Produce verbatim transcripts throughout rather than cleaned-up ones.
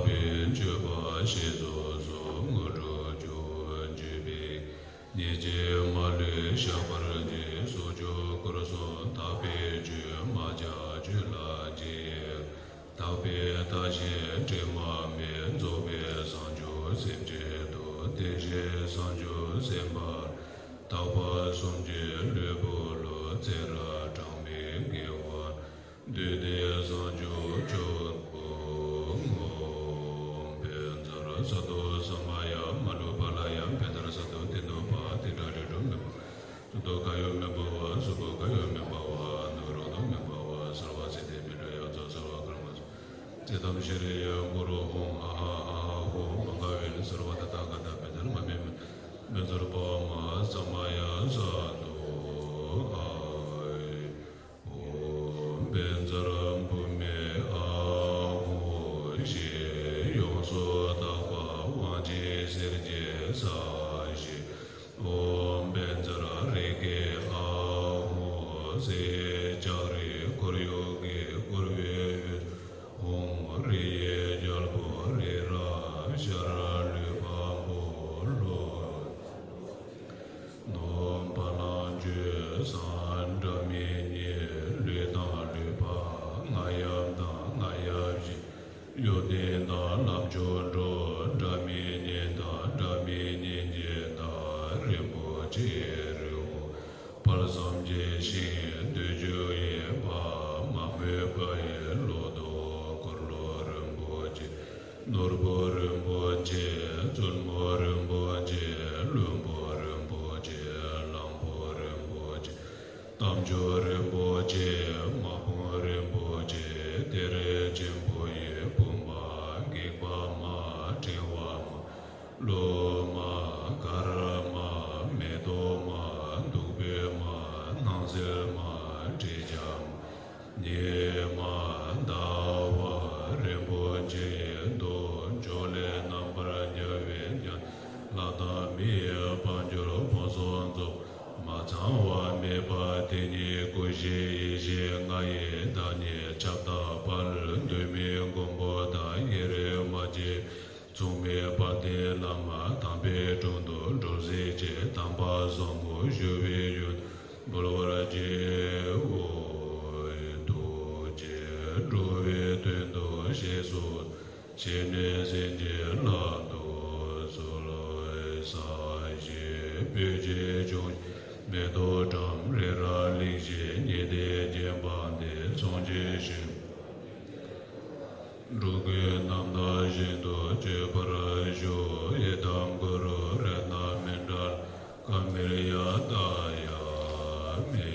པའི་སྤྱོད་པ་ཞེས་སོགས་སུ་དངོས་གྲུབ་སྦྱོར་བརྗོད་པས། ཉེས་བྱས་མ་ལུས་བཤགས་པར་བགྱི། སྲོག་གཅོད་སྐོར་གསུམ་དག་པའི་རྒྱུད། མ་ཆགས་ཆོས་ལ་རྗེས་དག་པའི་མཐའ་བཞི་དྲི་མ་མེད། རྫོགས་པའི་བྱང་ཆུབ་སེམས་བསྐྱེད་དོ། དེ་བཞིན་བྱང་ཆུབ་སེམས་དཔའ་དག་པ་གསུམ་གྱི་ལུས་པོ་ལ། ཚེ་རབས་གྲངས་མེད་དགེ་བ་བསྡུས་ཏེ་བྱང་ཆུབ་མཆོག་ཏུ་བསྔོ། བཛྲ་སཏྭ་ས་མ་ཡ། མ་ལུས་པ་ལ་ཡང་བཛྲ་སཏྭ། ཏིན་ཏོ་བ་ཏི་ཏྲ་རི་ཏྲོ་མེ། གཙུག་ཏོར་ག་ཡོ་མེ་བ་བ། གཟུགས་པོ་ག་ཡོ་མེ་བ་བ། ནུ་རོ་ཏོ་མེ་བ་བ། སརྦ་སིདྡྷི་མི་འབྲལ་ཡ་ཙོ་སརྦ་ཀརྨ་ཙོ། ཙིཏྟམ་ཤྲི་ཡ་གུ་རུ་ཧཱུྃ་ཨ་ཧ་ཨ་ཧ་ཧཱུྃ། བྷ་ག་ཝེ་ན་སརྦ་ཏ་ཐཱ་ག་ཏ་བཛྲ་མ་མེ་མེ་བཛྲ་པ་མ་ས་མ་ཡ་སཏྭ་ཨ་ཧ། ཨོཾ་བཛྲ་བྷཱུ་མི་ཨཱཿཧཱུྃ་ཞེས་ཡོངས་སུ་དག་པ་དབང་ཆེན་གསེར་གྱི་ས་གཞི། ཨོཾ་བཛྲ་རེ་ཁེ་ཨཱཿཧཱུྃ་ཟེར། ལྕགས་རི་ཁོར་ཡུག་གིས་བསྐོར་བའི་དབུས། ཧཱུྃ་རེ་ཡི་རྒྱལ་པོ་རེ་རབ་ཤར། ལུས་འཕགས་པོ་ལྷོ། ནུབ་བ་ལང་སྤྱོད་བཟང་། སྒྲ་མི་སྙན་ལུས་དང་ལུས་འཕགས། རྔ་ཡབ་དང་རྔ་ཡབ་བཞི། གཡོ་ལྡན་དང་ལམ་མཆོག་འགྲོ། སྒྲ་མི་སྙན་དང་སྒྲ་མི་སྙན་གྱི་བདག་རིན་པོ་ཆེའི་རི་བོ་དཔལ་བསམ་གྱི་ཤིང་། བདུད་ཀྱི་དབྱེན་པ་མ་མོས་པ་ཡི་ལོ་ཏོག་འཁོར་ལོ་རིན་པོ་ཆེ། ནོར་བུ་རིན་པོ་ཆེ། བཙུན་མོ་རིན་པོ་ཆེ། བློན་པོ་རིན་པོ་ཆེ། གླང་པོ་རིན་པོ་ཆེ། རྟ་མཆོག་རིན་པོ་ཆེ། དམག་དཔུང་རིན་པོ་ཆེ། གཏེར་ཆེན་པོ་ཡི་བུམ་པ། སྒེག་པ་མ། ཕྲེང་བ་མ། ལོ་མ། དཀར་མ། མེ་ཏོག་མ། བདུག་སྤོས་མ། སྣང་གསལ་མ། དྲི་ཆབ་མ། ཉི་མ། ཟླ་བ། རིན་པོ་ཆེའི་མདོག་ཕྱོགས་ལས་རྣམ་པར་རྒྱལ་བའི་ཉ། ལྷ་དང་མིའི་དཔལ་འབྱོར་ཕུན་སུམ་ཚོགས། མ་ཚང་བ་མེད་པ་དེ་ཉིད་སྐུ་བཞི་ཡེ་ཤེས་ལྔ་ཡི་བདག་ཉིད་ཁྱབ་བདག་དཔལ། གདོད་མའི་མགོན་པོ་དང་ཡེ་རེ་མ་སྐྱེས། མཚུངས་མེད་དཔལ་ལྡན་བླ་མ་དམ་པའི་དྲུང་དུ་འགྲོ་ཟེར་བྱས། དམ་པ་ཟབ་མོ་ཞུ་བའི་ཡུལ་འབུལ་བར་བགྱིའོ། ཐུགས་རྗེས་འགྲོ་བའི་དོན་དུ་གཤེགས་སུ། གཤེགས་ནས་སེམས་ཅན་ལ་འདུད་གསོལ། ས་གཞི་སྤོས་ཀྱི་འབྱུང་བཞི། མེ་ཏོག་བཀྲམ་རི་རབ་གླིང་བཞི། ཉི་ཟླས་བརྒྱན་པ་འདི་མཚོན་བྱེད་ཞིང་། འགྲོ་ཀུན་རྣམ་དག་ཞིང་དུ་སྤྱོད་པར་ཤོག། ཨི་དཾ་གུ་རུ་རཏྣ་མཎྜལ་ཀ་མཱརྱ་ཏ་ཡ་མེ།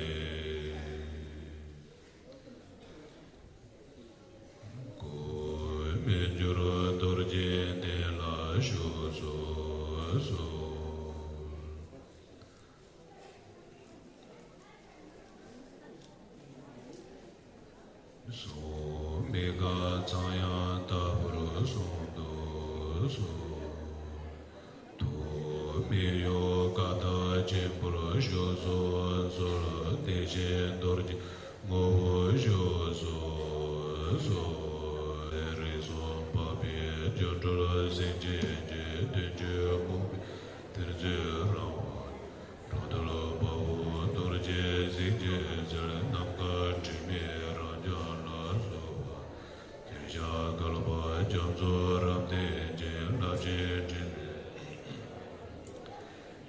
སྒོ་མི་འགྱུར་རྡོ་རྗེ་གདན་ལ་བཞུགས་སུ་གསོལ། གཟུགས་མི་དགའ་ཚངས་དབྱངས་ལྟ་བུར་གསུང་དུ་གསོལ། ཐུགས་མི་གཡོ་ཀ་དག་ཆེན་པོར་བཞུགས་སུ་གསོལ། བདེ་ཆེན་རྡོ་རྗེ་ངོ་བོར་བཞུགས་སུ་གསོལ། རིགས་གསུམ་འཕགས་པའི་སྒྱུ་འཕྲུལ་སེང་ཆེན་གྱི། དོན་བཅུ་དགོངས་པའི་གཏེར་མཛོད་རང་དབང་། འགྲོ་འདུལ་དཔའ་བོ་རྡོ་རྗེ་འཇིགས་བྱེད་རྩལ། ནམ་མཁའ་དྲི་མེད་རབ་འབྱམས་ལ་སོགས་པ། ཁྱེད་ཅག་བསྐལ་པ་རྒྱ་མཚོ་རབ་བརྟན་ཅིང་། རླབས་ཆེན་ཕྲིན་ལས་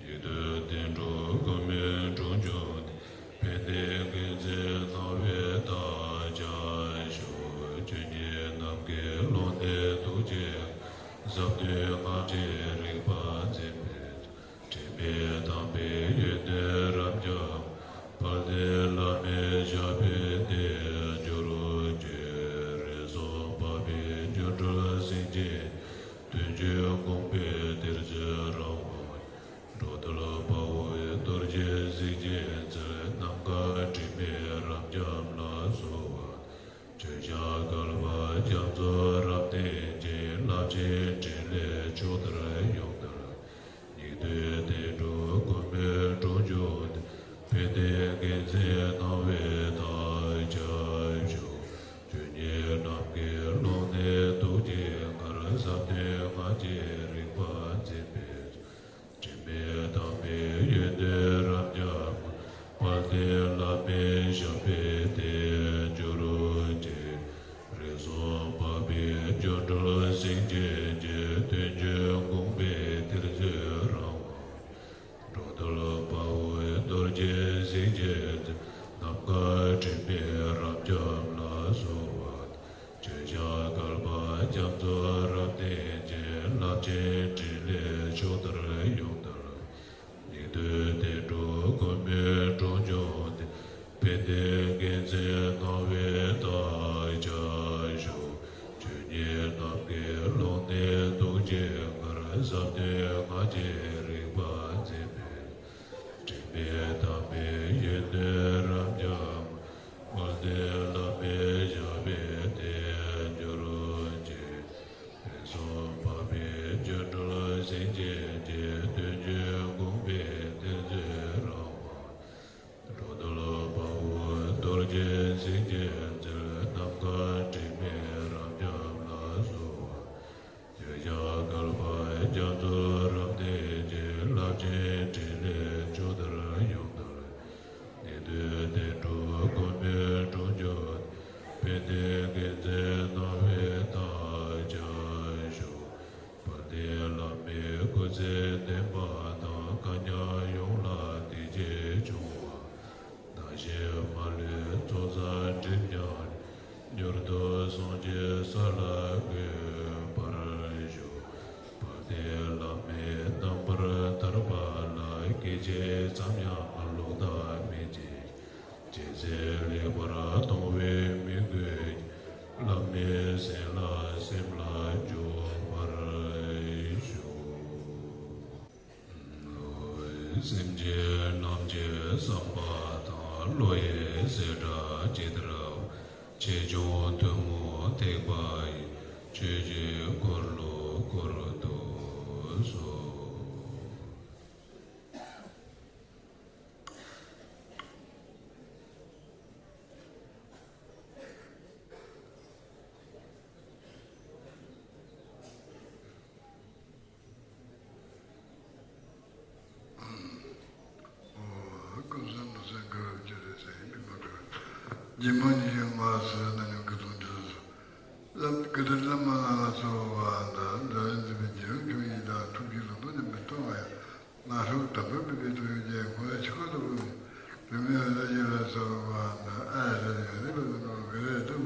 ཡུལ་དུས་བསྟན་འགྲོ་ཀུན་མོས་འཁྲུངས་བྱུང་སྟེ། ཕན་བདེ་མཁྱེན་བརྩེ་སྣང་བས་བདག་ཅག་སྐྱོབས། ཆོས་ཉིད་ནམ་མཁའི་ཀློང་ནས་ཐུགས་རྗེ་ཟབ་དོན་སྔགས་ཀྱི་རིག་པ་འཛིན་པའི། དྲི་མེད་དམ་པའི་ཡོན་ཏན་རབ་འབྱམས། དཔལ་ལྡན་བླ་མའི་ཞབས་པད་བརྟན་གྱུར་ཅིག། རིགས་གསུམ་འཕགས་པའི་སྒྱུ་འཕྲུལ་སེང་ཆེན། དོན་བཅུ་དགོངས་པའི་གཏེར་མཛོད་རང་དབང་། འགྲོ་འདུལ་དཔའ་བོ་རྡོ་རྗེ་འཇིགས་བྱེད་རྩལ། ནམ་མཁའ་དྲི་མེད་རབ་འབྱམས་ལ་སོགས་པ། ཁྱེད་ཅག་བསྐལ་པ་རྒྱ་མཚོ་རབ་བརྟན་ཅིང་། རླབས་ཆེན་ཕྲིན་ལས་ཕྱོགས་མཐར་ཡོངས་གཏེར། ཉན་ཐོས་བསྟན་འགྲོ་ཀུན་མོས་འཁྲུངས་བྱུང་སྟེ། ཕན་བདེ་མཁྱེན་བརྩེ་སྣང་བས་བདག་ཅག་སྐྱོབས། ཆོས་ཉིད་ནམ་མཁའི་ཀློང་ནས་ཐུགས་རྗེ་མངའ། ཞབས་པད་བརྟན་གྱུར་ཅིག། རིགས་གསུམ་འཕགས་པའི་སྒྱུ་འཕྲུལ་སེང་ཆེན་གྱི། དོན་བརྒྱུད་དགོངས་པའི་གཏེར་མཛོད་རང་དབང་། འགྲོ་འདུལ་དཔའ་བོའི་རྡོ་རྗེ་སེང་ཆེན་མཛད། ནམ་མཁའ་དྲི་མེད་རབ་འབྱམས་ལ་གསོལ་བ། ཆོས་ཞབས་བསྐལ་པ་རྒྱ་མཚོ་རབ་བརྟན་ཅིང་། རླབས་ཆེན་ཕྲིན་ལས་ཕྱོགས་མཐར་ཡོངས་བརྡལ། སྙིགས་དུས་བདེ་འགྲོ་མགོན་མེད་འགྲོ་འཇོམས་ཏེ། ཕན་བདེའི་མགོན་མཚན་སྣང་བས་བདག་ཅག་ཞུ། ཆོས་ཉིད་རྣམ་ཀུན་ཀློང་ནས་ཐུགས་རྗེ་མཁར། ཟབ་དོན་སྔགས་ཀྱི་རིག་པ་འཛིན་པའི། དྲི་མེད་དྭངས་མའི་གཡས་གཡོན་རབ་འབྱམས། དངོས་བསྟན་བླ་མེད་ཞབས་པད་བརྟན་གྱུར་ཅིག། རིགས་གསུམ་འཕགས་པའི་སྒྱུ་འཕྲུལ་སེང་ཆེན་གྱི། དོན་བརྒྱུད་དགོངས་པའི་གཏེར་མཛོད་རང་དབང་། འགྲོ་འདུལ་དཔའ་བོའི་རྡོ་རྗེ་སེང་ཆེན་མཛད། ནམ་མཁའ་དྲི་མེད་རབ་འབྱམས་ལ་གསོལ་བ། ཆོས་ཞབས་བསྐལ་པ་རྒྱ་མཚོ་རབ་བརྟན་ཅིང་། རླབས་ཆེན་ཕྲིན་ལས་ཕྱོགས་མཐར་ཡོངས་བརྡལ། སྙིགས་དུས་བདེ་འགྲོ་མགོན་མེད་འགྲོ་འཇོམས། ཕན་བདེའི་མགོན་མཚན་སྣང་བས་བདག་ཅག་ཞུ། དཔལ་ལྡན་བླ་མའི་སྐུ་ཚེ་བརྟན་པ་དང་། མཁའ་མཉམ་ཡོངས་ལ་བདེ་སྐྱིད་འབྱུང་བ། གནང་ཞིང་མ་ལུས་ཚོགས་བསགས་སྒྲིབ་སྦྱངས་ནས། མྱུར་དུ་སངས་རྒྱས་ས་ལ་འགོད་པར་ཤོག། དཔལ་ལྡན་བླ་མའི་རྣམ་པར་ཐར་པ་ལ། སྐད་ཅིག་ཙམ་ཡང་ལོག་ལྟ་མེད་ཅིང་། ཇི་སྲིད་ལེགས་པར་མཐོང་བའི་མོས་གུས་ཀྱིས། བླ་མའི་སེམས་ལ་སེམས་ལ་འཇུག་པར་ཤོག། སེམས་ཅན་རྣམས་ཀྱི་བསམ་པ་དང་། བློ་ཡི་གསལ་བསྒྲགས་ཇི་ལྟར་བ། ཆེ་ཆུང་ཐུན་མོང་ཐེག་པ་ཡི། ཆོས་ཀྱི་འཁོར་ལོ་བསྐོར་དུ་གསོལ། ཀུན་བཟང་མི་བཟང་དགའ་བ་བརྒྱ་རེ་ཟེར་ཡིན་པས་མ་གྲུབ། རྗེ་མ་ཉིད་ཡོད་མ་ཟེར་ན་ཉུང་གི་དོན་དེ་ལ་སོགས། བླ་མ་ཀི་ཏི་བླ་མ་ལ་སོགས་པ་དང་། འདྲ་བའི་འཛིན་པའི་རྒྱལ་བ་ཁྱོད་ཡིན་དང་། ཐུགས་རྗེ་ལུང་པ་ནས་མི་གཏོང་བ་ཡང་། ང་ཧྲུག་དམ་པ་སྤེལ་པའི་ཐུགས་རྗེ་ཅན། ཁོ་ལ་ཆོས་འཁོར་དུ་བུ་ནི་རིམ་ཡོད་ལ་ཡོད་ལ་སོགས་པ་དང་། ཨ་ར་ཡོད་རེད་པ་ནོ་ག་རེ་ཐུབ།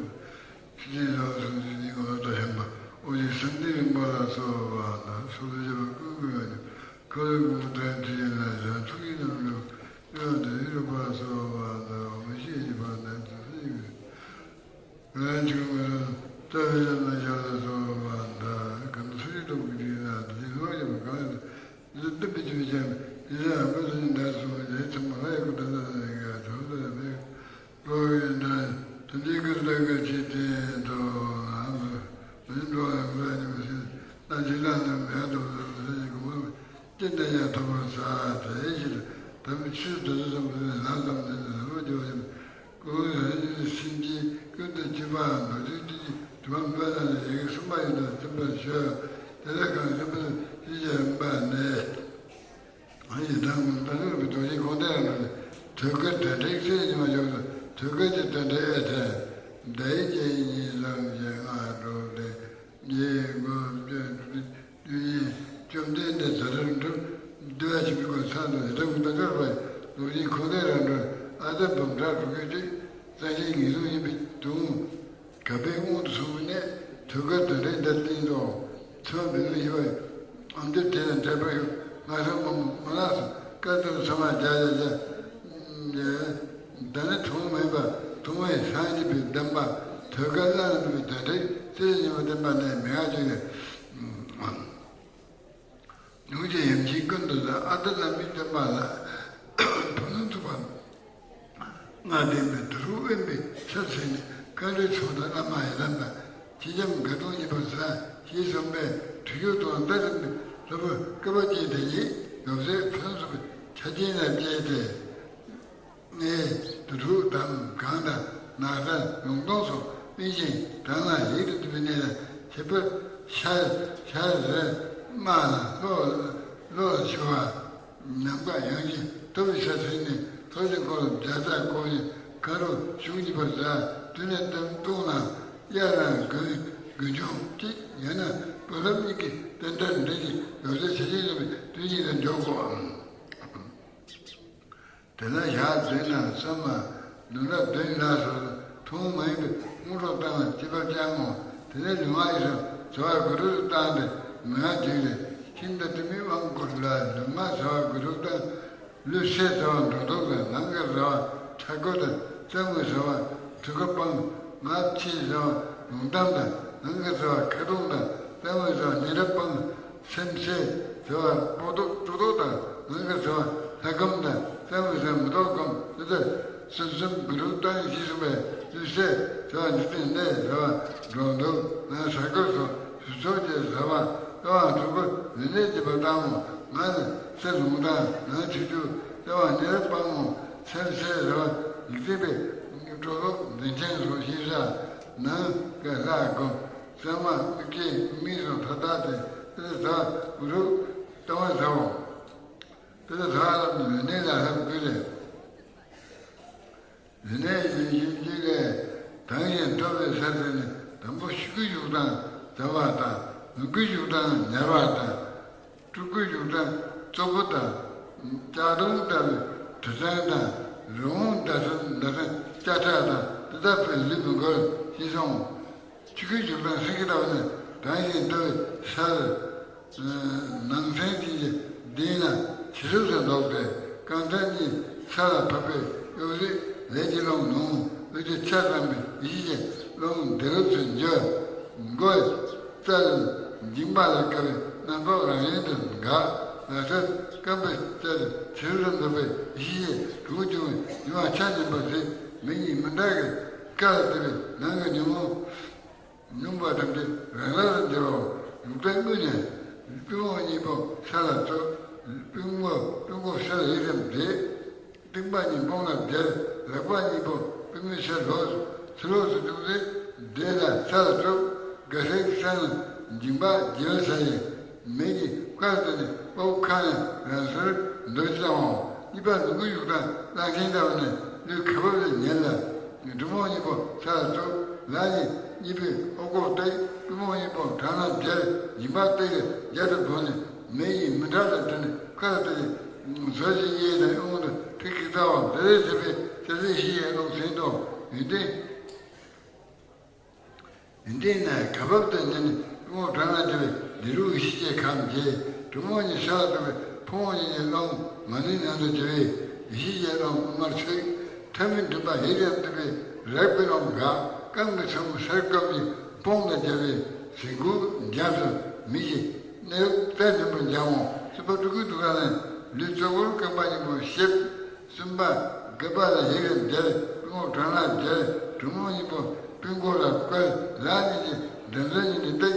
ཤེས་བཞིན་ལ་སོགས་ཀྱི་ཉིན་གང་ལ་བཞིན་པ། ཨོ་ཡི་སེམས་ནི་རིམ་པ་ལ་སོགས་པ་དང་། སོགས་ལ་བྱ་བ་ཀུན་ཀུན་ཡོད་ཀྱང་། ཁོ་ལ་ཀུན་ཀུན་དང་དྲི་ཡིན་ལ་ཡང་། ཐུགས་ཀྱི་རྣམ་གྲོལ་ཡོད་དེ་ཡོད་པ་སོགས་པ་དང་། མི་ཤེས་ཀྱི་བར་ན་དུ་སུ་ཡིན། ང་ཆུང་ངུ་རྩ་བའི་ལམ་ལ་ཡར་ལ་སོགས་པ་དང་། གང་སུ་ཡི་སྟོབས་ཀྱིས་བསྒྲིགས་ན་དེ་ལོག་ཡོད་པ་གང་ཡིན། འདི་སྟོན་པའི་ཆོས་ཅན། དེ་ལ་ཨ་ཁུ་ཚོ་ནི་འདྲ་སོང་བའི་ལས་ཚང་མ་ལ་ཡ་ཁུ་འདྲ་འདྲ་ལ་ཡ་གྲོགས་འདྲ་མེད། ལོག་ཡོད་འདྲ། དེ་འདྲའི་ཀུན་ལ་ག་ཅི་བསྟན་ཏོ། ང་ཚོ་མི་འགྲོ་ཡང་ཁུ་ལ་ཉི་མ་ཤི་ན་ཅི་ལ་ནི་མེད་དོ། ལ་ལ་ཡི་གོ་མ་ཅི་འདྲ་ཡང་ཐོབ་པར་ཟ། དེ་ཡི་ཕྱིར་དམ་ཆོས་དེ་ཚོ་ཙམ་དུ་ནི་ལམ་ཙམ་དུ་ནི་ལམ་རྒྱུ་ཡིན། ཀུན་ལ་ཡིད་སེམས་ཀྱི་ཀུན་ཏུ་སྤྱོད་པའམ་ལོ་རྒྱུས་ཀྱི་དྲི་མ་འབད་ན་ནི་ཡི་གེ་གསུམ་པ་ཡིན་དུ་བསྟན་པར་བྱོས། དེ་ལས་གང་གསུམ་པ་ཡིད་ཀྱི་རིམ་པ་ནི། ཡི་དམ་ཀུན་ཏུ་རིམ་པའི་རྡོ་རྗེ་ཁོང་དེ་རང་གྲོལ་ལས། ཐོད་རྒལ་དོན་འགྲེལ་ཚེ་ཉི་མ་ཡོངས་སུ། ཐོད་རྒལ་གྱི་དོན་འགྲེལ་ཨེ་ཐལ། བརྡ་ཡིག་བརྒྱ་ཡི་གཉིས་ལམ་གྱི་སྔགས་གྲོལ་ལས། རྗེ་སྒོ་བཅུ་བཅུ་གཉིས་བཅོམ་ལྡན་འདས་ཛ་དྲག་འགྲུབ། བདེ་བ་ཆེན་པོའི་སྐུ་མཚན་དུ་ཡི་དམ་ཀུན་ཏུ་རྒྱལ་བའི་རྡོ་རྗེ་ཁོང་དེ་རང་གྲོལ། ཨ་ཏི་བུམ་ཕྲག་དྲུག་གི་གཅིག་རྩ་ཤེའི་ངེས་ལུགས་ཡིན་པའི་དུང་། གབ་པའི་དབང་དུ་སོང་བའི་གནད། ཐོད་རྒལ་དོན་འགྲེལ་འདི་སྟེང་དུ། ཚུལ་མི་ལུས་ཡིན་པ་ཡང་འདི་དེ་དང་འབྲེལ་པ་ཡོད། ང་ཚོ་མ་མ་ལགས་སོ་བཀའ་གདམས་ཚང་མ་རྒྱ་རྒྱ་རྒྱ། ད་ནི་ཐུན་མོང་མིན་པ་ཐུན་མོང་བའི་སངས་རྒྱས་པའི་བསྟན་པ། ཐོད་རྒལ་བླ་ན་མེད་པའི་དོན་འགྲེལ་ཚེ་ཉི་མ་བསྟན་པ་ནི་མི་ང་བཅུག་ནས། ཉུང་ཅིག་ཡུམ་ཆེན་ཀུན་ཏུ་བཟང་། ཨ་ཏི་བླ་མའི་བསྟན་པ་ལ་ཕུན་སུམ་ཚོགས་པ། ང་བསྟན་པའི་དུར་ཁྲོད་དབེན་པའི་ས་ཚུན་ནས། བཀའ་དྲིན་ཚོགས་དང་བླ་མ་ཡི་དམ་ལ། ཁྱེད་ཅག་དགའ་སྟོན་བརྙེས་པར་བྱ། ཞེས་གསུངས་པས། ཁྲོ་ཆུ་དང་ཏཱ་རམ་པའི་ལྷ་བུ་བསྐལ་པ་ཅན་དེ་ཉིད་ཡབ་སྲས་ཕུན་སུམ་ཚོགས་པའི་ཆ་རྐྱེན་ལ་སྤྱད་དེ། ངས་དུར་ཁྲོད་དམ་གང་དང་ནགས་ཚལ་ལུང་སྟོང་སོགས་དབེན་ཞིང་གྲང་ལ་ཡིད་དུ་འོང་བའི་གནས་ལ་ཁྱད་པར་ཤར་ཤར་རི་དམག་ལ་བློ་བློ་ལ་ཞུ་བ། ནམ་མཁའ་ཡངས་ཤིང་མཐོ་བའི་ས་ཚུན་ནས། ཐོབ་ཅིང་འཁོར་ལོ་བརྒྱ་རྩ་བསྐོར་ཞིང་ ཁ་རུ་ཤུགས་གཉིས་པར་ཟ། དུས་ནས་བསྟན་བཏུང་ན། གཡའ་རང་དགུན་དགུན་ཆུང་གཅིག་ཡང་ན་བུ་རབས་གཉིས་ཀྱི་རྟེན་འབྲེལ་འདྲེན་གྱི་ཡོ་བྱད་བྱེད་ཀྱི་ཡོད་པའི་དུས་གཉིས་ལ་འཇོག་གོ། དེ་ལ་ཞག་བདུན་ན་གསུམ་མ། ལུང་རབས་བདུན་ལ་སོགས་ཐུན་མོང་མ་ཡིན་པའི་དངོས་གྲུབ་བཏང་ལ་སྤྱི་པར་བསྐྱང་ངོ་། དེ་ནས་ལུས་ངག་ཡིད་གསུམ་ཟ་བར་དགོས་གྲུབ་བཏང་སྟེ་མི་ངག་བསྒྲིལ་ཏེ། ཤིན་ཏུ་དུ་མའི་དབང་བསྐུར་ལ། ལུས་ངག་ཟ་བར་དགོས་གྲུབ་བཏང་། ལུས་སེམས་ཟ་བར་འགྲོ་ལྡོག་དང་། ནང་གི་ཟ་བ་ཕྲག་དོག་དང་། རྩ་བའི་ཟ་བ་ཕྲུ་གུ་སྤང་། ངག་ཕྱིའི་ཟ་བ་ལུང་གཏམ་དང་། ནང་གི་ཟ་བ་ཁ་རྡུང་དང་། རྩ་བའི་ཟ་བ་ཉེ་རབས་སྤང་། སེམས་སེལ་ཟ་བ་སྤོགས་ཐོབ་སྤྲོ་ཐོབ་དང་། ནང་གི་ཟ་བ་ལྷ་སྒོམ་དང་། རྩ་བའི་ཟ་བ་མི་ལྡོག་སྒོམ། དེ་ལྟར་གསུམ་གསུམ་དགུ་རུ་བཏང་ཞེས་གསུངས་པས། ལུས་སེམས་ཟ་བ་འཇིག་རྟེན་གནས་ཟ་བ་འགྲོ་ལྡོག་ནང་ས་ཁུལ་སོགས་ཞུ་ཚོགས་ཀྱི་ཟ་བ། ལྟ་བ་ཕྲུ་གུ་ལུས་གནད་བརྒྱུད་པ་བཏང་ངོ་། ང་ནི་ཚེ་ལུང་དང་ནང་ཆོས་རྒྱུ། ལྟ་བ་ཉེ་རབས་སྤང་ངོ་། སེམས་སེལ་ཟ་བ་ཡིག་ཚིག་པའི་སྤྲོ་ལོག་འཛིན་ཆེན་སོགས་ཤེས་བྱ། ནང་གི་ལྷ་སྒོམ། གསང་བ་དམིགས་བཅས་མིག་སོགས་མཐའ་དག་སྟེ། དེ་ལ་ཟ་བ་རུ་ལྟ་བ་ཟ་འོ། དེ་ལ་ཟ་བ་ལ་ལུས་གནད་ལ་ལྷབ་དགོས་རེད། ཡུན་ནན་ཡིན་ཞིང་གཅིག་ལས་དྭངས་ཤིང་མཐོ་བའི་སར་ཟིན་ནས། དང་པོ་ཤུགས་ཀྱིས་བཞུགས་སྟངས་དལ་བ་དང་། མི་དགོས་བཞུགས་སྟངས་ཉར་བ་དང་། སྤྲུལ་སྐུའི་བཞུགས་སྟངས་བཙོག་པོ་དང་། ལྕགས་སྡོང་ལྟ་བུའི་དྲི་བཟང་དང་། རི་བོང་ཟླ་གསུམ་ཟླ་གསུམ་ལྕགས་ཁྲག་དང་། དེ་དག་པས་ལུས་མི་འགོར་ཞེས་གསུངས། ཆོས་སྐུའི་བཞུགས་སྟངས་སེང་གེ་ལྟ་བུ་ནི། དྭངས་ཤིང་མཐོ་བའི་སར། ནང་སེམས་ཅན་གྱི་གདིང་ལ་ཇེ་ལེགས་སུ་འགྲོ་སྟེ། རྐང་མཐིལ་གཉིས་ས་ལ་ཕབ་པའི་གཡོ་ཟོལ་ལས་ཀྱི་རླུང་ནུ། ལུས་ཀྱི་ཆ་ཚང་བའི་ཡིད་ཀྱི་རླུང་བདེ་རབ་ཏུ་འཇུ། མགོ་རྩ་ལས་མཇིང་པ་ལ་དཀར་བའི་རྣམ་རྟོག་རང་བཞིན་དུ་འགག། ལག་མཐིལ་རྐང་པའི་རྩ་ལས་ཇེ་ལེགས་སུ་འགྲོ་བའི་ཡིད་ཀྱི་གྲུ་བྱུང་བའི་མྱོང་བ་ཆ་མཉམ་པ་ཟད། མིག་གཉིས་མི་འདྲ་གི་དཀར་ལ་བལྟས་པའི་ནང་གི་ཉོན་མོངས། མྱོང་བ་ཐམས་ཅད་རང་རང་ལ་འགྱུར་བའོ། ཡུག་ཏན་དངོས་ནས། པུས་མོ་གཉིས་པོ་ས་ལ་བཙུགས། པུས་མོ་པུས་མོ་ས་ལ་ཡིད་ཙམ་བསྡད། རྟིང་པ་གཉིས་དཔུང་ལ་སྦྱར། ལག་པ་གཉིས་པོ་པུས་མོའི་ས་ལོགས་སུ། ཕྱི་ལོགས་སུ་བཙུགས་ཏེ། བསྡད་ལ་ས་ལ་བཙུགས། དགའ་སའི་གསང་ལ་མཇིང་པ་རྒྱལ་ས་ཡིན། མིག་གིས་བཀར་ཏེ་ནི་དཔའ་བོ་ཁ་ནས་རང་སོར་འདོར་ཅི་ཙམ་འོང་། གཉིས་པ་ནུ་གུ་ཡུག་དང་གླང་ཆེན་ལྟ་བུ་ནི་ལུས་ག་བབ་ལས་ཉལ་ལ། གྲུ་མོ་གཉིས་པོ་ས་ལ་བཙུགས། ལག་གཉིས་གཉིས་པོས་ཨོ་ཀོ་བཏེག། པུས་མོ་གཉིས་པོ་བྲང་ལ་སྦྱར། མཇིང་པ་སྟེགས་ཀྱི་རྒྱབ་ཏུ་བོར་ནས་མིག་གཉིས་མི་འདྲ་ལ་བསྒྲིལ་ནས་བཀའ་ལ་བཏབ་སྟེ། ཟོལ་གྱི་གཡས་དང་གཡོན་དུ་ཐིག་གི་རྩ་བ་བདེ་ལེགས་ཟེར་བའི་ཚེ་ཚེ་ཤི་ཡའི་ཀློང་སེང་དུ་ཡོན་ཏན། ཡོན་ཏན་ནི་ག་བབ་ཏུ་ཉལ་ནས་པུས་མོ་བྲང་ལ་བསྒྲིལ་བས་ལུས་རུ་ཡེ་ཤེས་ཀྱི་ཁམས་རྒྱས། གྲུ་མོ་གཉིས་ས་ལ་གཏུགས་པས་ཕུང་པོ་གཉིས་ཀྱི་རླུང་མ་ལུས་ནང་དུ་གྱུར་པས་ཡེ་ཤེས་ཀྱི་རླུང་དབུ་མར་ཚུད། ཐབས་མི་འགྲིག་པ་ཡིད་ཀྱང་གཏུབས་པས་རེག་པའི་རླུང་འགག། རྐང་གི་ཚོམ་བུ་སར་བཀབ་ནས་དཔུང་དང་སྦྱར་བས་ཟིང་གུ་འཇམ་སོང་། མིག་གི་གནས་བབ་རྩ་ནན་པོར་འཇམ་འོང་། སྲིད་པ་སྤྲུལ་སྐུའི་ཐུགས་ཀ་ནས་ལུས་གཙོ་བོར་རྐང་པ་གཉིས་པོ་གཤེབས། གསུམ་པ་སྒལ་པ་ལ་ཡིད་ཀྱིས་སྦྱར། པུས་མོ་བྲང་ལ་སྦྱར། གྲུ་མོ་གཉིས་པོ་པུས་མགོ་ལ་བཀལ། ལག་གཉིས་ཀྱིས་འགྲམ་ཚོ་གཉིས་ནས་བཏེག།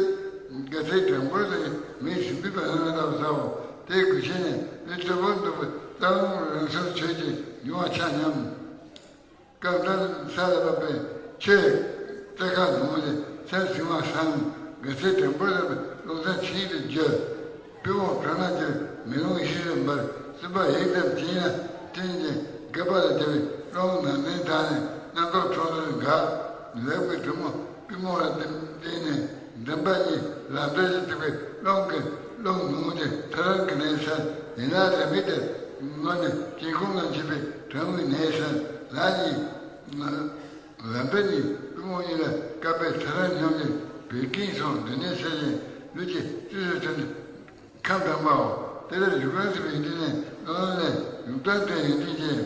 དགའ་ཚལ་གྲང་འབུར་དུ་མིག་ཟིམ་པའི་བར་ན་ལྟ་བུ་ཟ་འོ། དེའི་འགུལ་ཆེན་ནས་ལུས་གཙོ་བོར་འདུག་པའི་རྩ་རླུང་རང་སོར་ཆོད་ཅིང་མྱོང་བ་ཆ་མཉམ། རྐང་མཐིལ་ས་ལ་བབས་པས་ཆོས་རྩེ་ཁ་ནུབ་མོ་ལས་སེམས་ཟིང་བ་སངས། དགའ་ཚལ་གྲང་འབུར་ལ་རླུང་སེམས་ཆིངས་སུ་རྒྱུ། པུས་མོ་བྲང་ལ་སྦྱར། མེ་ལོང་ཡེ་ཤེས་སུ་འབར། གསུམ་པ་ཡིད་ཙམ་བྱིངས་ལ་བསྟན་ཅིང་སྒལ་པ་ལ་སྦྱར་བས་རླུང་ནང་ནས་དྲངས་ནས་རྣམ་རྟོག་འཕྲོ་འདུར་འགག། ལེགས་པའི་གྲུ་མོ་པུས་མོ་ལ་བརྟེན་ནས་འགྲམ་པ་གཉིས་ལ་བརྡར་ཞིག་བཙུགས་པས་རླུང་གི་རླུང་ནུབ་མོ་དེ་ཐག་རིང་གི་ནས་སེལ། ཡན་ལག་རེ་མིག་དེ་སྔོན་ནས་དཀྱིལ་འཁོར་ལ་མཆེད་པའི་གྲང་མོའི་ནས་སེལ། ལག་གཉིས། ལག་མཐིལ་གཉིས་པུས་མོ་གཉིས་ལ་བཀབ་པས་ཐག་རིང་སྙོམས་ཀྱིས་བད་ཀན་སོགས་མདུན་ནས་སེལ་ཞིང་ལུས་ཀྱི་རྩིས་སུ་ཐོན་ནས་ཁམས་དྭངས་པའོ། དེ་ལྟར་ཡུག་ལྡན་ཟེར་བའི་ཡོན་ཏན་ནི་རླུང་རླན་ལས་ཡུག་ལྡན་དེ་ཡོན་ཏན་ཅན།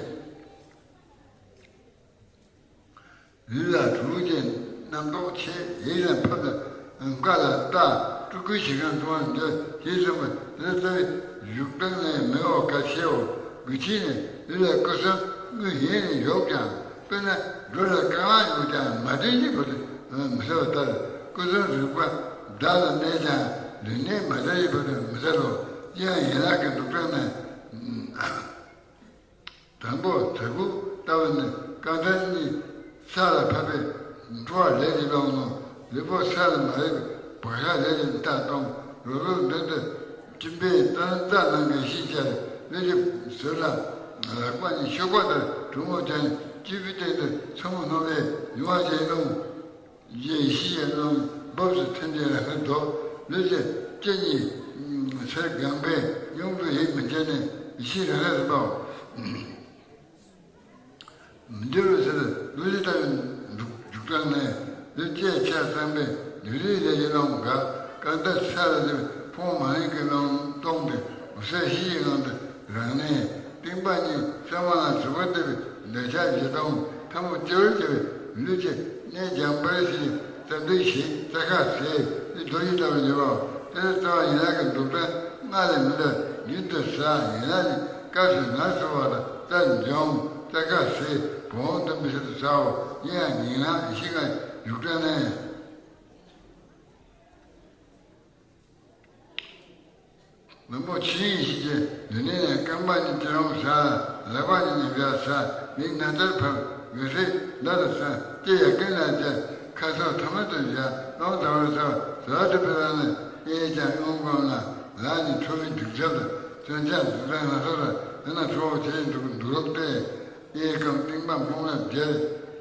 ལུས་ལ་དྲུག་ཅན་རྣམ་རྟོག་ཆེ། ཡིད་ལ་ཕབ་ལ་འགག་ལ་ལྟ། སྤྲུལ་སྐུའི་ཞིང་ཁམས་སྟོང་བར་འདོད་ཅེས་གསུངས་པ་དེ་ལྟ་བུའི་བཞུགས་སྟངས་ལས་མི་འོག་གལ་ཆེའོ། འགུལ་ཆེན་ནི་ལུས་ལ་སྐུ་གསུམ་དངོས་ཡིན་ནས་ཡོད་ཀྱང་དཔེར་ན་སྒྲོ་ལ་རྐང་ལག་ཡོད་ཀྱང་མ་བྲལ་གྱི་བར་དུ་མི་གསལ་བ་ལྟར་སྐུ་གསུམ་རིག་པ་བདག་ལ་གནས་ཀྱང་ལུས་གནད་མ་བྲལ་གྱི་བར་དུ་མི་གསལ་ལོ། ཡང་ཡན་ལག་གི་འདུག་སྟངས་ནི། དང་པོ་དྲག་པོ་ལྟ་བུ་ནི་རྐང་མཐིལ་གཉིས་ས་ལ་ཕབ་པས་འཕྲོ་བ་ལས་ཀྱི་རླུང་ནུ། ལུས་པོ་ས་ལ་མ་ཡལ་བའི་བག་ཆགས་ལས་ཀྱི་མཐའ་སྟོངས། རོ་རོ་འདྲ་འདྲ་སྐྱིན་པའི་རྩ་རྩ་ནང་གི་ཤིང་ཆར་ལུས་ཀྱི་ཟུར་ལ་ལག་པ་གཉིས་ཤོག་པ་ལྟར་གྲུ་མོ་ཅན། སྐྱེས་བུའི་སྟེང་དུ་ཚོམ་བུ་སྣང་བས་མྱོང་བ་ཅན་རླུང་། ཡེ་ཤེས་ཀྱི་རླུང་འབབས་སུ་ཐིམ་ཅན་ལ་ཧུར་ཐོག་ལུས་ཀྱི་སྐྱེ་གཉིས་ཚེ་གང་པའི་སྙོམས་པའི་ཡིད་མི་བྱེད་ནས་ཡེ་ཤེས་རང་རང་རིག་པའོ། མི་འགྱུར་བའི་ཚེ་ལུས་ལུས་ལྟ་བུའི་འཇུག་འཇུག་སྟངས་ནས་ལུས་སྐྱེ་ཆགས་སྟོང་པའི་ལུས་ལུས་ལས་ཀྱི་རླུང་འགག་གང་ལྟར་ས་ལ་ལུས་ཕུང་མ་ལེན་གྱི་རླུང་སྟོང་སྟེ་འོད་གསལ་ཞི་བའི་ངང་དུ་རང་གནས་སྟེང་པ་གཉིས་གསང་བ་ལ་གཟུགས་པོ་ལྟ་བུའི་འདོད་ཆགས་བཞི་སྟོང་ཐལ་མོ་སྐྱེ་བར་བྱེད་པའི་ལུས་ཀྱི་གནས་འཇམ་པར་བྱེད་རྩ་མདུད་བཞི་རྩ་ཁ་ཟེར་ནི་རྡོ་རྗེ་ལྟ་བུར་འགྱུར་བའོ། དེ་ལྟར་རྩ་བ་ཡན་ལག་གི་འདུག་སྟངས་སྔགས་ལས་མི་འདའ་རྒྱུན་དུ་ཟ། ཡན་ལག་ནི་སྐབས་སུ་ངལ་གསོ་བ་ལ་རྩ་འཇོམས་རྩ་ཁ་ཟེར་བོང་འདོན་པའི་ཕྱིར་དུ་ཟའོ། ཡིན་ཡང་ཉིང་ལག་ཡེ་ཤེས་ལྔ་འཇུག་སྟངས་ནི། མགོན་པོ་ཆོས་དབྱིངས་ཡེ་ཤེས་ཀྱི་མདུན་ནས་རྐང་པ་གཉིས་སྐྱིལ་ཀྲུང་ཟ། ལག་པ་གཉིས་མཉམ་བཞག་ཟ། མིག་ནང་ལྟར་ཕབ། འོད་ཟེར་འདྲ་ལ་ཟ། ལྕེ་ཡ་རྐན་ལ་བཅའ། ཁ་ཕྱོགས་ཐ་མལ་དུ་བཞག་རླུང་དལ་བར་ཟ། ཟ་དུ་སྤེལ་བ་ནི་གཡས་བརྐྱང་གཡོན་བསྐུམ་ལ། ལག་གཉིས་ཁྲོ་བོའི་འཇུག་ཚབ་ཏུ་མཚོན་ཆ་འདུག་སྟངས་སྣ་ཚོགས་ལ་དེ་ན་ཁྲོ་བོ་ཆེ་འདུག་འདུག་ལུགས་ཏེ། གཡས་བསྐུམ་རྟིང་པ་འཕོངས་ལ་སྦྱར།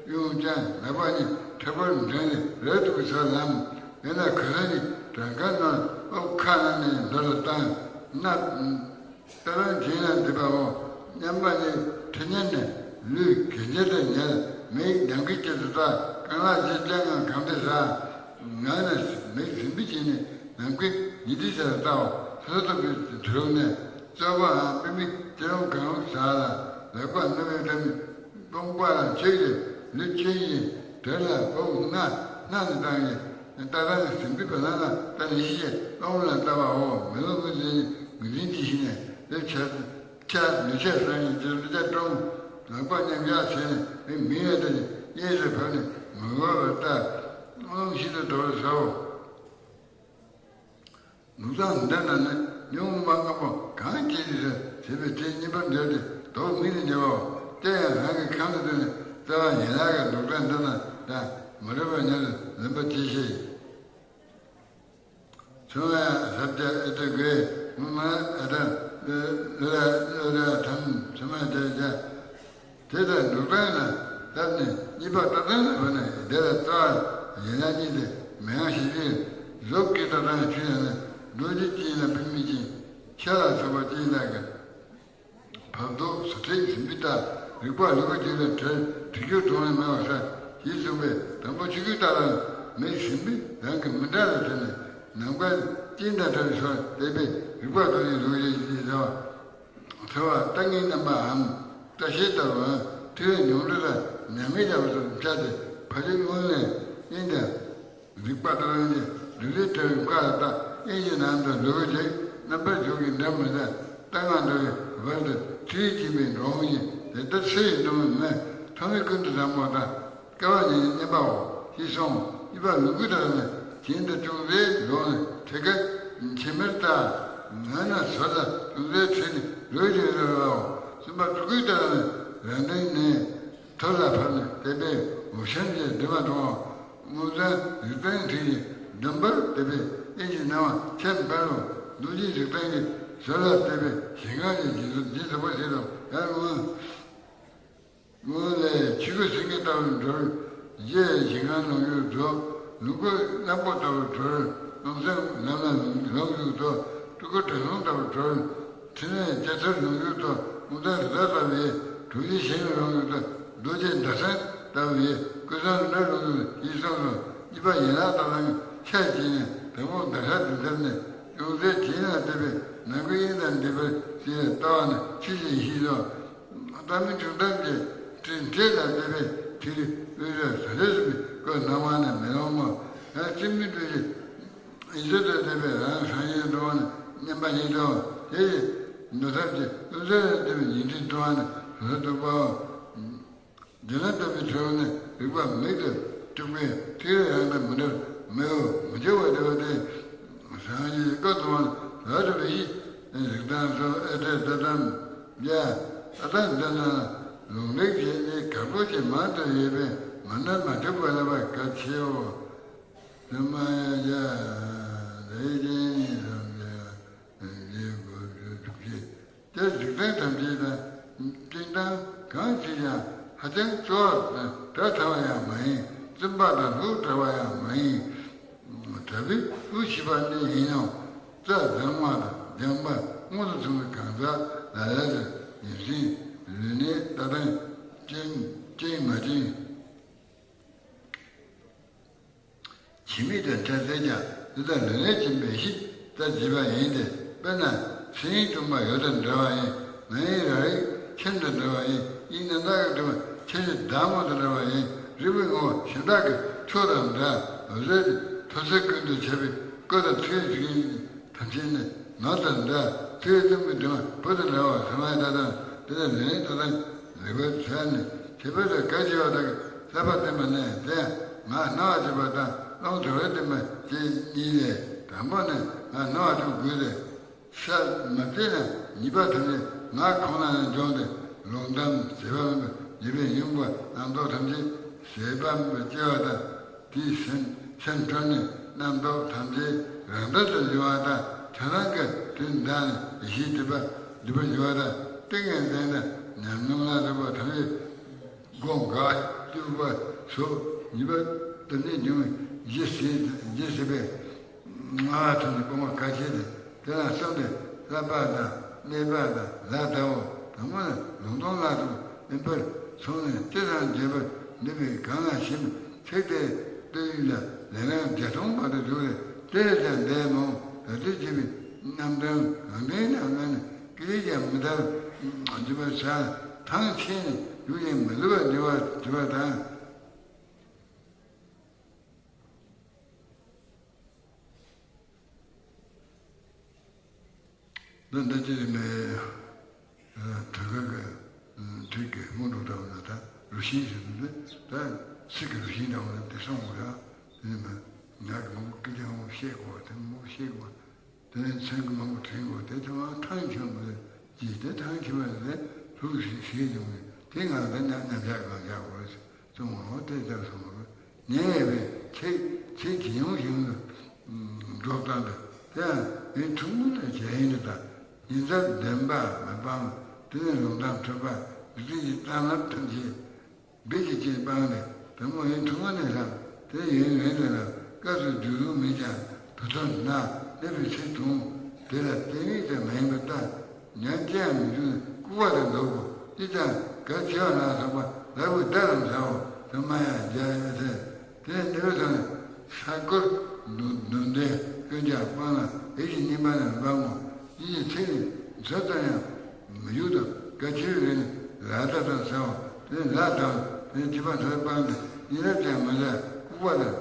གཡོན་བརྐྱང་ལག་པ་གཉིས་ཕྲག་པར་འདྲེན་ནས་རལ་དུ་གི་ས་ལམ། དེ་ན་གུ་རུ་ནི་བྲང་ཁ་ནང་ཨོབ་ཁ་ནང་ནས་འདྲ་ལ་བཏང་། སྣ་ལྟ་རང་བྱིན་ལ་འདེབས་པའོ། མཉམ་པ་ནི་ཁྲི་ཉན་ནས་ལུས་གན་རྐྱལ་དུ་ཉལ། མིག་ནམ་མཁའི་དཀྱིལ་དུ་ལྟ། རྐང་ལག་བཞི་བརྐྱང་ངང་གང་སྟེ་ཟ། ངག་ནས་མིག་ཟིམ་པའི་བྱས་ནས་ནམ་མཁའི་ཉི་ཟླའི་ཆ་ལ་ལྟའོ། ལྷ་ཐོབ་པའི་གྲོལ་ནས་རྩོད་པའམ་པུས་མོ་སྐྱིལ་ཀྲུང་གང་རུང་ཟ་ལ། ལག་པ་རྣོ་བའི་སྒྲ་མི་དཔུང་པ་ལ་ཆོས་ཀྱི་ལུས་ཆོས་ཀྱི་དྲོད་ལ་འོབས་ལྔ་སྣ་ནས་བཏང་ཡི། ལྟ་སྟངས་ཟིན་པའི་བ་ལང་ལ་ལྟ་ནས་ཤི་ཡི་རླུང་ལ་ལྟ་བའོ། མི་ལོ་ངོ་ཟིན་ངོས་འཛིན་གྱིས་ཤི་ནས་ལུས་ཆ་ཆ་ལུས་ཆ་སང་ཡི་ཇི་ལུས་ཆ་ཀྲུང་ལག་པ་མཉམ་བཞག་བྱས་ནས་མིག་མིག་ལ་ལྟ་ནས་གཡས་སུ་ཕབ་ནས་ངུ་བ་ལ་ལྟ། རླུང་ཤིན་ཏུ་དོར་བར་ཟའོ། ནུབ་བཟང་འདི་ན་ནི་ཉོན་མོངས་པ་ལྔ་པོ་གང་སྐྱེས་ཏེ་ཟེར་བྱེད་པའི་དེ་གཉིས་པར་འདོད་དེ་དོགས་མིག་ལས་འགྱུར་བའོ། དེ་ཡང་རང་གི་ཁམས་སུ་བཏུད་ནས་རྩ་བ་ཡན་ལག་གི་འདུག་སྟངས་འདི་ན་ད་མ་རིག་པ་ཉམས་སུ་ལེན་པ་ཅི་ཤེས། ཚུལ་ལ་ཟབ་རྒྱ་ཨེ་ཏི་དགོས་མུ་མ་ཨ་ད་ལུ་ལ་ལུ་ལ་དམ་ཚུལ་མ་དེ་རྒྱ། དེ་ལྟར་འདུག་སྟངས་ལ་བསླབས་ནས་གཉིས་པ་ལྟ་སྟངས་ལ་བབས་ནས་དེ་ལ་རྩ་བ་ཡན་ལག་གཉིས་ཏེ་མི་ཡང་ཞིག་ཅེས་གཟུགས་ཀྱི་ལྟ་སྟངས་ཆོས་ཡང་ན་རྡོ་རྗེ་ཅན་ལ་པུས་མོ་ཅན་ཤ་ལ་སོགས་པ་ཅན་དག་གི་བབ་རྡོག་ཟུར་ཐིག་ཟིན་པའི་ལྟ། རིག་པ་ལུས་པ་ཅན་ལ་བྲལ་བྲི་རྒྱུ་གྲོང་ལས་མེད་པར་ས་ཞེས་གསུངས་པས་དང་པོ་ཆོས་སྐུའི་ལྟ་སྟངས་མིག་ཟིན་པས་རང་གི་མི་འདྲ་ལ་བརྟེན་ནས་ནམ་མཁའ་སྤྱན་དང་འདྲ་བའི་ཕྱོགས་བལྟས་པས་རིག་པ་རྡོ་རྗེ་ལུགས་ཡོད་ཅེས་བྱ་བ། ཐལ་བ་ལྟ་ངན་རྣམ་པའམ་ལྟ་ཤེས་ལྟ་བུ་ཐལ་བའི་ཉུང་འཕྲི་ལ་མྱ་ངན་བྱ་བ་སོགས་འཆར་ཏེ་ཕ་ཆོས་སྔོན་ལས་དབྱིངས་དང་རིག་པ་ལྟ་སྟངས་ཀྱི་ལུས་ལས་བྲལ་བའི་བཀའ་ལ་ལྟ། དབྱིངས་ཀྱི་ནང་དུ་ལུས་ཅིག་རྣམ་པར་འཇོག་གི་འདྲ་མི་འདྲ་ལྟ་ང་འདྲ་བའི་བར་དུ་ཐལ་བས་བཅིངས་པའི་འགྲོ་འོང་ཡིན། དེ་ལྟར་ཚེ་ཡི་སྣང་བ་མེད་ཐོག་མའི་ཀུན་ཏུ་བཟང་པོ་དང་། སྐལ་བ་ཉིད་ནི་བསྙེན་པའོ་ཞེས་གསུངས། གཉིས་པ་ལུས་ཀྱི་ལྟ་སྟངས་ནི་གྱེན་དུ་ཅུང་ཟད་ལོག་ནས་ཐད་ཀར་ཕྱི་མར་ལྟ། ངག་ན་ཟུར་ལ་ཅུང་ཟད་འཕྲོས་ནས་ལུས་ཀྱི་རོལ་བའོ། གསུམ་པ་སྤྲུལ་སྐུའི་ལྟ་སྟངས་ནི་རང་དོན་ནི་ཐོད་ལ་ཕབ་ནས་བལྟས་པས་འོད་ཆེམ་གྱི་སྒྲིབ་པ་འགྲོ་འོང་། སྔོ་བསངས་རིག་སྟེང་དྲི་ཡིས་ལྡུམ་པར་བལྟས་པས་དབྱིངས་ཀྱི་སྣང་བ་ཆེམ་འཕེལ་ལོ། རྡོ་རྗེ་རིག་སྟེང་གི་ཟུར་ལ་བལྟས་པས་ཞིང་ཁམས་ཀྱི་འཇིགས་སུ་འཇིགས་སུ་རུང་བ་ཞིག་ཏུ་ཡར་འོང་། སྔོན་ལས་ཆོས་སྐུ་སེང་གེ་ལྟ་བུར་གྲོལ། རྗེས་ཞིང་ཁམས་ལོངས་སྤྱོད་རྫོགས། ལུས་སྐུ་གླང་པོ་ལྟ་བུར་གྲོལ། རླུང་སེམས་ལམ་ལ་ལོངས་སྤྱོད་རྫོགས། སྤྲུལ་སྐུ་དྲང་སྲོང་ལྟ་བུར་གྲོལ། ཕྲིན་ལས་རྒྱ་མཚོར་ལོངས་སྤྱོད་རྫོགས། སྔོ་བསངས་རིག་སྟེང་ལྟ་བུའི་གྲོལ་བྱེད་གཞན་ལ་ལོངས་སྤྱོད་རྫོགས། རྡོ་རྗེ་ཟླ་གསལ་ལྟ་བུའི་སྐུ་གསུང་ཐུགས་ལོངས་སྤྱོད་ཞེས་གསུངས་སོ། གཉིས་པ་ཡན་ལག་ལྟ་སྟངས་ཆ་བཞག་ནས་དང་པོ་ཟླ་ཤར་དུས་མཚམས་ནས་ཅུང་ཟད་གྱེན་ལ་བལྟས་པས་ནམ་མཁའི་དབྱིངས་དང་འདྲེས་པར་བྱས་ལྟ་བ་ནི་ཆོས་ཅན་ཞེས་སོ། ལྟ་མི་འཁྲུག་གཏམ་གྱི་སྤྲིན་བྲལ་ལ་བལྟས་པས་དེ་ལས་འོད་ཟེར་ཟ་འདྲེ་གསུམ་པའི་སྐུ་སྣང་བ་ནི་མེ་ལོང་ངོ་། ཡང་སྤྲིན་མེད་སྤྲོས་ཀྱི་ཡིད་གསལ་དུ་བལྟས་པས་རང་སངས་རྒྱས་འགྲོ་བ་ནི་མཉམ་པ་ཉིད་དོ། དེ་ཡི་འདུ་ཐབས་ཀྱི་ཀུན་རྫོབ་ལ་བལྟས་པས་ཉི་ཁྲི་འགྲོ་བ་ནི་རུ་སྡུག་པའོ། འདི་ལ་ལྟ་བུའི་ཁྲོད་ནས་རིག་པ་མིག་ཏུ་གྲུབ་པའི་ཐིག་ལེ་རང་དང་མི་འདྲ་མེའོ། མི་འགྱུར་བ་འདི་བ་སྟེ། སངས་རྒྱས་ཀྱི་སྐུ་མཐོང་བ་ལ་རིག་པའི་གཞི་རིག་སྟངས་སོགས་ཨེ་ཏེ་ཏེ་ཏམ་ཡ། ཨ་ཏ་འདི་ན་ལུང་ལེགས་བྱས་ནས་གར་པོ་ཆེ་མང་དུ་ཡོད་པས་མ་ནོར་མ་འཁྲུག་པ་ལ་བ་གལ་ཆེའོ། ཙི་མ་ཡ་ཡ་ལས་ཀྱི་ཉིན་རང་ཡ། རྗེས་སྒོ་བརྒྱད་དྲུག་ཅུ། དེ་འཇིག་རྟེན་ཐམས་ཅད་དང་སྤྱིར་བཏང་གང་ཞིག་ཀྱང་ ཧ་ཅང་གཙོ་བོར་གྲགས་ཚར་བ་ཡང་མ་ཡིན། བཙུན་པ་དང་ལུག་འདྲ་བ་ཡང་མ་ཡིན། དྲག་པོའི་དབུགས་ཕྱིས་པ་ནི་ཡིན་ཡང་། རྩྭ་སྦྱང་བ་དང་སྦྱང་པ་མངོན་དུ་མཐོང་བའི་གང་ཟག་ལ་ལ་ལ་ཡིན་ཞིང་། ལུས་གནད་ལྟ་སྟངས་ཅན་ཅན་མ་ཅན། ཇི་སྙེད་དུ་འཕྲད་ཚད་ཀྱང་འདི་ལྟར་ལུས་གནད་ཀྱི་འབད་ཤེས་ལྟར་བྱེད་པ་ཡིན་ཏེ། དཔེར་ན་ཚེ་ཡིན་གྲུང་པོ་ཡུལ་དང་འདྲ་བ་ཡིན། ང་ཡི་རང་རིག་ཁྱིམ་དང་འདྲ་བ་ཡིན། ཡིད་རྣམ་དག་གི་གྲུབ་པ་ཁྱེར་ཤེས་བདག་མོ་དང་འདྲ་བ་ཡིན། རིག་པའི་ངོ་བོ་གཞན་དག་གི་ཕྱོགས་དང་འདྲ། འོད་ཟེར་ཐོབ་ཚད་ཀུན་ཏུ་ཁྱབ་པའི་སྐུ་དང་ཐུགས་ཡིད་ཀྱི་ཐམས་ཅད་ནི་ནོར་དང་འདྲ། ཐུགས་ཡིད་གཏུམ་གྱི་དྲི་མ་བུ་དང་འདྲ་བ་ཟེར་མ་ཡི་ལྟ་སྟངས་དེ་ལ་ལུས་གནད་ལྟ་སྟངས་ལེགས་པར་འཚལ་ནས། བྱིས་པ་དང་གལ་ཆེ་བ་དག་གིས་བསླབ་པ་བསྟན་པ་ནི་དེ་ཡང་ངག་རྣ་བ་བྱེད་པ་དང་རླུང་དྲི་བ་བསྟན་པ་བཅས་གཉིས་ལས། དང་པོ་ནི་ངག་རྣ་བ་བྱེད་དགོས་ཏེ། ས་མ་བརྩིས་ན་ཉེས་པ་ཐམས་ཅད་ངག་ཁོང་ན་ནས་འབྱུང་སྟེ། ལུང་གཏམ་བྱེད་པ་མིན་པར་ཉེས་པའི་ཡོང་བ་རྣམ་རྟོག་ཐམས་ཅད་ཟད་པ་མིན་པར་སྐྱེ་བ་དང་། དེའི་སེམས་སེམས་ཁྲོ་ནས་རྣམ་རྟོག་ཐམས་ཅད་རང་འདོད་དུ་འབྱུང་བ་དང་། ཐལ་རང་གི་དུས་འདའ་ནས་ཡེ་ཤེས་སྒྲིབ་པ་སྒྲིབ་པར་འགྱུར་བ་དང་། ཏིང་ངེ་འཛིན་དང་ཉམས་སྣང་ལ་སོགས་པ་ཐམས་ཅད་སྒོ་འགག་སྐྱུག་པ་སོགས་ཉེས་པ་དུ་ནས་འབྱུང་བའི་གཞི་ཟད་གཞི་ཟད་པའི་སྔ་བ་ཐམས་ཅད་སྤོང་བ་གལ་ཆེ་སྟེ། དེ་ལ་གསུམ་སྟེ། བསླབ་པ་དང་གནས་པ་དང་ལ་བཟླའོ། དང་པོ་ནི་ལུང་སྟོན་ལ་སོགས་ཨིན་པར་མཚུངས་ནས་ཅི་ཙམ་རྒྱས་པར་འདོད་པའི་གང་ལ་ཞེན་པའི་ཚིག་དེ་ལྟ་བུ་ལ་ལན་རིམ་བརྒྱ་སྟོང་བར་དུ་འཇུག་སྟེ། དེ་ལས་ཀྱང་འདས་མ་འོངས་ད་ལྟའི་བྱས་པའི་རྣམ་གྲངས་གང་དྲན་ཀྱང་སྔ་ནས་ཀི་ལི་ཀྱང་མི་ཐར་འགྱུར་བར་བྱ། ཐང་ཆད་ནས་ཡུག་ཡིན་མི་བཟོད་པར་འགྱུར་བ་འགྱུར་བ་དང་། འདི་འདི་ཅི་རེད་མེད། དུས་ཀ་གི་དུས་ཀྱི་སྔོན་འགྲོ་ལྟ་བུ་ན་ད་རུ་ཤིང་ཟེར་དུས་ད་ཚིག་གི་རུ་ཤིང་འདྲ་བོ་ལ་དེ་སོང་བ་ར། དེ་ནི་མ་ང་གི་མང་པོ་སྐད་ཆ་མང་པོ་བཤད་དགོས་པ་དེ་མང་པོ་བཤད་དགོས་པ། དེ་ནས་མཚན་གྱི་མང་པོ་དྲན་དགོས་དེ་ཚང་མ་ཐང་ཆད་པ་རེད། ཅི་སྟེ་ཐང་ཆད་པ་རེད། ལུགས་ཤིག་ཤེས་ཡོང་ནས་དེ་ང་ལ་ཉམས་ཆག་གང་ཆག་དགོས་རེད། གསུང་བ་འོ་དེ་ལྟར་གསུངས་པ། ཉན་ཡས་པའི་ཚིག་ཚིག་ཇི་ཡོང་ཞིང་དུ་སྒྲོག་སྟངས་དང་། དེ་ཡང་མི་ཕྲུ་གུ་ལ་བྱས་ཡིན་དུ་དང་ཉིན་མཚན་བདེན་པ་མི་སྤང་། དེ་ནས་ལུང་དང་འཕྲོད་པ་རིག་གནས་ཀྱི་གཏན་ལ་ཐམས་ཅད་སྦས་ཀྱི་རྐྱེན་སྤངས་ནས། དེ་མོ་ཡིན་ཕྲུ་གུ་ནས་ལྷག་དེ་ཡུན་རིང་ལས་ལ་སྐབས་སུ་འཇུག་ལུགས་མེད་ཀྱང་དུ་ཐོན་ན་གནས་པའི་ཚེ་དུང་དེ་ལ་དེ་ཉིད་དུ་མ་ཡིན་པར་ལྟ། ཉམས་ཅི་ཡང་མི་འཇུག་ནས་ལྐུགས་པ་དང་ལྡོག་གོ། ཅི་ལྟར་གལ་ཆེ་བ་ལ་སོགས་པ་ལ་བུ་བདག་རང་བྱའོ། དུ་མ་ཡང་རྒྱ་ཡོད་ཚེ། དེ་ནས་འདི་བས་སོང་ནས་ས་སྐོར་འདུ་འདུ་འདྲའི་སྐྱོན་ཀྱང་སྤངས་ལ་ཡིད་ཀྱི་གཉིས་པ་ནས་སྤང་ངོ་། ཡིད་ཀྱི་ཚིག་ནི་མཛོད་ཙམ་ཡང་མི་འཇུག་དང་། གལ་ཆེ་བའི་རིགས་ནི་ལ་བཟླ་དང་ཟེར་བ། དེ་ནི་ལ་དང་དེ་ནི་ཐིགས་པ་མཐོ་སྤངས་ཏེ་ཡིད་རབ་ཀྱང་མི་བཟླ་ལྐུགས་པ་དང་།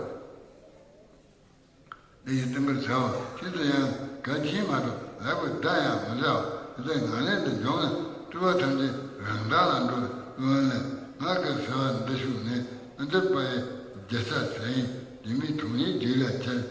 ལས་ཀྱི་བསྟན་པར་བྱའོ། ཁྱེད་ཚོ་ཡང་གལ་ཆེན་མ་གཏོགས་ལ་བུ་བཟླ་ཡང་མི་བཟའོ། དེ་ལྟར་ངག་ལས་འདི་འབྱུང་ན་སྤྲུལ་པ་ཐམས་ཅད་རང་དག་ལ་འགྲོ་བའི་དབང་ལས། ངག་གི་ཟེར་བ་འདི་ཞུགས་ནས་ཨ་འདི་པ་ཡི་རྒྱལ་ས་ཟེར་ཡིན། འདི་མིའི་དྲུང་ཡིག་རྒྱུད་ལ་ཁྱེར།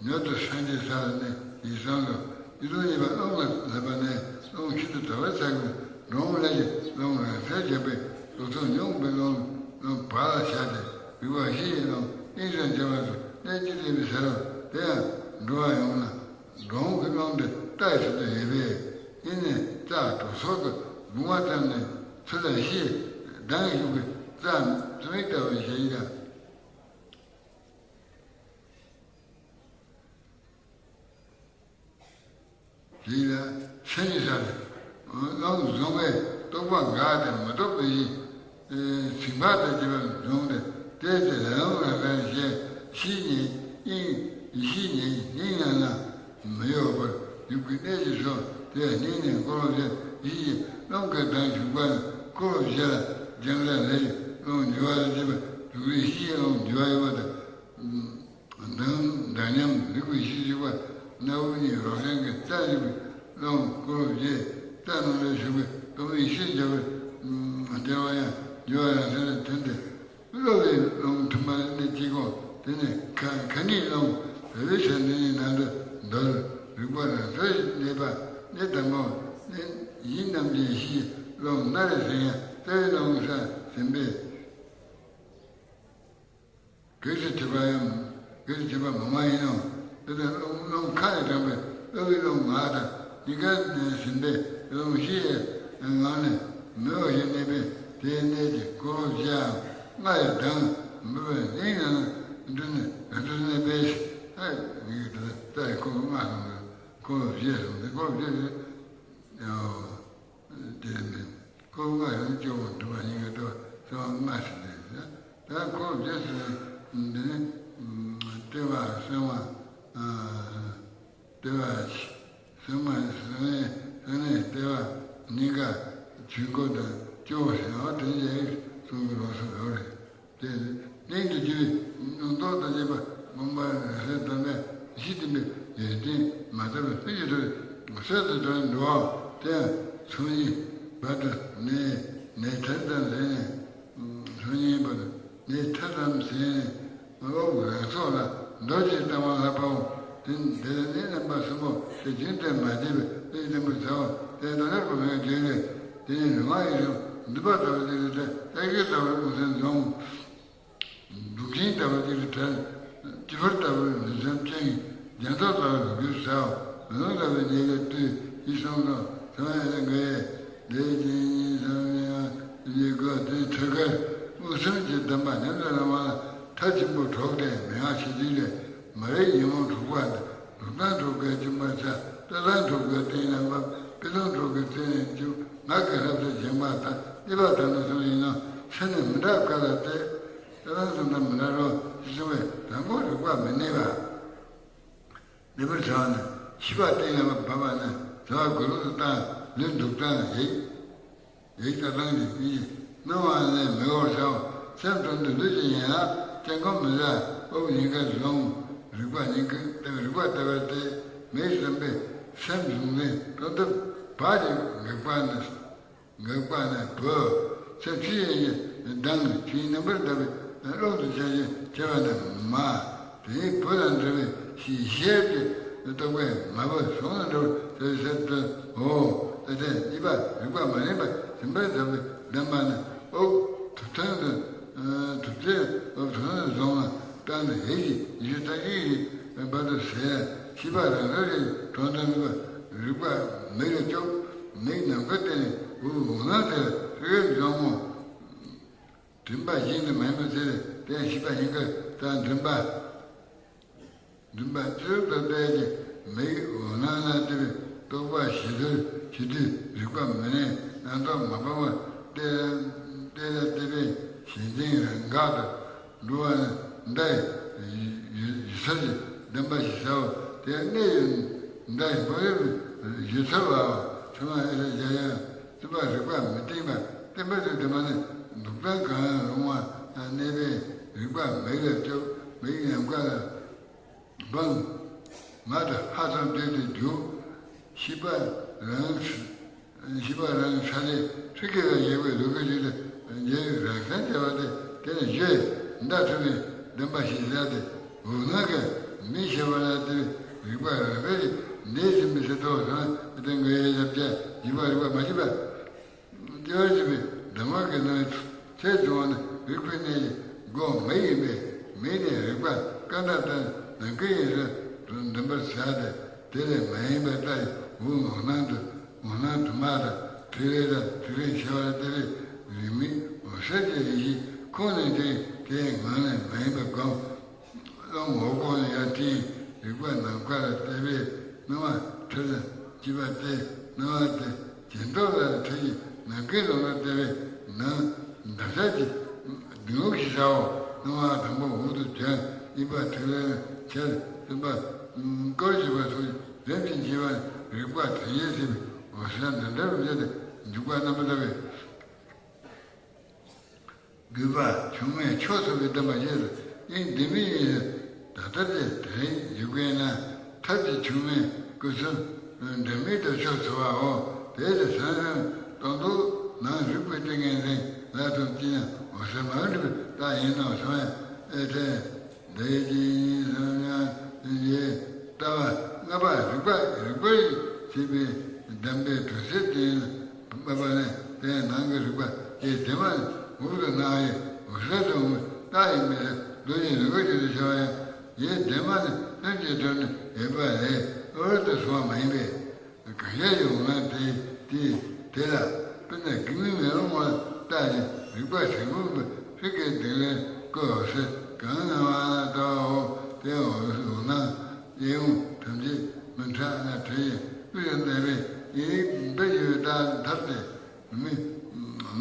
མྱུར་དུ་སངས་རྒྱས་ས་ལ་གནས་ཡིད་བཟང་ལོ། ཡིད་དུ་ཉེས་པ་རླུང་ལ་བསླབ་པ་ནས། རླུང་ཤིན་ཏུ་དྲག་པར་བྱ་དགོས། འབྲོང་ལས་ཀྱི་རླུང་རང་སར་བྱེད་པའི་གཟུགས་ཐོག་མྱོང་བའི་རླུང་རླུང་བག་ལ་ཞ་སྟེ། རིག་པ་བཞི་ཡི་རླུང་དབྱིངས་སུ་འབྱེད་པ་སོགས་གནད་ཅི་སྟེ་བའི་ཟེར་རོ། དེ་ཡང་འགྲོ་བ་ཡོངས་ལ་འབྲོང་གི་རླུང་དེ་ལྟ་ཞིབ་ཏུ་ཡོད་པས། ཡིན་ནས་རྩྭ་གྲོ་སོགས་ཀྱི་བུང་བ་ཙམ་ནས་ཚུར་ལ་བཞི་ལྡང་བཞུགས་པའི་རྩྭ་རྩི་མིག་ལྟ་བུ་ཞིག་ཡིན་ཀྱང་། དེ་ལ་སེམས་ཀྱི་སར་རླུང་བཟུང་བའི་རྟོག་པ་འགག་སྟེ་མི་རྟོག་པའི་ཞིང་ཟིན་པ་དང་བཅས་པ་བཟུང་སྟེ། དེ་ལྟར་རླུང་རང་གར་བཞེད་ཤེས་ཉིད་དབྱིངས་ཤེས་ཉིད་སྙིང་ནང་ལ་མི་གཡོ་བར་ཡུག་གི་གནད་ཀྱིས་སོ། དེ་སྙིང་ནས་འཁོར་བ་བཞི་ཡི་རླུང་གི་གདངས་ཞུགས་པ་ནི་འཁོར་བ་བཞི་ལ་རྒྱང་གྲགས་ལས་ཀྱི་རླུང་འཇུ་བ་ལ་བྱེད་པ་ཡུག་རིགས་བཞི་ཡི་རླུང་འཇུ་བ་ཡོད་པ་དང་། མདངས་མདངས་ཉམས་རིག་པའི་གཞི་ཞུགས་པ། སྣ་བུག་གཉིས་རོ་བྲལ་གྱི་རྩ་ཞུགས་པའི་རླུང་འཁོར་བརྒྱད། རྩ་རྣམས་ལ་ཞུགས་པའི་སྟོབས་མིག་ཤེས་འཇོག་པའི་ལྟེ་བ་ཡང་རྒྱུ་བ་རང་སར་ཐོན་ཏེ། གློ་བའི་རླུང་ཐུར་མ་ནས་སྐྱེ་གོ། དེ་ནས་ཁ་ཁ་ནི་རླུང་བོད་པའི་ས་འདི་ཉིད་ནང་དུ་འདུར། རིག་པ་རང་སར་གནས་པ་གནས་དང་པོ་ནི་ཡིད་རྣམ་ལྡན་གཞིའི་རླུང་སྣ་རེ་ཟིན་ཡང་རྩ་བའི་རླུང་ས་ཟིན་པས། གེགས་སུ་གྱུར་པ་ཡང་། གེགས་སུ་གྱུར་པ་མང་བ་ཡིན་ནོ། དེ་ལྟར་རླུང་རླུང་ཁ་ལས་དྲངས་པའི་གློ་བའི་རླུང་ངག་དང་གཉིས་ཀ་ནས་ཟིན་པས་རླུང་བཞི་ཡི་ངང་ནས་མི་གཡོ་ཞིང་གནས་པས། དེའི་གནས་ཀྱི་འཁོར་ལོ་བཞིའམ་ལྔ་ཡི་གདངས་འབུལ་བའི་གླིང་ཡང་འདི་ནི་རི་ཁྲོད་གནས་པས། ཨ་ནི་ད་ལྟ་འཁོར་ལོ་ལྔ་གསུངས་ཏེ། འཁོར་ལོ་བཞི་གསུངས་ཏེ། འཁོར་ལོ་བཞི་ཡོད། དེ་ནི་འཁོར་ལྔ་ཡང་སྐྱེ་བོ་འགྲོ་བ་ཡིན་གྱི་འགྲོ་བ་ལྔ་ཞིག་ཡོད། ད་འཁོར་ལོ་བཞི་ཟེར་ནི་འདི་ནི་ལྟེ་བ་སྲིང་མོ། ལྟེ་བ་སྲིང་མོ། སྲིང་མོ་ལྟེ་བ་སྙིང་ག་ཆོས་འཁོར་དང་སྐྱེ་བོ་ཟེར་བ་དེ་འདྲའི་གསུང་གི་ལོགས་སུ་ཡོད་རེད། དེ་གླིང་དུ་སྐྱེ་བའི་སྙིང་སྟོབས་དང་བཅས་པ་མངོན་པར་རང་སེམས་དམ་པའི་གཞི་བསྟན་པའི་ཡོན་ཏན་མ་དག་པའི་ལྷུན་གྱིས་གྲུབ་པའི་ངོ་མཚར་དུ་གྲགས་འགྲོ་བའོ། དེ་ཡང་ཚོགས་གཉིས་བར་དུ་ནས་ནས་ཐལ་ཙམ་ཟིན་ནས། ཚོགས་གཉིས་བར་དུ་ནས་ཐལ་ཙམ་ཟིན་ནས། དབུགས་རང་སོགས་ལ་མདོར་བྱས་བཏང་བ་ལྷག་པའོ། དེ་འདི་ལ་ནི་རྣམ་པ་གསུམ་པོ་དེ་རྒྱུན་དུ་མ་བརྗེད་པའི་གླིང་བརྟན་པོར་བྱའོ། དེ་ལྟར་ལྷག་པའི་མེད་དེ་ནི། དེ་ནི་རི་མ་ཡི་རང་འདུས་པ་ལྟ་བུ་དེ་ལ་ལྟ་བའི་ལྟ་བར་མངོན་སུམ་འཛོམས། འདུ་ཁྱིམ་ལྟ་བུ་དེ་ལ་བྲལ། དཀྱིལ་འཁོར་ལྟ་བུར་ལུས་སེམས་ཅན། རྒྱ་མཚོ་ལྟ་བུར་ལུས་འགྱུར་བྱའོ། མེ་ལོང་ལྟ་བུའི་གནས་ལས་བཏུས། ཞེས་གསུངས་སོ། ཚངས་དབྱངས་ལས་འགྲོ་བའི་ལས་ཀྱི་ཉིན་བསམ་ཡང་ཡི་གོ་དེ་ཐོད་རྒལ་དབུགས་གསུམ་གྱི་བསྡམས་པ་ཉམས་སུ་བླང་བ་ལ་མཐར་ཕྱིན་པོ་གྲོགས་ཏེ་མི་མངའ་ཞི་བདེ་ལས། མ་རིག་ཉོན་མོངས་འཁྲུགས་པ་འདི། འདུག་སྟངས་གྲོགས་ཀྱིས་བཅོམ་པར་བྱ། ལྟ་སྟངས་གྲོགས་ཀྱིས་བརྟན་ལ་འབབ། དཔེ་ལུང་གྲོགས་ཀྱིས་བརྟན་ལ་འཇུག་ངག་གིས་ཧྲབ་ཏུ་བཞེངས་པ་དང་། གཉིས་པ་དང་ནི་གསུམ་ཡིན་ནོ། ཚེ་ནི་མི་འདྲ་བཀའ་ལ་སྟེ། ལྟ་སྟངས་གསུམ་དང་མི་འདྲ་རོ། ཞེས་གསུངས་པས། དང་པོ་རིག་པ་མི་གནས་པ། འདི་པར་བྱ་བ་ནི། ཤེས་པ་གཏིང་ལ་བབས་པ་ནི། བྱ་བ་གུ་རུ་དང་ལུས་འདུག་སྟངས་ཡིག་ཡིག་ལྟ་སྟངས་ཀྱི་སྤྱི་སྣང་བ་ལས་མི་འོར་བྱའོ། སེམས་དྲུང་དུ་ལུས་ཀྱི་ཡན་ལག་སྐྱེ་ཁམས་མི་བཟའ། དབུགས་སྙིང་གར་ལོངས། རིག་པ་སྙིང་གར་ལྟ་བའི་རིག་པ་ལྟ་བར་ལྟོས། མེད་བསམ་པའི་སེམས་བཟུང་ནས་དོན་དུ་བག་ཅིང་འགེགས་པ་ནི། འགག་པ་ནི་བུ། ཚེ་ཕྱི་ཡི་མདངས་ཕྱིའི་རྣམ་པར་འདག་པའི་ཀློང་དུ་འཆར་ཞིང་འཆར་བ་ནི་མ། དེའི་བུ་ལ་འདྲ་བའི་ཤེས་ཤེས་ཀྱི་རྟོག་པས་མ་བུ་ཟུང་ལ་འདྲ་བར་ཐལ་ཟེར་དུ། འོ། ད་ལྟའི་གཉིས་པ་རིག་པ་མ་རིག་པ་སྦྱིན་པར་བྱ་བའི་བདེན་པ་ནི། དབུགས་ཐུབ་ཐང་དུ། ཐུབ་ཚེ་དབུགས་ཐུབ་ཐང་དུ་བཟུང་ལ་བཏང་ནས་ཡིད་ཀྱིས་ཉི་ཤུ་རྩ་གཅིག་གི་བར་དུ་ཟད། ཤེས་པ་རང་རང་གི་གྲོང་དུ་ནུས་པ་རིག་པ་མིག་ལ་སྐྱོབ། མིག་ནམ་མཁའ་སྟེང་ནས་འོད་འོད་སྣང་དེ་ལ་ཐོད་རྒལ་འཛོམས་མོ། དྲན་པ་གཞན་དུ་མ་ཡིན་པ་དེ་ལ་དེ་ཤེས་པ་ཡིན་གྱི། ད་མགྲིན་པ། མགྲིན་པ་ཅི་རིགས་པ་དཔལ་གྱི་མིག་འོད་སྣང་ལ་ལྟོས་པའི་རྟོག་པ་ཞི་དུལ་ཞི་དུལ་རིག་པ་མི་གནས་རྣམ་རྟོག་མ་སྤངས་པར་ལྟོས། ལྟོས་ལ་ལྟོས་པའི་ཞེན་ཅན་རང་འགག་ཏུ་འགྲོ་བ་ནི་མདའ་ཡི་ཡི་ཚབ་ཀྱི་བདེན་པ་ཞེས་བྱའོ། དེ་གནས་ཡུལ་མདའ་ཡི་བོ་ཡུལ་ཡི་ཚབ་བའོ། ཚད་མ་ཨེ་ཤ་རྒྱ་ཡང་བརྩོན་པ་རིག་པ་མི་བརྟན་པ་བརྟན་པ་དེ་བདེན་པ་ནི་འདུག་སྟངས་གང་རུང་བ་གནས་པའི་རིག་པ་མིག་ལ་སྐྱོབ། མིག་ནམ་མཁའ་ལ་སྤང་། མ་དང་ཧ་ཅང་འབྲེལ་ཏེ་འཇུག་ཤེས་པ་རང་། ཤེས་པ་རང་ས་ལས་ཆུ་སྐྱེས་ལ་ཡལ་བའི་ལུས་ཀྱི་རིགས་ལ་འཇལ་བའི་རང་སེམས་བྱ་བ་སྟེ། དེ་ནི་བཞི་མདའ་ཐུབ་པའི་བདེན་པ་ཞེས་བྱ་སྟེ། འོད་སྣང་གི་མིག་ཤེས་པ་ལ་ལྟོས་པའི་རིག་པ་རང་སེམས་ཀྱིས་འདས་ཟིན་པའི་ཕྱིར་ཏོ། གསང་སྟེ་མགོན་ཡེ་ཞབས་ཀྱང་འཇིགས་པ་རིག་པ་མ་སྐྱེས་པ། སྐྱེ་བར་བྱེད་པའི་གདམས་ངག་གི་སྣང་བའི་ཚད་བྱུང་བ་ནི་རིག་པའི་གནས་ཀྱི་སྒོ་མིག་ཡིན་པས། མིག་ནི་རིག་པ་སྐར་མདའ་ལྟར་ནམ་མཁའི་དབྱིངས་སུ་འདྲེན་པར་བྱ་སྟེ། དེ་ལས་མ་ཡིན་པ་ལྟ་ཡི་འོད་འོད་སྣང་དུ། འོད་སྣང་དུ་མ་དང་ཐིག་ལེ་དང་ཐིག་ལེ་ཤར་བ་ལ་ལྟོས་པའི་རིག་མིག་འོད་གསལ་གྱི་ཡེ་ཤེས་ཁོང་ནས་དེ་དེའི་ངང་ལས་མ་ཡིན་པ་སྒོམ། རླུང་འོད་ཀོང་ལ་ཡར་ཐིམ། རིག་པ་ནམ་མཁའ་ལ་ལྟོས་པས་སྣང་བ་འཁྲུལ་ལ་སྐྱེས་པ་སྟེ། སྣང་བ་དེ་ཇེ་མཐོ་ལ་འཁྲུལ་ཞིང་ནམ་མཁའི་ཀློང་ལ་ལྟོས་པས་ནམ་འདབ་ཆགས་ཀྱི་གདིང་ལུག་ཞེས་བྱའོ། སྣང་བ་དང་པོ་འོག་ཏུ་བྱོན། གཉིས་པ་ཐིག་ལེ་ལ་འཆར། གསུམ་པ་སྐོར་བྱེད་པ་སོགས་རིམ་གྱིས་འབྱེད་པ་རིག་པ་དོན་གཉེར་བྱེད་པའི་འོད་གསལ་འདི་འདྲ་རུ་བྱས་ཏེ་འཇུག་པ་རྣམ་པར་དག་པས། དགོས་པ་ཆུང་མའི་ཕྱོགས་སུ་བའི་བསྟན་པ་བཞི་ལ་དབྱིངས་ལྡན་མིན་ཡིན། ད་ལྟར་དེ་དེ་རིང་ཡི་གེ་ན་ཐབས་ཀྱི་ཆུང་མའི་སྐུ་གསུམ་འབྲལ་མེད་དུ་ཕྱོགས་འཚོ་བའོ། དེ་ལས་སང་སང་སྟོང་ཐུག་ནང་རིག་པའི་ཏིང་ངེ་འཛིན་ལ་ཐུག་ཅི་ན་འོད་གསལ་མ་འགྲིབ་པའི་རྟགས་ཡིན་ནོ་གསུངས་ཡང་ཨེ་ཐེ། འདི་ཡི་སྐྱེ་གཉིས་སམ་ཡང་ཡི་ལྟ་བ་ལྔ་པ་རིག་པ་རིག་པར་བྱེད་པའི་གདམས་པའི་གྲུ་གཟིངས་དེ་ཡིན་པ་ནི། དེའི་ནང་གི་རིག་པ་དེ་དེ་མ་འོག་ཏུ་སྣང་བའི་འོད་གསལ་དུ་འོང་བའི་རྟགས་ཡིན་པས། མདོ་ཡི་རིག་པ་ཞིག་ཏུ་བྱ་བ་ཡང་ཡིད་དེ་མ་ནི་ལྷུན་གྱིས་གྲུབ་ནས་ཡོད་པ་ལས་འོག་ཏུ་སོང་བ་མ་ཡིན་པས། གང་ཞིག་ཡོད་ན་དེ་དེ་དེ་ལ་དཔེར་ན་དགེ་མི་མེ་ལོང་བ། བརྟགས་ཤིང་རིག་པ་བྱང་ཆུབ་པའི་ཕྱིར་གྱི་སྡིག་ལས་བསྐུལ་འོད་ཟེར་གང་ཡང་བ་ལ་ལྟ་བའོ། དེ་འོད་ཟེར་འོད་སྣང་གཡས་གཡོན་ཐམས་ཅད་མི་ཁྲག་ལ་བྲི་ཡི་དབུས་སུ་གནས་པའི་ཡི་གེ་འབུལ་ཞུ་བའི་རྟགས་ཐབས་ཏེ། མི་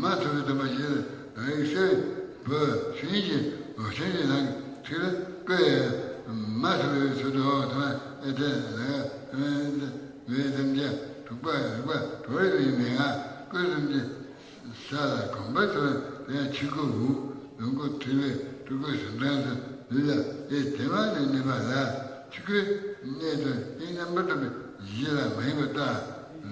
མ་ཐུབ་པའི་དམ་པ་ཞིག་ལ་རིགས་སེ་བོད་ཆོས་ཀྱི་ལོ་ཆེན་གྱི་ནང་གི་ཚིག་ལ་བཀོད་ཡ། མ་ཐུབ་པའི་ཚུལ་དུ་འོ་ཐ་མ་ཨེ་ཐེ་ལ་བའི་དམ་བཅའ་དྲུག་པ་རིག་པ་གྲོལ་བའི་མན་ངག་བཀོད་ཙམ་གྱི་ས་ལ་གོམ་པ་ཚོ་དེ་ཡང་ཆོས་སྐུ་འོད་ལོངས་སྐུ་ཐིག་ལེ་སྤྲུལ་སྐུ་ཟུང་དྲངས་སུ་ལུས་ལ་ཨེ་དེ་མ་ནས་གནས་པ་ལ། ཆོས་སྐུའི་གནས་དུ་དབྱིངས་རྣམ་པར་རྟོག་པའི་གཞི་ལ་མ་ཡིན་པར་བརྟགས།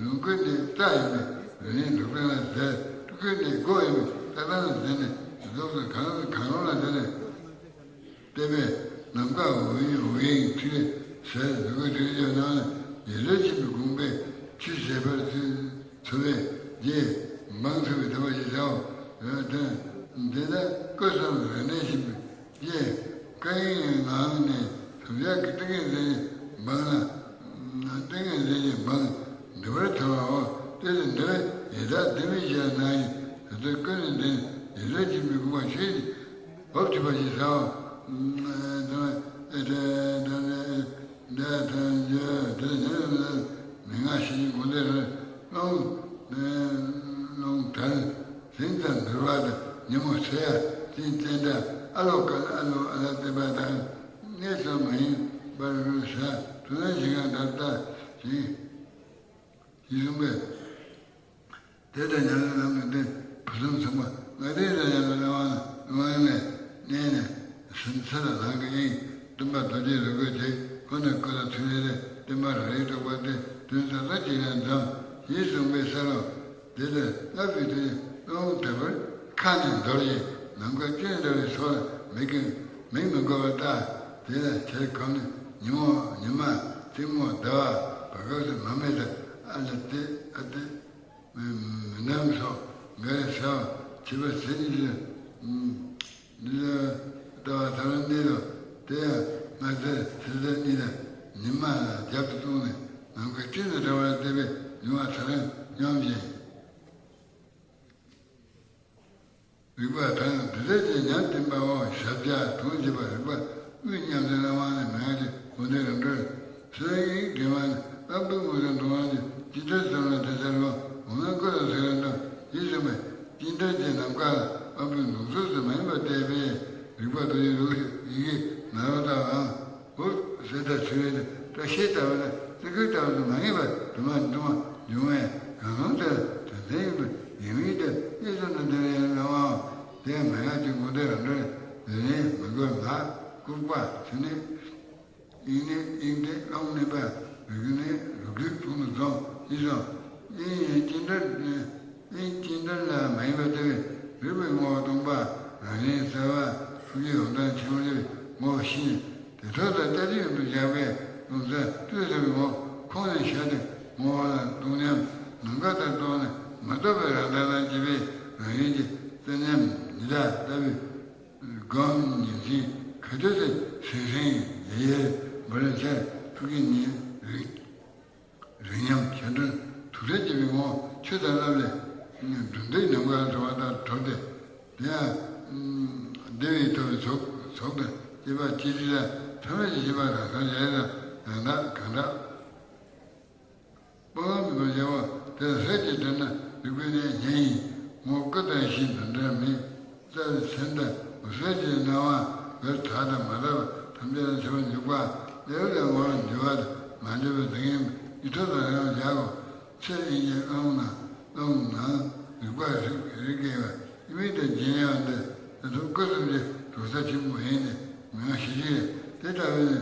ལོངས་སྐུའི་གནས་རྩ་ཡིན་པས་རིག་གནས་འགྲོ་གྲོན་ལ་ཟེར། སྤྲུལ་སྐུའི་གནས་སྒོ་ཡིན་པས་རྟགས་དང་ཟེར་ནས་རྫོགས་སུ་གང་གང་རུང་ལ་ཟེར་ནས་བསྟན་པས་ནམ་མཁའ་འོད་དབྱིངས་འོད་དབྱིངས་ཐིག་ལེ་ཟེར། ལོངས་སྐུའི་ཐིག་ལེ་ཡོད་ནའང་ཡིད་བློ་ཆེན་པོའི་དགོངས་པས་ཆོས་ཟད་པར་ཚུལ་འཚོལ་བས་རྗེས་འབངས་ཚུལ་བའི་དམ་པ་ཞིག་བྱའོ། འོན་ཏེ་འདི་ལྟར་སྐུ་གསུམ་རིག་གནས་ཆེན་པོའི་རྗེ་བཀའ་ཡི་ངང་ནས་ཐམས་ཅད་ཀྱི་ཏིང་ངེ་འཛིན་འབངས་ལ། ཏིང་ངེ་འཛིན་གྱི་འབངས་འདུལ་བར་ཐལ་བའོ། དེ་ལས་འདུལ་བའི་ཡི་དྭགས་ལྡན་མིན་ཞེས་ནང་བཞིན་དེ་ཚོའི་ཀུན་ནས་ལྡན་ཡིད་བློ་ཆེན་པོའི་དགོངས་པ་ཆོས་ཀྱི་འོབ་ཐུབ་པ་ཞིག་བྱའོ། ཨེ་ཏེ་ཏེ་ཏེ་འདི་ཐམས་ཅད་དེ་ཉིད་ལ་མན་ངག་ཤེས་བཞིན་དགོངས་འདུས་རང་ལུང་ལུང་དལ། ཟིན་ཙམ་འདུལ་བ་དང་ཉིན་མོ་འཚོ་ཡ་ཅིན་ཙན་དན་ཨ་ལོ་ཀ་ཨ་ལོ་ཨ་ལ་བསྟན་པ་དང་གནས་སུ་མ་ཡིན་པར་རུ་ས་དུ་ལན་ཞིག་གང་ལྟར་ལྟ་ཞིང་ཞེས་གསུངས་པས། དེ་ལྟར་ཉམས་ལེན་ལམ་གྱི་སྟེང་ཕུན་སུམ་ཚོགས་པ་ལྔ་ལྡན་དུ་ཡང་ལ་ལ་དབང་ལ་དབང་ལས་གནས་ནས་ཟིན་ཚུལ་ལ་ལྷང་གི་དབྱིངས་སྟོན་པ་རྡོ་རྗེ་རིན་པོ་ཆེ་ཁོ་ནས་སྐུ་ལ་ཐུགས་རྗེ་ལས་བསྟན་པ་རང་རིག་རྟོགས་པ་སྟེ་དོན་རྩ་རྩ་གཅིག་ཡང་འཛོམས་ཞེས་གསུངས་པའི་ས་ལོ། དེ་ལས་སྔར་བས་དེ་ཀློང་དལ་བུར་ཁ་ནས་འདོར་ཞིང་ནམ་མཁའ་སྤྱན་འདྲ་བའི་ཕྱོགས་ལ་མིག་གིས་མིག་མི་འགུལ་བར་ལྟ། དེ་ལ་ཆེར་གོམས་ནས་ཉིན་མོ་ཉི་མ་མཚན་མོ་ཟླ་བ་བར་སྐབས་སུ་མ་མེད་དུ་ཨ་ལ་ཏེ་ཨ་ཏེ་མི་འདམ་སོགས་འགའ་རེ་ཟ་བ་བྱིས་པ་ཟས་ཀྱི་ལུས། འདི་ལ་ལྟ་བ་ཐ་ལ་གནས་ལུགས་དེ་ཡང་སྔ་ཚལ་ཚེ་ཚལ་གཉིས་དང་ཉི་མ་ལ་རྒྱབ་ཏུ་བཏང་ནས་ནམ་མཁའ་སྤྱན་དུ་འདྲ་བར་བལྟས་པས་ལུས་པ་ཐ་ལ་སྙོམས་ཤིང་། རིག་པ་དང་འདི་ལྟར་བྱས་ཉམས་བསྟན་པའོ། ཞབས་བཅགས་དོན་བྱེད་པ་རིག་པ་དབུས་ཉམས་ལྡན་ལ་དབང་ནས་མེད་ཅིང་གོ་འདི་རང་གྲོལ། སེམས་ཡིག་འདྲེན་མ་ནི་ཨ་བུ་མུ་ཟན་འགྲོ་བ་ནི་ཅི་ལྟར་བསམ་ལ་དེ་ལྟར་ལོ། འོ་ན་ཀུན་ལ་ཟེར་བ་འདྲ་ཡིད་ཟིན་པས་ཅི་ལྟར་བྱས་ནམ་མཁའ་ལ་ཨ་བུའི་ནུབ་ཕྱོགས་སུ་མ་ཡིན་པར་བལྟས་པས་རིག་པ་དང་ཡུལ་ཡི་གེ་ན་རོ་དང་འོ་ཟེར་ལྟར་ཚུལ་ལས་བཀྲ་ཤིས་ལྟ་བུ་ལ་བརྩི་བཀུར་ལྟ་བུ་ལ་མ་ངེས་པར་དུ་མ་འདུ་མ་འབྱུང་བས་གང་རུང་དེ་ལ་དོན་ལྡན་ཡིན་པར་ཡིན་མིན་དེ་གཉིས་སུ་ན་འདི་ལ་ཡང་ལ་དབང་དེ་མ་ཡང་གཅིག་མགོ་དེ་རང་གྲོལ་ལས་ལན་མི་དགོས་ལ་ལྐུགས་པ་ཚུལ་ནི། དབྱིངས་ནི་དབྱིངས་ཏེ་ཀློང་གནས་པ་རིག་ནི་རིག་རྒྱུད་ཕུང་ནི་རྫོང་ཡིན་ཙང་། དབྱིངས་ཡིན་ཅི་འདྲ་དབྱིངས་ཅི་འདྲ་ལ་མ་ཡིན་པ་ལྟ་བུའི་རིག་པའི་ངོ་བོ་སྟོང་པ་རང་བཞིན་གསལ་བ་ཐུགས་རྗེ་ཡོངས་དང་ཆེན་པོ་ལྟ་བུའི་ངོ་བོ་ཤེས། དེ་ཐོག་ལ་ལྟ་ཅི་ཡོད་དུ་བཞག་པའི་ལུང་ས་ལྟོས་ཟེར་བའི་ངོ་ཁོང་ནས་ཤར་ཏེ་ངོ་བོ་ལ་སྟོང་ཉམས་ནམ་མཁའ་ལྟར་རྟོགས་ནས་མ་རྟོགས་པའི་རང་མདངས་དང་བཅས་པའི་རང་བཞིན་གྱི་རྩལ་ཉམས་ཉི་ཟླ་ལྟ་བུའི་སྒོམ་ཉིན་མཚན་ག་དུས་སུ་ཟིང་ཟིང་ཡེ་ཡེ་འབར་འཆར་ཐུགས་ཀྱི་ཉིན་རིག་རིག་ཉམས་ཆ་འདྲ་དུག་སེལ་བྱེད་པའི་ངོ་ཆུ་དང་རླབས་ལས་འབྲུ་འདེགས་ནམ་མཁའ་འགྲོ་བ་ལྟར་གྲོལ་ཏེ། དེ་ཡང་བདེ་བའི་ཐོབ་པའི་ཚོགས་ཚོགས་དང་བཅས་པ་ཅི་རིགས་ལ་ཐ་མལ་གྱི་ཤེས་པ་རང་སར་ཡལ་ལ་ཡང་དག་གང་དག་སྤང་བླང་མེད་པར་བཞག་པ་དེ་ལ་ཟད་ཅིང་བྲལ་ན་རིག་པའི་གནས་གཞན་ཡིན། ངོ་སྐུ་དང་ཞིང་དང་འབྲལ་མེད། རྩ་བའི་སེམས་དང་འོད་གསལ་གྱི་སྣང་བ་བར་དག་དང་མ་དག་པ་ཐམས་ཅད་ལ་འཆར་བར་འཇུག་པ་ལེའུ་ལས་ངོ་བོར་འགྱུར་བ་དང་མ་འགྱུར་བའི་གཟིགས་ཡིན་པས་ཡིད་འཕྲོག་དང་ཡང་བཞག་གོ། ཚེ་དབྱིངས་ཀྱི་ཀློང་ནང་ཀློང་ནང་རིག་པ་རིག་རིག་གེ་བ་དབྱིངས་དང་བརྗེད་ཡང་འདི་ད་དུང་སྐུ་གསུམ་གྱི་གྲོགས་ས་ཆེན་པོ་ཡིན་ནས་མི་ང་ཤེས་ཀྱི་དེ་ལྟ་བུ་ནི།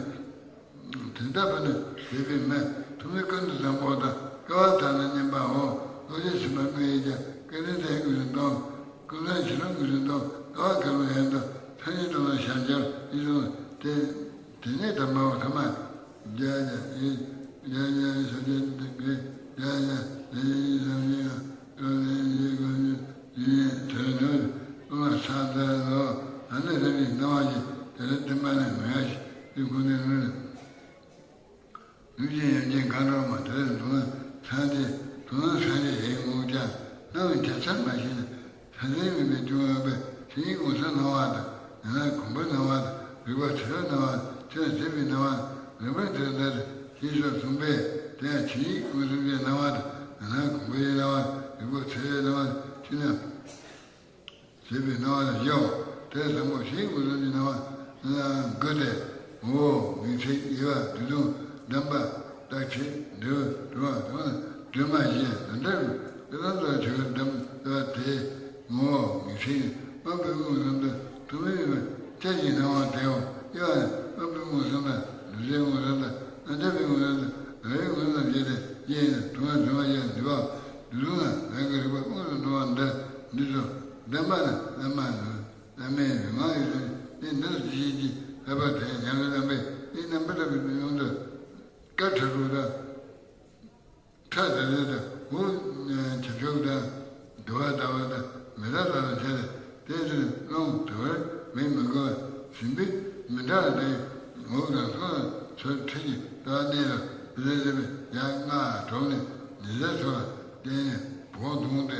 དོན་དམ་པར་ནི་བཟོད་པའི་མེ་ཐུབ་མིན་ཀུན་ཏུ་བཟང་པོ་དང་བསྐལ་པ་དག་ན་མཉམ་པའོ། རྡོ་རྗེ་སེམས་དཔའ་དངོས་ཡོད་ཀྱང་སྐལ་ལྡན་དེ་དངོས་སུ་སྟོན། ཀུན་བཟང་ཞི་ལྷུན་དངོས་སུ་སྟོན། བསྐལ་པ་གང་རུང་ཡང་དུ་ཐ་སྙད་དུ་ལ་ཞལ་སྦྱར་ཡིན་ཙང་དེ་དེ་ནས་དམ་པའོ་ཐ་མ། རྒྱ་རྒྱ་ཡི་རྒྱ་རྒྱ་ཡི་ས་ཆེན་དེ་གའི་རྒྱ་རྒྱ་རྒྱ་ཡི་ས་ཆེན་ཡང་དུ་ལེན་ཡི་གོ་ཡི་ཡི་དེར་ནུས་ཀུན་ལ་ས་མཐའ་ལོ། ཨ་ནི་རེ་བའི་སྣང་བ་ཞིག་དེ་ལ་བསྟན་པ་ནི་མི་ཡ་ཞིག་དེ་ཁོ་ནས་ནུས། ལུས་ཅན་ཡོན་ཅན་གང་འགྲོ་མ་དེ་ལས་སྡུག་བསྔལ་སངས་རྒྱས་སྡུག་བསྔལ་སངས་རྒྱས་ཡི་ངོ་བོ་ཀྱང་སྣང་བའི་ཆ་ཚང་མ་ཤེས་ནས་ཐ་ཚིག་ནས་བྱུང་ཡོད་པའི་ཆོས་ཉིད་མངོན་སུམ་སྣང་བ་དང་། ཡང་ན་གོམས་པའི་སྣང་བ་དང་། རིག་པ་ཚོལ་བའི་སྣང་བ་དང་། ཆོས་ཟད་པའི་སྣང་བ་དང་། རིག་པ་དེ་ལྟར་ཞེས་སོགས་གསུངས་པས། དེ་ཡང་ཆོས་ཉིད་མངོན་སུམ་གྱི་སྣང་བ་དང་། ཡང་ན་གོམས་པའི་སྣང་བ་དང་། རིག་པ་ཚོལ་བའི་སྣང་བ་དང་། ཆོས་རྣམས་ཟད་པའི་སྣང་བ་ལ་བཞག་པ་དེ་བཟང་པོ་ཞིང་དབུ་གསུམ་གྱི་སྣང་བ་ལ་དགོད་དེ། ངོ་བོ་ངེས་ཚིག་དབྱེ་བ་དུས་གསུམ་བདེན་པ་རྟག་ཆད་འབྲས་བུ་གྲུབ་པ་དང་སྒྲོན་མ་བཞི་དང་འབྲས་བུ་དེ་དང་དུ་ཆོས་བདེན་པ་དེ་ངོ་བོ་ངེས་ཚིག་ནི་དབང་པོའི་མངོན་སུམ་དང་ཐུན་མོང་མིན་པའི་ཁྱད་ཀྱི་སྣང་བ་དེའོ། དབྱེ་བ་ནི་དབང་པོའི་མངོན་སུམ་དང་འདུ་བྱེད་མངོན་སུམ་དང་རྣམ་གཞག་པའི་མངོན་སུམ་དང་རང་རིག་མངོན་སུམ་བརྒྱད་དེ། དབྱེ་ནི་དུ་མ་སྒྲོན་མ་བཞི་འདུས་པའོ། དུས་གསུམ་ལ་རང་གི་རིག་པ་དབང་དུ་འགྲོ་བ་འདི་འདི་ཚོ་བདེན་པ་ནི་བླ་མ་ནི། བླ་མའི་མན་ངག་ཡོད་ཚུལ་ནི་འདི་ལ་ཅི་ཞིག་གིས་ལྷག་པར་དེ་ཉམས་ལེན་རྣམ་པའི་ཨི་རྣམ་པར་དག་པའི་དོན་དུ་དཀར་ཁྲ་དྲུག་དང་། ཁྲ་ཟེར་ཟེར་དང་འུ་ཆབ་ཆུབ་དང་དུ་བ་ཟླ་བ་དང་མེ་ཏོག་ལ་བྱས་ཏེ་དེ་ཚོའི་རླུང་དུ་བར་མེ་མི་འགོ་བ་ཟིན་པས་མི་འདྲ་བ་དེ་འུ་དང་སོ་ལ་ཚོར་ཁྲི་ཀྱི་ལྟ་བ་གནས་ལ་ཟེར་ཟེར་བའི་ཡ་ལྔ་གྲོགས་ནས་ཉི་ཟེར་ཚོ་ལ་བརྟེན་ནས་བོགས་གདོང་སྟེ།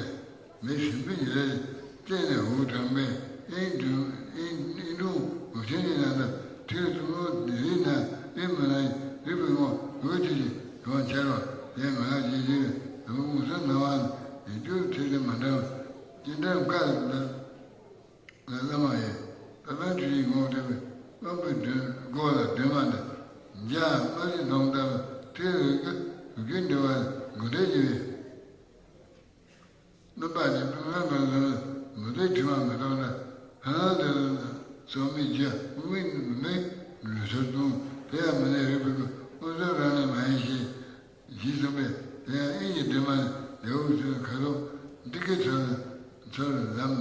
མི་ཞིམ་པོ་ཉིད་ལས་སྐྱེས་ནས་འུ་དྲངས་པས་ཨིན་དྲུང་ཨིན་ཨིན་དྲུང་འུ་ཆེན་གྱི་ནང་དུ་ཐིག་གསུམ་ལོ་རིགས་ན་ཨིན་མི་ན་ཡིན་རིགས་པའི་ངོ་འུ་ཆེ་ཞིག་ཡོང་ཁྱེར་བ་ཡན་མི་ལ་ཞིག་ཞིག་ལ་འུ་མུ་སུ་ནང་བ་ཡིན་རྒྱུ་ཐིག་ལེ་མ་འདྲ་བ་ཅི་འདྲ་བཀའ་ལ་བླ་མ་ཡིན། ད་ལྟ་འདྲི་ཡི་ངོ་སྤྲད་པའི་དབང་པོའི་སྒོ་ལ་སྒྲོན་མ་འདི་འཇའ་དམར་ཞིང་ལོང་ལྟ་བུ་ཐིག་ལེ་འུ་རྒྱུ་འདྲི་བ་དགུ་འདྲེ་ཡིན་པས། རྣམ་པ་ནི་ཕུང་ལྷ་མ་ལ་མུ་སྟེགས་དྲི་མ་མི་གཏོང་ན་ཧ་ལ་ལ་ལ་སོགས་མི་རྒྱ་དབུ་མའི་མི་ལུས་ཚུར་གཏོང་། དེ་ཡང་མི་ནི་རིག་པའི་སྐུ་མངོན་སུམ་རང་ལས་མ་ཡིན་ཞེས་ཞེས་གསུངས་པས། དེ་ཡང་ཨིན་གྱི་སྒྲོན་མ་ནི་ལེའུ་ཚོའི་ཁ་དོག་འདི་སྐད་ཚོར་ཚོར་ལམ་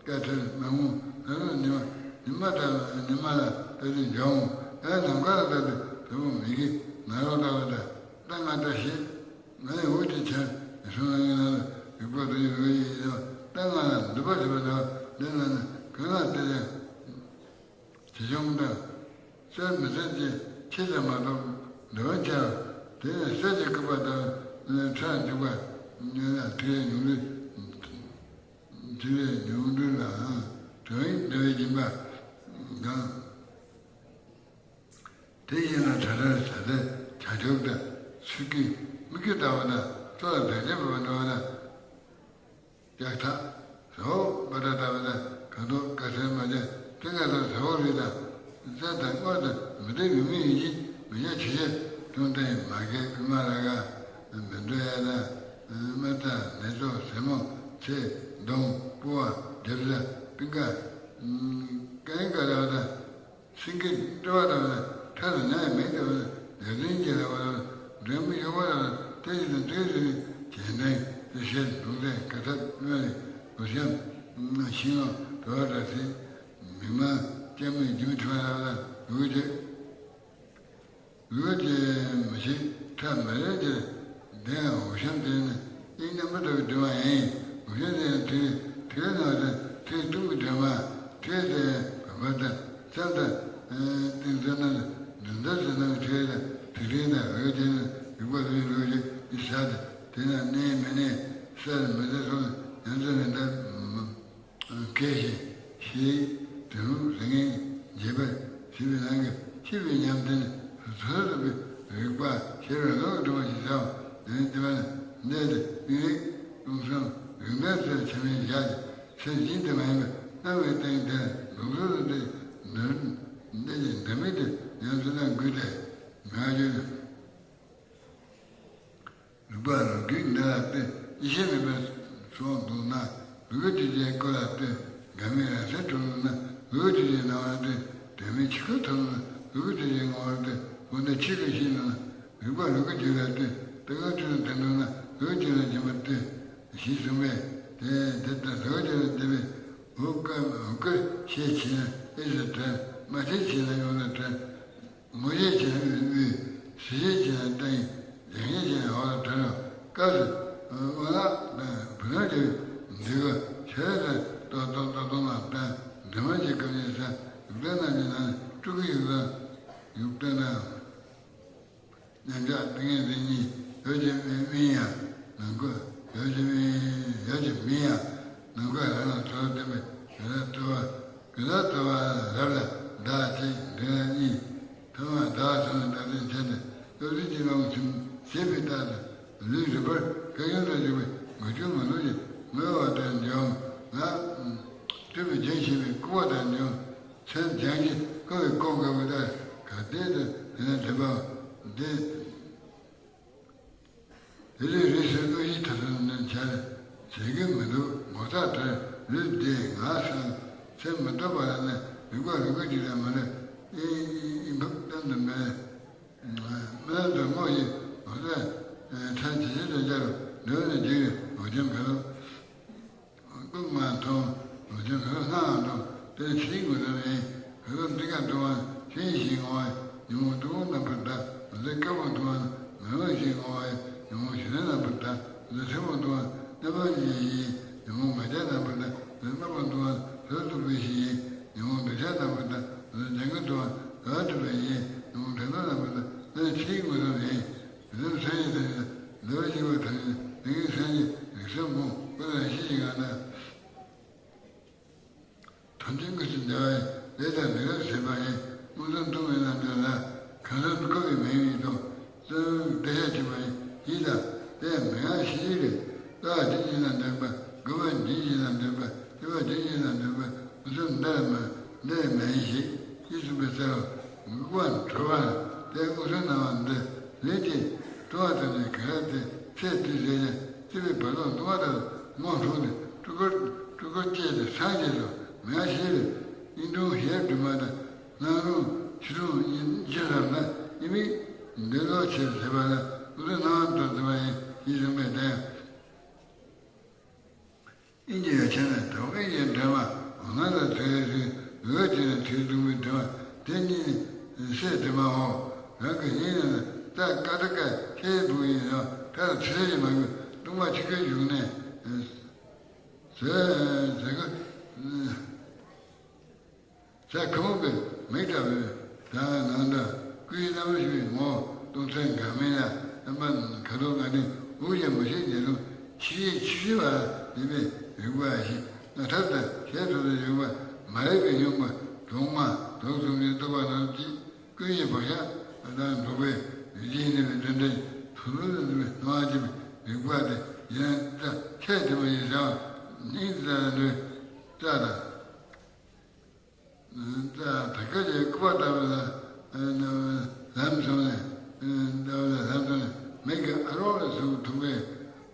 དཀའ་ཐར་མ་ངུ་ལ་ལུ་ཉི་མ་ཉི་མ་ལྟ་ཉི་མ་ལ་ལྟ་དུས་འཇོག་འོང་། ཨེ་ནམ་མཁའ་ལ་ལྟ་དུས་དེ་མོ་མི་དགེ་ནག་རོག་ལྟ་བ་ལྟ་ལྟ་ང་ལྟ་ཞེས། ང་ཡི་འུ་ཅི་ཆ་ཡི་སོང་ཡི་ན་ལ་ཡུག་པ་དུ་ཡི་འུ་ཡི་ཡི་ལྟ་ང་ལ་འདུ་བ་ཞེས་པ་ལ་འདི་ལ་ནི་གང་ལ་སྟེ་ཡང་ཇི་བྱུང་དང་གསལ་མི་གསལ་གྱི་ཆེ་ས་མ་གཏོགས་འདུ་བ་ཆ་དེ་ནི་གསལ་གྱི་སྐུད་པ་དང་ནི་ཁྲག་འཇུག་པ་ཉེ་ལ་ཐུལ་ཡི་ཉུང་འབྲུ་ཐུལ་ཡི་ཉུང་འབྲུ་ལ་གྲོང་ཡི་འདུ་བའི་སྦྱིན་པ་གང་། དེ་ཡིན་ན་དྲ་དྲར་བྱ་དེ་བྱ་ཁྱོག་དང་ཚུལ་གྱི་མིག་གིས་ལྟ་བ་དང་ལྟོ་ལ་བེད་སྤྱད་པ་འགྲོ་བ་དང་། ལྕགས་ཐག་ཟེའུ་འབའ་སྒྲ་ལྟ་བ་དང་ག་དོ་དཀར་སེར་མ་བྱ་ཏི་ཀ་དང་ཟེའུ་རིགས་དང་རྩྭ་དང་སྔོ་དང་མི་ལྡན་མི་མི་ཡིན་གྱི་མི་བྱ་ཆུ་བྱ་དུང་ལྡན་མ་གས་པི་མ་ར་ག་མི་འགྲོ་ཡ་དང་མི་རྟ་ནེ་ཙོ་ཟེ་མོ་ཚེ་གདོང་སྤོ་བ་རྒྱབ་ཟ་པི་ཀ་ཀན་ཀ་ར་བ་དང་། སེང་གེ་སྤྲེལ་བ་ར་བ་ལ་ཁྲ་ལ་ཉ་ཡི་མེད་དེ་བ་ལ་ལེ་ལེན་གྱི་ར་བ་ལ་འདྲེ་མོ་ཡོ་བ་ར་བ་ལ་ཏེ་ཡི་དང་ཏེ་ཡི་དེ་ནི་གྱེན་ལྡན་ཏེ་ཤེལ་འདུག་ལྡན་ག་ཐབས་སྨོན་ལས་བུ་ཤམ་ཤིང་ལོ་དོ་བ་ར་སི་མིག་མ་ལྕེ་མོ་རྒྱུ་མི་ཁྲི་བ་ར་བ་ལ་འུ་ཅེ། འུ་ཅེ་མི་ཤེས་ཁྲ་མི་རེད་དེ། དེ་ཡང་འུ་ཤམ་དེ་ནི་ཨིན་རྣམ་པར་དག་པའི་སྒྲོན་མ་ཡིན། འུ་ཤམ་དེ་ཡང་དེ་དེ་ན་དེ་དེ་སྟོང་གི་སྒྲོན་མ་དེ་དེ་བ་བ་དང་ཙམ་དང་ཏིང་ཙམ་ན་འདུན་ཟླ་ཟེར་ན་དེ་དང་དེ་རིང་དང་འུ་ཅེ་ནི་རིག་པ་རིག་འུ་ཅེ་ཨི་ཤ་དེ་དེ་ན་གནས་མི་གནས་སར་མི་སར་སོང་ཡང་ཙམ་མི་འདྲ། སྐད་ཞིག་ཞེས་དོན་ལུགས་རིགས་ངན་འབྱེད་པར་བྱེད་པའི་ནང་གི་ཤེས་པའི་ཉམས་དེ་ནི་ཚོད་ལྟ་བུའི་རིག་པ་ཤེས་རབ་ལོག་སྒྲིམ་པ་ཞིག་བྱའོ། དེ་ནི་དེ་བ་ནི་གནས་དེ་དབྱིངས་རིག་སྟོང་གསུམ་རིག་འཛིན་ཚུལ་ཆེན་མོའི་ཞག་གི་ཚུལ་བཞིན་དུ་མ་ཡིན་པའི་སྣང་བའི་སྟེང་དེར་ལུགས་སྲོལ་དུ་འདི་འདི་ཀྱི་འདི་མི་དེ་ཉམས་སུ་ལེན་དགོས་ཏེ་མ་གྱུར་ན། རིག་པ་རང་རྒྱུད་འདི་ལ་ལྟོས། ཡེ་ཤེས་མེད་པར་སོང་འདུག་ན། ལུས་ཀྱི་རྗེས་སྐུ་ལ་ལྟོས། འགལ་མེད་རང་སེམས་གྲུབ་འདུག་ན། ལུས་ཀྱི་རྗེས་སྣང་བ་ལ་ལྟོས། དོན་མེད་ཆོས་སྐུ་ཐོབ་འདུག་ན། ལུས་ཀྱི་རྗེས་ངོ་བོ་ལ་ལྟོས། འོ་ན་ཆོས་ཀྱི་ཤེས་འདུག་ན། རིག་པ་ལུས་ཀྱི་རྒྱུད་ལ་ལྟོས། ལྟོས་གང་ཆོས་ལ་ལྟོས་འདུག་ན། ལུས་ཀྱི་རྒྱུད་ལ་སྦྱིན་པ་ལྟོས། ཞེས་གསུངས་པས། དེ་དེ་ལྟར་ལུས་ཀྱི་རྒྱུད་ལ་ལྟོས་པས། འོ་ཀ་འོ་ཀ་ཤེས་བྱས་ན་ཨེ་ཟེར་དྲན། མ་ཤེས་བྱས་ན་ཡོང་ན་དྲན། ངོ་ཤེས་བྱས་ན་དབུས། གཟུགས་ཤེས་བྱས་ན་སྟེང་། ལྗང་ཤེས་བྱས་ན་འོག་ལ་དྲན་རོ། སྐབས་སུ་དབང་ལག་དང་བུ་ལོན་གྱི་འདི་ག་ཤ་ར་ཏོག་ཏོག་ཏོག་ཏོག་ལ་བཏང་། འདྲེ་མོ་གྱི་སྐབས་ནས་ས་ཡུག་ལྡན་རྣམས་ཀྱི་ནང་ནས་སྤྲུལ་སྐུ་ཡུག་ལྡན་ཡུག་ལྡན་ན། མཉམ་གཞག་ཏིང་ངེ་འཛིན་གཉིས་ཡོད་ཀྱི་མིན་ཡང་ནང་ཁུལ་ཡོད་ཀྱི་མིན་ཡོད་ཀྱི་མིན་ཡང་ ནམ་མཁའ་རང་ལ་ཚོར་བ་སྟོན་པའི་གུས་ལ་བསྟོད་པ། གུས་ལ་བསྟོད་པ་ལ་རབ་ལ་བདག་ཅེས་འདོད་ན་གཉིས། ཐ་མ་བདག་ཚང་ནས་བདག་ལྟའི་ཆ་ནས་སློབ་ཚུལ་གྱི་ལམ་ཁྱིམ་ཞེས་པའི་རྟགས་དང་ལུས་རིམ་པར་ཁ་ཡོན་དུ་འཇུག་པའི་མགུ་ཆུ་མ་ལུག་ཅིག་མོས་པ་དང་འཇོམས་ལ། སྤྲུལ་པའི་རྒྱན་བྱེད་པའི་སྐུར་བ་དང་འཇོམས། མཚན་སྦྱང་གཞི་བསྐོར་བའི་སྐོར་འགའ་བའི་རྟགས་ག་དེ་དང་དེ་ལ་འདྲེན་པའོ། འདི། དེ་ལས་རིགས་སུ་དངོས་གཞི་ཐ་དད་ནི་བྱ་ལས་བྱེད་ཀྱི་མི་འདུག་ངོ་ཚ་དྲན་ལུས་བདེ་ངག་སང་ཚེ་མི་ཐོབ་པ་ལ་ནི་རིག་པ་རིག་པ་གཅིག་ལ་མི་ལས་ཨི་ཨི་ཨི་འབབ་གཏན་དུ་མེད། སྨོན་ལམ་དུ་དངོས་གཞི་ངོ་ཚ་ཚ་ཇི་ཞིག་ཏུ་སྦྱར་རོ། འདོད་ནི་འཇིག་རེ་ངོ་ཅན་ག་ལོ། སྐུ་མ་མཐོང་། ལོ་ཆེན་ག་ལ་སྣང་བ་འདུག་དེ་ཕྱིའི་ངོས་ཟིན་ཡིན། ག་ལ་འདི་ག་འདུག་ཨང་ཕྱིའི་ཞིང་ངོ་བ་ཡིན། ཉོན་མོངས་སྡུག་བསྔལ་རྣམ་པར་དག་ལོ་ཚེ་དཀར་པོ་འདུག་ཨང་མེ་ལོང་ཞིང་ངོ་བ་ཡིན། ཉོན་མོངས་ཞེ་སྡང་རྣམ་པར་དག་ལོ་ཚེ་མཐེ་བོང་འདུག་ཨང་གནོད་པ་ཡིན། ཡིན་ཉོན་མོངས་ང་རྒྱལ་རྣམ་པར་དག་ལོ་རྣམ་པར་འདུག་ཨང་དོན་དུ་བའི་ཞིང་ཡིན། ཉོན་མོངས་འདོད་ཆགས་རྣམ་པར་དག་ལོ་ལྡན་གྱི་འདུག་ཨང་དོན་དུ་བའི་ཡིན། ཉོན་མོངས་དྲན་རྟོག་རྣམ་པར་དག་ལོ་ཕྱིའི་ངོས་ཟིན་ཡིན། རིགས་སམ་སངས་རྒྱས་དང་ནི། འདོད་པ་གཅིག་པ་དང་ནི། ལས་ཀྱི་སངས་རྒྱས་རིགས་སམ་སྒོམ་ཀུན་ལ་ཤེས་ཤིང་ཡང་ན། ཐམས་ཅད་དངོས་སུ་འདུལ་བ་ཡི། ལས་དང་ལས་རབ་ཟད་པ་ཡི། མངོན་སུམ་མཐོང་བའི་རྣམ་འགྱུར་ལ། གང་ཟག་འཁོར་བའི་མིང་ཡིན་ཏོ། བརྩོན་འགྲུས་བདེ་ཤ་ཆེན་པོ་ཡི། ཡིད་དང་དེ་མི་མངའ་ཤེས་རིག་ལ། ལྟ་བ་དེ་ཉིད་ལ་འདོད་པ། སྒོམ་པ་དེ་ཉིད་ལ་འདོད་པ། སྤྱོད་པ་དེ་ཉིད་ལ་འདོད་པ། མངོན་སུམ་འདི་ལ་མ་འདི་ལ་མ་ཡིན་ཞེས། ཅེས་གསུངས་པའི་ཚེ་རོ། འགུགས་པ་གྲོལ་བ་དེ་མངོན་སུམ་སྣང་བ་འདི་ལས་ཀྱི་སྤྲོ་བ་དང་ནི་ག་ར་དེ་ཚེ་དུས་ཟད་ཀྱང་སྐྱེ་བའི་བར་དོ་སྟོང་པ་ལྟར་མངོན་སུམ་དུ་སྤྲུལ་སྐུར་སྤྲུལ་སྐུར་བཅས་ཏེ་སངས་རྒྱས་སོ། མི་མངའ་ཤེས་རིག་དབྱིངས་སྒྲོན་ཞེས་སྒྲོན་མ་དང་སྣང་རུང་ཕྱི་རུང་ཡིན་ཕྱིར་ལམ་ན་ཡིན་མིན་འདོད་ལོག་ཕྱིར་ཟད་པ་ལ་མངོན་སུམ་སྣང་བ་ལྟར་འཛིན་པ་ཡིན་ཞེས་གསུངས་པས་ཏེ། ཨིན་ཇི་ཡ་ཆེ་ན་དོག་གི་ཡི་འདྲེན་མ་འོ་ན་ལ་ཐོས་རིག་འོད་ཀྱི་ནི་ཐོས་གདུང་བའི་འདྲེན་མ་དེ་གཉིས་ནི་སྲས་འདྲེན་མའོ། རང་གི་ཡིན་ན་ཙ་ཀ་ཏ་ཀ་ཁྱེད་བུ་ཡིན་ཡང་ཐར་ཚེ་ཡི་མ་གི་སྟོང་པ་ཆུ་ཁའི་བཞུགས་གནས་ཟེར་ཟེར་གི་ས་ཁ་བུ་གི་མིག་ལྟ་བུའི་ད་ནང་དུ་སྐུའི་རྣམ་རོལ་ཞུ་བའི་ངོ་སྟོང་ཚན་འགག་མིན་ལ་རྣམ་པ་ཁ་དོག་ལྔ་ལྡན་འུ་ཡ་མི་ཤེས་ཉེ་རུང་ཆི་ཤེས་ཆི་ཤེས་པ་ཡིན་པས་རིག་པ་ཞིག་ང་ཐབས་དང་ཞལ་ཐོག་ཏུ་ཡོད་པ་མ་རིག་པའི་ཡོང་པ་དོག་མ་དོག་གསུམ་གྱི་རྟོག་པ་རྣམས་ཀྱིས་ཀུན་གྱི་བག་ཆགས་དང་འགྲོགས་པའི་ཡུལ་ཅན་ནི་བའི་དོན་དེ་ཐུགས་ལུས་ལ་འདུ་བའི་སྣང་བ་སྐྱེས་པའི་རིག་པ་དེ་ཡིན་ཙ་ཁྱད་དུ་མ་ཡིན་ཟེར་བ་ནི་ཙ་དང་། ད་ད་ག་ཅེས་སྐུར་བ་ལྟ་བུ་ལ་ལམ་བཟུང་ནས་ལྟ་བུ་ལ་ལམ་བཟུང་ནས་མིག་གི་ཨ་རོགས་ལ་ཟུག་ཐུག་པས་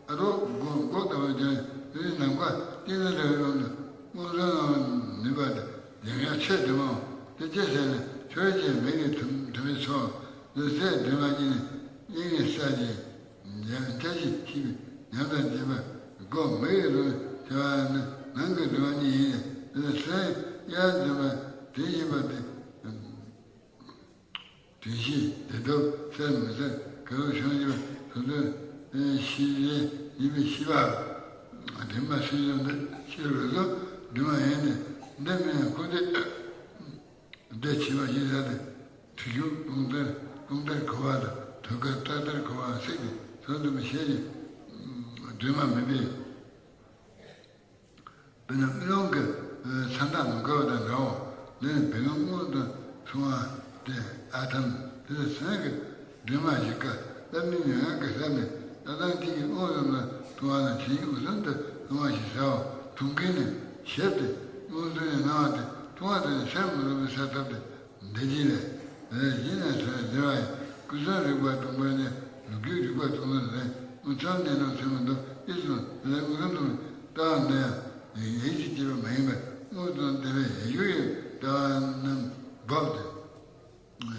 ཨ་རོགས་མགོ་མགོ་ལྟ་བུ་ཀྱང་ལུས་ནམ་མཁའ་སྟེང་ན་འདྲ་བའི་ཀློང་དུ་མངོན་སུམ་སྣང་བ་ནུས་པ་དེ་ལྡན་ཡང་ཆེས་དུ་མའོ། དེ་ཅི་ཟེར་ན་ཆོས་ཅན་མིག་གི་དུམ་དུམ་མེ་ཚོགས་ལུས་རྩལ་དུ་མ་གཉིས་ནི་དབྱིངས་ནས་ས་ཅན། ཡང་བསྐྱར་ཞིག་ཤེས་པའི་ཉམས་དང་བརྗེད་པ་སྒོམ་མེད་རུང་དེ་བ་ནི་ནང་གི་འགྲོ་བ་ཉིད་ཡིན་ཏེ། དེ་ལ་སེམས་དབྱར་འཛིན་པ་དེ་ཡིན་པ་དེ། དོན་ཤེས་བདེ་སྡུག་གསལ་མི་གསལ་ག་རུ་བྱུང་ཡོད་དོ་དོན་ཤེས་རེ་ཡིན་པའི་ཤེས་པ། དེ་མ་ཤེས་ཡོད་འདི་ཤེས་རུ་ལོ་འདི་མ་ཡིན་ཏེ། འདི་མིན་ཁོ་དེ། བདེ་ཆེ་བ་ཡིན་ས་དེ། དུས་རྒྱུན་རླུང་ལྟར་རླུང་ལྟར་གོ་བ་དང་དུས་དཀར་རྟགས་ལྟར་གོ་བ་སྲིད་པའི་དོན་དུ་མི་ཤེས་ཀྱི་སྒྲོན་མ་མིན་པས། དཔེར་ན་དམུས་ལོང་གི་མཚན་རྟགས་མི་འགལ་བ་དང་འདྲའོ། འདི་ནི་བུ་ལོན་སྔོན་དུ་སོང་བ་སྟེ་ཨ་ཐམ་དེ་ལ་སེམས་ཀྱི་སྒྲོན་མ་ཞིག་དཀའ་སླ་མིན་ཡོན་ཡང་གི་སེམས་ནི་ལྟ་སྟངས་གཅིག་གི་མངོན་སུམ་ལ་མཐོང་བ་ལ་བྱིན་མངོན་སུམ་དུ་སྣང་བ་ཞིག་ཟེར་བ་མཐོང་མཁན་ནི་ཞེས་ཏེ་མངོན་སུམ་ནས་སྣང་བ་སྟེ་མཐོང་བ་དེ་ནི་ཕྱིར་མི་ལྡོག་པའི་ས་ཐོབ་སྟེ། འདི་ཡིན་ལས། ཡིན་ནས་ཟེར་བ་ཡིན། ཀུན་བཟང་རིག་པ་སྟོང་པའི་གནས། ལུགས་ཀྱི་རིག་པ་སྟོང་པའི་ལས། མཚམས་ནས་ནང་ཚེ་མི་འདུག་ཨེ་སོང་ལས་མངོན་སུམ་དུ་ལྟ་བ་འདི་ཡང་ཡིད་ཀྱིས་བསྐྱེད་པ་མ་ཡིན་པར་མངོན་སུམ་དེ་བས་ཡེ་ཤུ་ཡི་ལྟ་བ་རྣམས་བབས་ཏེ།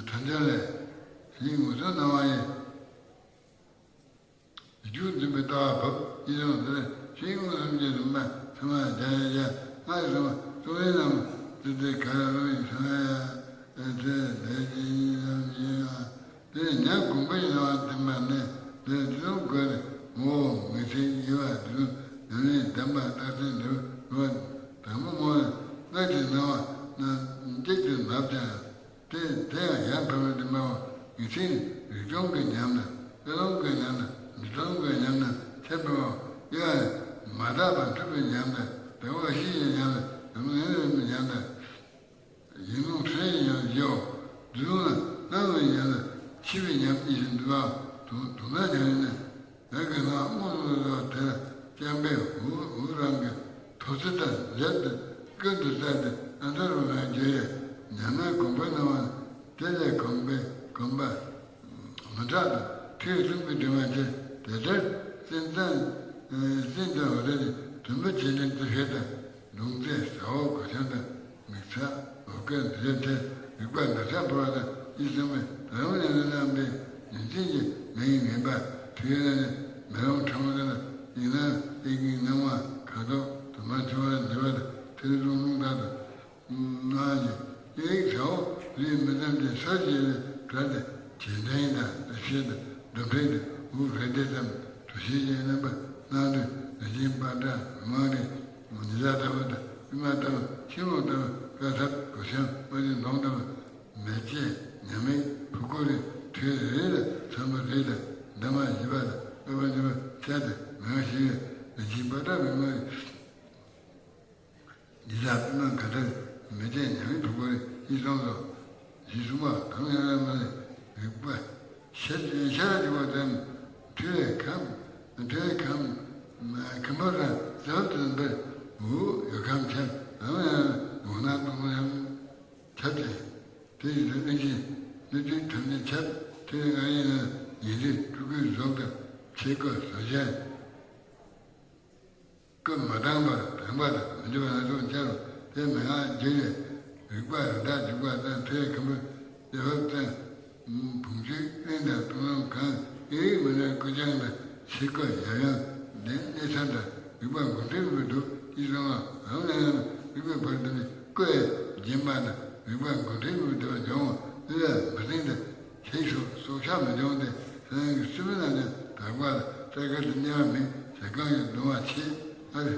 ཐམས་ཅད་ལས། ཡིད་མངོན་སུམ་སྣང་བ་ཡི། རྒྱུ་འཛིན་པའི་ལྟ་བ་བབ་ཡིད་བཟུང་དེར་ཤེས་མངོན་སུམ་གྱི་རིམ་པ་ཚང་མ་རྒྱ་ཡ་ཡ་ལྔ་ཡི་སོང་བ་གཙོ་བོའི་ནང་དེ་དེ་ག་ར་རུ་ཡིན་ཚང་ཡ་ཡ་དེ་ལས་ཀྱི་ཡིན་ནམ་ཡིན་ཡང་དེ་ཉ་དགོངས་པ་ཡིན་བ་དེ་མ་ནས་དེ་དེ་ལུང་དགོས་ནས་ངོ་བོ་ངེས་ཚིག་ཡིན་བ་དེ་ལུང་ཉམས་ལེན་གདམས་པ་རྟགས་ཅན་འདུལ་བ་དང་པོ་ངོ་བོ་ལྔ་གྱི་སྣང་བ་རྣམས་གཅིག་ཏུ་མ་བྱ། དེ་དེ་ཡང་ཡར་འཕར་བའི་རིམ་པའོ། ངེས་ཚིག་ནི་རིག་སྟོང་གི་ཉམས་དང་ཀློང་གི་ཉམས་དང་འདུལ་སྟངས་ཀྱི་ཉམས་རྣམས་ཁྱད་པར་བའོ། དབྱེ་བ་ནི་མ་དག་པ་འཁྲུལ་པའི་ཉམས་དང་ དལ་བ་ཤི་ཡི་ཉམས་ལ་ཉམས་ལ་ཉམས་ལ་ཉམས་ལ། ཡིད་ལུང་ཁྲོས་ཡི་ཉམས་ལ་ཡོ། བདུད་ལུང་ལ་སྣང་བའི་ཉམས་ལ་འཆི་བའི་ཉམས་གཉིས་སུ་འདུ་བ་དུ་དུ་མ་ཉམས་ནས། བོད་ཀྱི་ནང་དབུ་རུ་རུ་དེར་སྤྱན་པས་འུ་འུ་རང་གི་ཐོག་ཚད་དང་ལྡན་ཏེ་ཀུན་ཏུ་བསྟན་ཏེ་ཨ་མདོ་རུ་ལ་བརྗོད་ཡས་ཉམས་ལེན་གོམས་པ་གནང་བ་དེ་ལས་གོམས་པའི་གོམས་པ་མི་དྲག་དང་ཐོས་ལྷུན་པོའི་དྲི་མ་ཆེ་དེ་ལྟར་སེམས་ཙམ་སེམས་ཙམ་འོ་རེ་རེ་དུམ་བུ་ཆེ་ནས་ཏི་ཤེས་དང་ལུང་རྫས་ཟ་འོག་གོ་ཆང་དང་། མིག་ཚ་ལོ་ཀའི་འདི་ལས་ཐལ་རིག་པ་འདི་ཚ་འཕོ་བ་དང་ཡིད་གསུམ་པའི་ད་རུང་ཉམས་ལེན་རྣམ་པའི་ཉིན་མཚན་གྱི་མིང་མིན་པ་ཐུགས་ཡོད་ན་ནི་མེ་ལོང་ཕྲ་མོ་དེ་ལ་ཡིན་ན་ཡིད་ཀྱི་སྣང་བ་ཁ་དོག་དུ་མ་འཆི་བ་འདི་བ་དང་ཐིག་ལེ་རླུང་རླུང་དག་དང་སྣང་བ་ཡིན་ཡིད་ཟ་འོག་ལུས་མི་ཙམ་གྱི་ས་བཞི་ལས་བྲལ་ཏེ་རྗེས་དྲན་དང་བདེ་གཤེགས་དང་འདུ་འཕྲིན་དང་དབུགས་རེ་ལྡེ་ཙམ་དུ་ཤེས་བཞིན་རྣམ་པ་སྣང་དུས་རིན་ཆེན་པ་འདྲ་མ་རེད། ཉི་ཟླ་ལྟ་བུ་དང་པད་མ་ལྟ་བུ་ཤིང་ལོ་ལྟ་བུ་དཀར་ཐབ་གོས་ཆེན་དམར་ཆེན་མདོངས་ལྟ་བུ་མེ་ལྕེ་ཉ་མིག་ཕུ་ཀུ་རི་ཐོད་རིལ་ལ་ཚམ་པ་རིལ་ལ་འདབ་མ་བཞི་པ་དང་པད་མ་བཞི་པ་ཚལ་དང་མེ་མ་ཞིག་ཡོད་རིན་ཆེན་པ་འདྲ་མི་མ་ཡོད། ཉི་ཟླ་པད་མ་ག་དར་མེ་ལྕེ་ཉ་མིག་ཕུ་ཀུ་རི་ཤིང་སོང་སོ། ཞེས་གསུངས་པ་གང་ཡང་མ་ལས་རིག་པ་ཤར་ཤར་འཇུག་པ་དང་ཐོད་ཁམས་ཐོད་ཁམས་ཁམས་པ་ར་ཟབ་ཏུ་འབར་འུ་ཡོད་ཁམས་ཁྱབ་ཡང་ཡང་འོ་ན་སྟོང་ཡང་ཁྱབ་སྟེ་དེ་ཡི་དུ་གནས་ཀྱི་སྣོད་བཅུད་ཐམས་ཅད་ཁྱབ་ཐོད་ང་ཡིན་ན་ཉེ་དུས་སྤྲུལ་སྐུའི་གཟུགས་དང་ཆས་སྐུ་བཟོ་བྱ། སྐུ་མ་དྭངས་པར་དྭངས་པ་དང་མི་འདྲ་བ་སྣ་ཚོགས་འཆར་བ་དེ་མན་ངག་བརྒྱད་ལས་རིག་པ་རི་དྭགས་འཇུག་པ་དང་ཐོད་ཁམས་པའི་ལས་བབ་དང་བུང་ཆུའི་གླིང་དང་སྟོང་ལམ་གང་ཨེ་ཡིག་མི་འདྲ་ཀུ་ཅང་དང་ཤེལ་སྐུ་ཡབ་ཡུམ་ལྡན་གནས་ཚང་དང་རིག་པ་མགོ་འདྲེན་མི་འདུག་ཅེས་གསུངས་པ་རང་ལ་ཡང་རིག་པའི་བར་དུ་ནི་སྐུ་ཡི་སྦྱིན་པ་དང་རིག་པ་མགོ་འདྲེན་མི་འདུག་འབྱུང་བ་ཨེ་ཡ་མི་སྲིང་དང་། ཞེས་སོགས་སྲོག་ཆགས་མི་འབྱུང་སྟེ་སེམས་ཀྱི་སྲིད་པའི་རྣམ་འགྱུར་དག་པ་ལ་རྩ་བརྒྱད་དུ་གནས་པ་མེད་ཟེར་གང་ཡང་གདུང་བ་ཆེ་ཨ་རེ།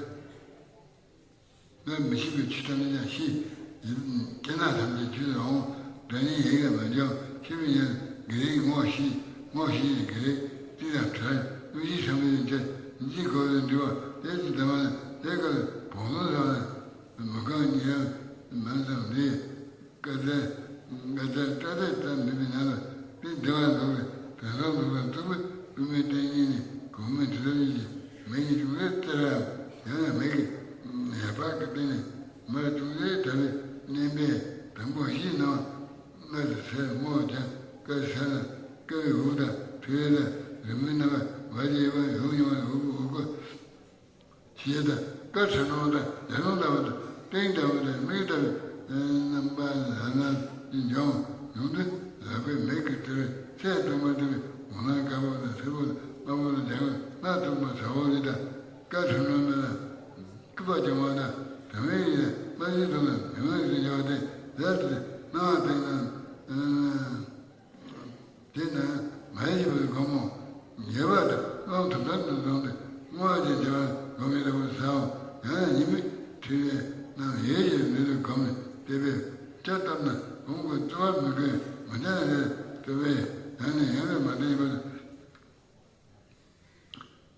སྔར་མི་ཤེས་པའི་ཆོས་ཐམས་ཅད་ཀྱང་ཤེས། སྐྱེ་ན་ཐམས་ཅད་ཆོས་ལ་འོང་། སྒྲ་སྙན་ཡིད་ལ་མི་འབྱུང་། ཤེས་པའི་ཉམས་དགེ་རིག་ངོ་ཤེས། ངོ་ཤེས་ཡིན་དགེ་རིག་རྩིས་དང་བྲལ། དངོས་གཞི་ཚང་མའི་ཡོན་ཏན་འཇིག་གོ་བའི་འདུལ་བ་ལས་ཀྱི་གདམས་ངག་ལས་ཀ་ལ་བོགས་ལོང་ལ་མི་གང་ཉེ་མ་ཙམ་ལས། སྐལ་ལྡན་སྐལ་ལྡན་སྐྲ་ལྡན་ལྟར་མིན་པའི་ནང་ལ་དེ་བདེ་བ་འདུག་པས་དེང་སང་འདུག་པ་ཐུབ་པའི་དབུ་མའི་སྟེང་ཉིད་ནས་གོང་མའི་དུས་རབས་ཉིད་ཀྱི་མི་ཉིད་ཅུང་ཟད་བཙལ་རམ་ཡང་ཡང་མིག་གི་ཡ་བག་གི་སྟེང་ནས་མར་ཅུང་ཟད་དྲ་བའི་མནན་པས་དང་པོ་བཞིའི་ནང་སྔར་དུ་ཟེར་སྔོ་ལྗང་དཀར་སེར་ལ་དཀར་བའི་འུ་དང་ཐོད་ལ་རི་མོའི་རྣམ་པ་བ་ལས་བ་འུ་མྱོང་བ་འུ་གུ་འུ་གུ། ཞེས་དང་། དཀར་ཁྲ་ནོར་དང་ལས་ལོང་ལྟ་བུ་དང་སྟེང་ལྟ་བུ་དང་མིག་ལྟ་བུའི་རྣམ་པ་ལ་ལ་ཡིན་ཀྱང་ཡོང་དུས་ལག་པའི་མིག་གིས་བལྟ་བའི་ཚད་མཐོང་མ་ཐུབ་པའི་འོ་ན་དཀར་པོ་དང་སེར་པོ་དང་དམར་པོ་དང་ལྗང་གུ་སྣ་ཚོགས་པ་ཟ་འོག་ལི་དང་དཀར་ཁྲ་ནོར་མེད་ལ་སྐུད་པ་བརྐྱང་བ་དང་དམ་པའི་ཡིད་ལ་སྨྲ་བཞིན་དུ་ལ་མི་མང་ཞིག་བྱ་བ་སྟེ་ལས་དེ་སྣང་བ་སྟེང་ན། དེ་ནི་མ་ཡིན་པའི་སྒོ་མོ་ཉེས་པ་དང་རླུང་དུ་ལྡན་དུ་བཟུང་སྟེ་བསྔོ་བ་ཅན་བྱ་བ་སྒོམ་མི་ལྟ་བུ་ཟའོ། ཡང་ཡང་ཉི་མའི་འཁྲི་བའི་ནང་ཡོད་ཅེས་མི་ལུས་སྒོམ་ནས་བལྟས་པས་ལྕགས་བཏབ་ན་བོང་བུའི་ལྟོ་བར་མི་དགོས་མི་ལྡན་རེད་བལྟས་པས་ཡང་ནས་ཡང་དུ་མ་བལྟས་པར།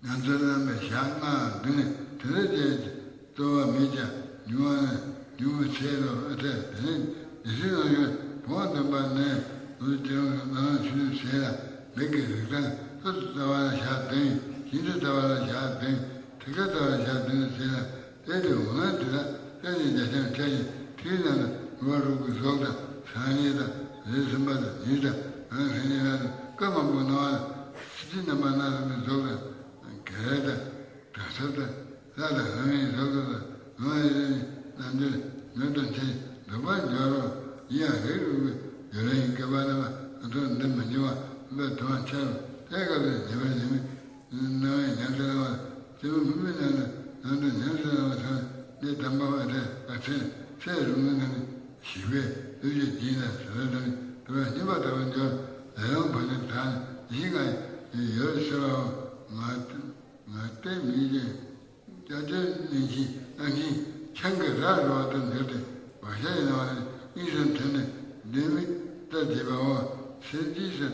ཉམས་སུ་བླངས་པའི་ཞག་ལྔ་བདུན་ནས་དེ་ལས་བརྒྱད་ཀྱི་རྩོལ་བ་མེད་ཀྱང་འབྱུང་བ་ནི་འབྱུང་བའི་ཚེ་ལོ་ཨ་འཐས་དེ་ནས་ཉི་ཤུ་ནང་ཡོད་བོང་བ་འདོན་པ་ནས་ལོ་སྤྱི་རང་གི་ནང་ཆུ་ཟེར་ལ་མིག་གི་རིག་སྟངས་ལྷོ་དུ་ལྟ་བ་ལ་ཞག་བདུན། ཞིང་དུ་ལྟ་བ་ལ་ཞག་བདུན། ཐིག་ཁར་ལྟ་བ་ལ་ཞག་བདུན་ཟེར་ལ། དེ་དུས་འོ་ན་དེ་དག་ལྟས་ནས་རྒྱ་ཆེན་ཕྲད་ཅིང་ཐིག་ནང་དུ་ནུ་བ་རུག་གི་གཟུགས་དང་སང་ཉིན་དང་རེས་གསུམ་པ་དང་ཉིན་དང་རང་སང་ཉིན་ལ་དང་སྐར་མང་པོའི་སྣང་བ་ལ་ཚིག་གི་རྣམ་པ་སྣ་ཚོགས་པའི་གཟུགས་དང་གད་ར་དང་གྲང་ཚབ་དང་ལྷ་དང་ལྷ་མིན་གཟུགས་དང་ལོང་བའི་རིགས་ནི་རྣམ་འགྱུར་ནུས་དང་ཆེ་འདུག་པར་འགྱུར་རོ། ཡིན་ཡང་རིགས་རུས་པའི་ཡུལ་ལ་ཡིན་སྐལ་པ་རྣམ་པ་སྣ་ཚོགས་འདི་མི་འབྱུང་བ་སྨོན་པའི་དོན་ཆེ་རུ་དེ་སྐབས་སུ་ཉེས་པར་ཉེས་མིན། སྣང་བས་ཉམས་སུ་བླང་བ། སྐྱེས་བུ་མི་མི་རྣམས་ནི་ནང་དུ་ཉམས་སུ་བླང་བ་ཐོས་ནས་དམ་པ་བ་དེ་ཨ་ཚེ་ཚེ་རུང་ནི་ནང་ནས་ཞིག་པས་ལུས་ཀྱི་སྦྱིན་དང་ཟ་ལ་དང་ནི་དུ་བ་སྙོམས་པར་ཐག་པ་འཇོག་ལས་ལོང་བ་ནི་དག་ནི་ཡིད་ང་ཡོད་ཟེར་བའོ། ང་ང་ལྟས་མིན་ཅན། སྐྱ་ཅན་གླིང་ཆེན་ཨ་ཆེན་ཆང་གི་ར་རོ་དུ་འགྱུར་ཏེ་བག་ཤ་ཡི་ནང་ནས་གཉིས་སུ་ཐོན་ནས་ལྡེ་མིག་ལྟར་བྱེད་པའོ། སེམས་ཅན་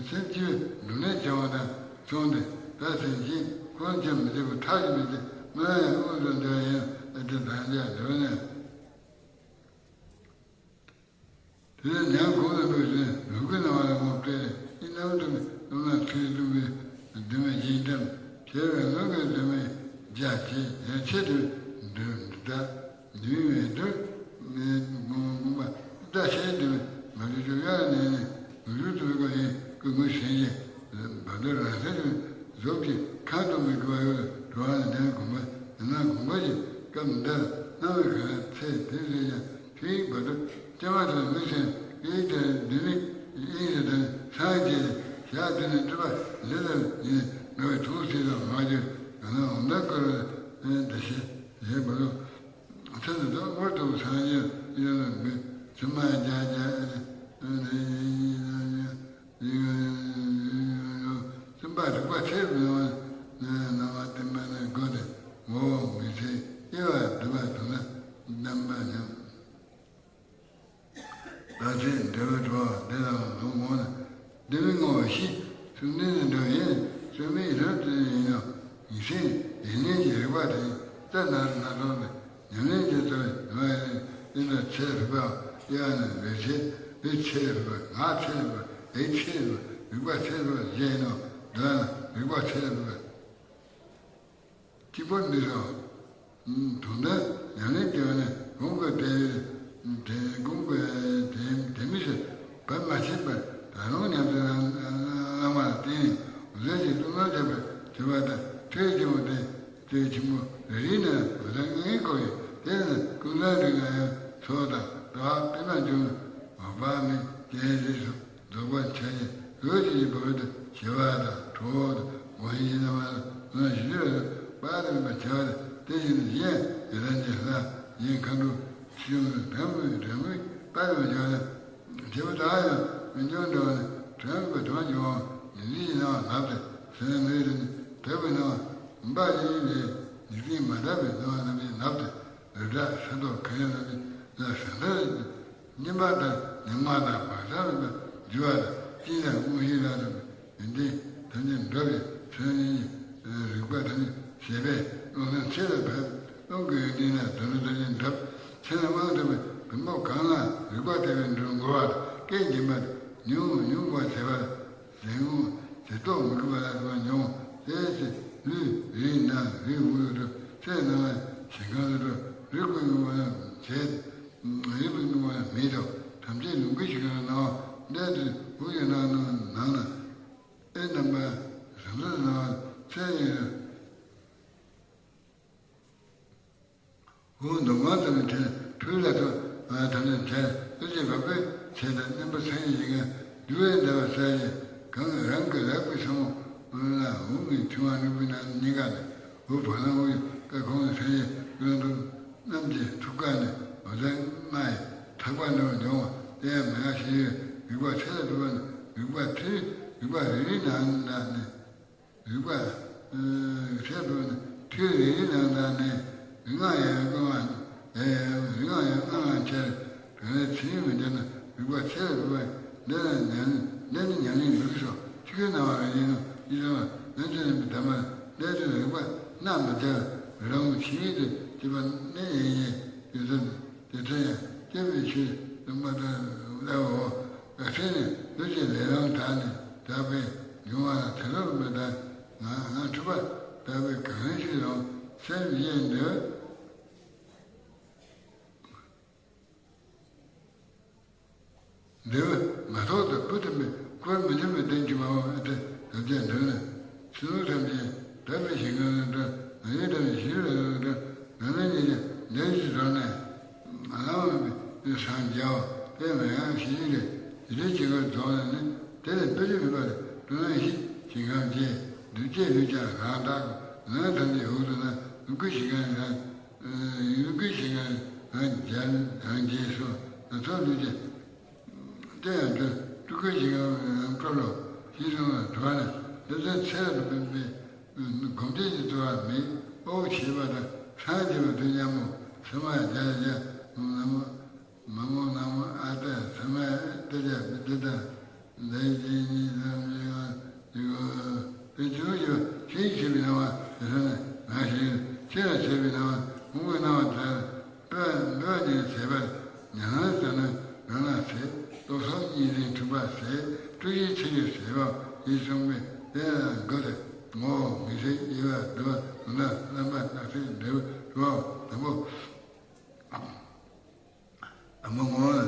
སེམས་ཅན་འབྲུམ་ནད་བྱུང་བ་དང་མཚུངས་ཏེ་ད་སེམས་ཅན་ཁོང་ཅང་མི་བྱེད་པར་ཐག་ཅིག་མི་བྱེད་སྨོན་ལམ་ཡང་དབུགས་སུ་འདྲ་ཡང་ ཨ་ཏི་དང་རྒྱ་འགྲོ་ནས། དེ་ནས་ཉང་གུང་ལ་འབོད་ཅིང་ལུག་གི་སྣང་བ་ལ་ངོ་སྤྲད། ཨི་རྣམ་དུ་མི་སྟོང་ན་ཚེ་གཏུམ་པའི་དུ་མའི་སྦྱིན་བཏབ། དེ་བས་ལུག་གི་དུ་མའི་རྒྱ་ཆེ་ཡ་ཆེ་དུ་འདུལ་འདི་ལྟ། འདུལ་བའི་འདུལ་མི་དགོངས་པ་ད་ཆེ་དུ་མ་ལུས་ཏུ་གཡར་ནས་ནི་ལུག་ཏུ་ག་ཡིན་ཀུན་མོ་ཟིན་ཡེ་བ་དུ་རང་སེམས་ཀྱི་ཟོག་གི་ཁ་དུ་མི་དགོས་པ་ཡོད་འགྲོ་བ་ལ་ལྡན་དགོངས་པ་ཡིན་ན་དགོངས་པ་ཡི་སྐབས་འདིར་སྣང་བའི་གང་ཚེ་དེ་རེ་ཡང་། ཁྱེད་བར་དུ་སྐྱེ་བ་དང་མི་ཟན་ཨེ་དེར་འདི་ནི་ཨིན་རེ་དང་སངས་རྒྱས་ཞག་དེ་ནི་སྤྲུལ་པ་ལི་ལ་ཡིན་ནོ་ཐུགས་སྲས་དང་མ་གྱུར་ཡང་ན་འོ་མདའ་བསྐོར་བ་འདི་ཞེས་ཞེས་བར་དུ་ཚེ་འདི་དག་དབུར་དུ་སངས་རྒྱས་ཡིན་ལ་འབུལ་ཚུལ་མ་རྒྱ་རྒྱ་ཨེ་ནི་སེམས་པ་རིག་པ་ཆེར་མི་འོང་ན་མ་བསྟན་པ་ནི་དགོས་ཏེ་ངོ་བོ་མི་ཚེ་དབྱེ་བ་སྒྲུབ་པ་དུ་ན་བདེན་པ་ཉམས། ད་ཚེ་འབྲས་བུ་གྲོལ་བ་འདི་ལའང་ལུང་ངོ་ན། འདི་མི་ངོ་བོ་ཤི་སུ་འདི་ནི་འགྲོ་ཡིན་སུ་མི་རབ་ཏུ་ཡིན་ནོ། ཡིན་སྲིད་ཡིན་ནི་ཡི་རིག་པ་དེ་ད་ན་ན་ཐོག་ཏུ་ཉམས་ལེན་བྱེད་ཐུབ་པའི་ནུས་པ་ཡིན་ན་ཚེ་རིག་པའོ། ཡང་ན་རིག་ཚེ་རིག་ཚེ་རིག་པ་ང་ཚེ་རིག་པ་རིག་ཚེ་རིག་པ་རིག་པ་ཚེ་རིག་པ་ཞེས་ནོ། འདི་ལ་རིག་པ་ཚེ་རིག་པ། གཅིག་པོ་འདི་རེད། དོན་དག་ཉམས་ལེན་བྱས་པ་ནི་གོང་གི་དེ་དེ་གོང་གི་དེ་དེ་མི་ཤེས་བར་མ་ཆད་པར་ད་རུང་ཉམས་སུ་བླང་བ་ལ་བརྟེན་འོད་ཟེར་གྱི་སྟོང་ལ་བྱེད་པར་བྱེད་པ་དང་ཐོས་ཀྱི་མོ་དེ་དེ་ཆེན་པོ་རེ་རེ་ན་འོད་ཟེར་ལྔའི་སྐོར་ཡོད། དེ་ནི་ཀུན་དགའ་རིགས་ལྔ་ཡང་ཚོགས་དང་དག་པའི་རྣལ་འབྱོར་མ་སྤངས་མི་རྒྱལ་རིགས་སུ། རྫོགས་པར་བྱ་ཞིང་འོད་ཀྱི་བར་དུ་ཞི་བ་དང་གྲོལ་བ་དང་སྒོམ་ཞིང་རྣམ་པ་ལ་ཞི་བ་དང་པ་དང་པ་བྱ་བ་དང་དེ་བཞིན་དུ་གཞན་ཡི་དམ་གྱི་ལྷ་གཞན་མཁའ་འགྲོ་ཆོས་སྐྱོང་གི་དྲག་པོའི་དྲག་པོའི་པ་དང་བྱ་བ་དང་བྱེད་པ་དག་ཡང་མི་འབྱུང་འགྲོ་བ་ནི་དྲག་པོའི་དམ་བཅའ་བ་ནི་ལུས་ཀྱི་སྣང་བ་ལག་ཏུ་ཟིན་ན་མི་རུ་ནི་དག་པའི་སྣང་བ་འབའ་ཞིག་ལས་འཇིག་རྟེན་མ་དག་པའི་སྣང་བ་རྣམས་ཀྱི་ལག་ཏུ་རི་བྲག་ས་མདོག་གང་ཡང་རྣམས་ཀྱི་ལ་ཟང་ཟིང་སྙོམས་པ་དང་ཉི་མ་དང་བག་ཆགས་མེད་པར་འགྱུར་བ་དང་སྤྱན་དང་དངོས་གཞི་ལ་སོགས་པའི་ཡོན་ཏན་ཐམས་ཅད་འགྲུབ་པའི་མཚན་ཉིད་རིག་པ་ཐམས་ཅད་ཞེས་པས་ཀློང་ཆེན་ཚེ་ལ་བབ་ཀློང་གི་ཡོན་ཏན་ལ་དོན་ཐམས་ཅད་འགྲུབ། མཚན་དབང་ཐོབ་པའི་བེམ་པོ་གང་ལ་རིག་པ་དེ་བས་འགྲུབ་འགོར་བ་དང་སྐད་འབྱིན་པ་དང་ཉུང་ཉུང་བ་བྱེད་པ་དང་ཟིན་འོང་ཟེར་རྟོག་མི་དགོས་པ་ལ་སོགས་པ་འབྱུང་། དེའི་ཚེ་ལུས་རིགས་ནང་རིགས་དབུགས་སུ་འགྲོ། ཚེ་ནང་ལ་ཞིང་ཁམས་སུ་འགྲོ། རིགས་ཀུན་ཡོད་པ་ལ་བྱེད། རིགས་ཀུན་ཡོད་པ་ལ་མེད་དོ། ཐམས་ཅད་ལུས་ཀྱི་ཞིང་ཁམས་སུ་སྣང་བ་འདས་དུས་དབུགས་ཀྱི་སྣང་ནང་ནང་ན་ཨེ་རྣམ་པ་ཟང་ཟིང་སྣང་བ་ཚེ་ཡི། འོ་འདུ་འཛི་ཙམ་གྱི་ཕྲུ་གུ་ལ་ཐོག་ཐམས་ཅད་བྱས་ལྷུ་ཚིགས་བབས་པས་ཚེ་དང་རྣམ་པ་ཚང་ཡི་ཞིང་ཁམས་འདུལ་བའི་འདུལ་བ་ས་ཡི་གང་རང་གི་ལག་པའི་ས་མོ་ལ་འོ་མའི་ཐུན་དབང་རིག་པའི་ནང་གཉིས་ཀ་ནས་འོ་བ་ལང་འོ་ཡི་ཀ་ཁོང་ས་ཡི་ཀུན་ཏུ་རྣམས་ཀྱི་ཐུགས་ཀ་ནས་འོ་ཟན་ལྔ་ཡི་ཐག་པ་འདྲ་བ་འབྱུང་བ་དེ་ཡང་མ་ཡང་ཞེས་རིག་པ་ཚེ་ལ་འདུལ་བ་ནི་རིག་པ་ཐིག་རིག་པ་རེ་རེའི་ནང་ན་ནི། རིག་པ་ཚེ་འཕོས་ནས་ཐིག་རེ་རེའི་ནང་ན་ནི་རིག་སྔགས་ཡང་ཡང་བསྐུལ་བ་ཡང་ཡང་རིག་སྔགས་ཡང་སྔགས་ཡང་ཁྱེར་གང་ལས་ཚིག་མི་འདོན་ན་རིག་པ་ཚེ་འཕོས་པ་འདི་ལ་ཉམས་འདི་ནི་ཉམས་ལེན་འདུག་སོ་ཆི་གའི་སྣང་བ་རེ་ཡིན་ནོ་ཡིད་ལ་ལན་ཚོད་ཡིན་པའི་དམ་པ་འདས་དུས་རིག་པ་སྣང་མི་བྱ་རང་ཆི་མིན་དུ་སྐྱེས་པ་ནི་ཡིན་ཡིན་ཡོད་ཚད་དེ་ཚེ་ཡང་སྐྱེ་བའི་ཕྱིར་དུ་མ་ད་ལའོ། ཚེ་ནི་ལུས་ཀྱི་ལས་ལམ་དག་ནི་དག་པས་འབྱུང་བ་ལ་དེ་ལོར་མི་ལྟ། ང་ང་འཁྲུལ་པ་ལྟ་བུའི་གང་ཞིག་ཡང་སེམས་ཡེ་འདོད། འདོད་མ་ཐོག་ཏུ་བུ་དམ་པའི་འཁོར་མི་འདུན་པའི་རྟེན་གྱི་མ་འོངས་ཨ་ཏི་རབ་རྒྱས་འདོད་ན། ཚུལ་ཐམས་ཅད་དག་པའི་ཞིང་ཁམས་སུ་འགྲོ། ང་ཡི་དག་པའི་ཞིང་ཁམས་སུ་འགྲོ། ང་ནི་ཉིད་ཀྱི་འདོད་ཀྱི་གྲོགས་ནས། བླ་མ་མེད་པའི་སངས་རྒྱས་པ་དཔེ་མེད་ཡང་ཞིག་རེད། ཡུལ་གྱི་ཁར་རྫོགས་ནས་ནི་དེ་ལས་དཔེ་རིས་མེད་པར་སྤྲོ་ན་ཡི་ཞིང་ཁམས་ཀྱི་འདུས་བྱས་ལུས་ཀྱང་རང་དག་གོ། ལུས་ཐམས་ཅད་འོག་ཏུ་ན་ལུས་ཀྱི་ཞིང་ཁམས་ཡང་ལུས་ཀྱི་ཞིང་ཁམས་ཡང་རྒྱལ་ཡང་རྒྱས་སོ། ན་ཚོགས་ལུས་ཀྱི་དེ་ཡང་དུ་སྤྲུལ་སྐུའི་ཞིང་ཁམས་ཡང་སྤྲོ་ལོ་ཞེས་གསུངས་པ་དུ་བ་ནི་ལུས་རྩལ་ཚེ་རུ་འབེབས་པའི་སྒོམ་བྱེད་ཀྱི་ཚོར་བ་མེད། ཨོ་བྱེད་པ་དང་སངས་རྒྱས་པ་དུ་མཉམ་མོ་ས་མ་རྒྱ་རྒྱ་ནམ་མོ་ནམ་མོ་ཨ་ཏ་ས་མ་ཏ་རྒྱ་མི་ཏི་ཏ་ལས་ཀྱི་ཉིད་ལམ་ཡི་ཡི་གོ་དེ་ཚུལ་ཡོད་ཤེས་བྱེད་པའི་སྣང་བ་དེ་ས་ནས་ང་ཞིག་ཆེ་ལ་བྱེད་པའི་སྣང་བ། གོང་གི་སྣང་བ་དེ་ལ་འབོད་འབོད་ནས་ཟད་པར་ཉམས་ལེན་ཟབ་མོའི་ལམ་ལ་ཟད། རྟོག་ཚོགས་གཉིས་ལྡན་འཁྲུལ་པ་ཟད། སྤྲོས་བཞིའི་ཚིག་གིས་ཟད་པའོ་ཞེས་གསུངས་པས། དེ་ལ་དགོད་དེ་ངོ་བོ་མིག་སེར་དབྱེ་བ་བསྡུ་བ་དུག་མདངས་རྣམ་པ་སྣ་ཚོགས་འབྲས་བུ་དྲུག་པའོ། དང་པོ། དང་པོ་ངོ་བོ་ལ་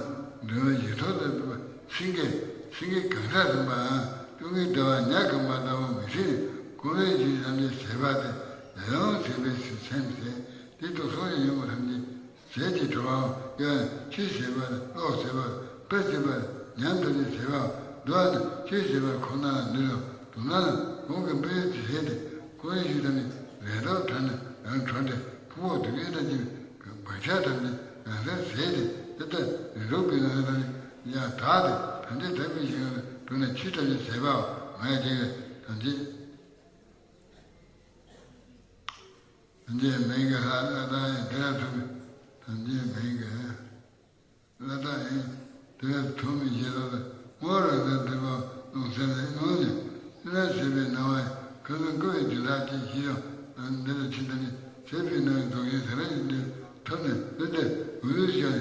འབྲེལ་བའི་ཡིད་ཐོག་ཏུ་འདུག་པ། སེང་གེ་སེང་གེ་གང་སར་འཛིན་པའམ་སྤྲུལ་སྐུའི་བདེ་བ་ཉ་གང་བ་ལྟ་བུ་མི་ཚེ་ནི་ཀུན་ལས་ཀྱི་ལམ་གྱི་ཟད་པ་སྟེ། ཡང་ཟད་པའི་སེམས་ཟད། དེ་རྟོག་ཚོགས་ཀྱི་ཡོན་པོ་ཐམས་ཅད་ཟད་ཀྱི་གྲོལ་བའོ། ཡང་ཆོས་ཟད་པ་ལ་བློ་ཟད་པ་ལ་དཔེ་ཟད་པ་ལ་ཉམས་ཐམས་ཅད་ཟད་པའོ། འདུལ་བ་ནི་ཆོས་ཟད་པ་ཁོ་ན་ལ་འདུལ་ལོ། དུག་མདངས་ལ་གོང་གི་སྤྲོས་བཞིའི་ཚིག་ཟད་དེ་ཀུན་ལས་ཀྱི་ལམ་གྱི་ལས་རྟོག་བྲལ་ནས་ཡང་གྲོལ་ཏེ་ཕུང་པོ་དུག་ལྔ་དང་བཅས་པའི་བག་ཆགས་ཐམས་ཅད་གང་སར་ཟད་དེ། དེ་ལྟར་རིགས་དྲུག་གི་ལམ་དང་ཡང་དག་སྟེ་ཐམས་ཅད་དག་པའི་ཞིང་ལ་གྲོལ་ནས་ཆོས་ཐམས་ཅད་ཟད་པའོ། མ་ཡི་དེ་གའི་ཐམས་ཅད་ཐམས་ཅད་མེད་ཀྱི་ལྷ་ལ་དྭགས་ཡིན། དེ་ལ་ཐུག་པའི་ཐམས་ཅད་མེད་ཀྱི་ལྷ་དྭགས་ཡིན། དེ་ལ་ཐུག་མི་ཞེས་ལོ་ལ་ངོ་བོ་རང་སར་འདུས་པའོ། ལུང་ཚན་ལས་ངོས་ནས་ཕྱི་ནས་ཟད་པའི་སྣང་བ་ཡང་ཁམས་གསུམ་ཀུན་ལས་བདེ་ལྷག་ཅེས་བཞི་དང་། འདི་ལ་ཕྱི་ལྟར་ནི་ཟད་པའི་སྣང་བའི་རྫོགས་ཆེན་ཟད་རང་གི་འདུལ་ཐོབ་ནས་འདུལ་ཏེ་འོད་ཟེར་ཤར་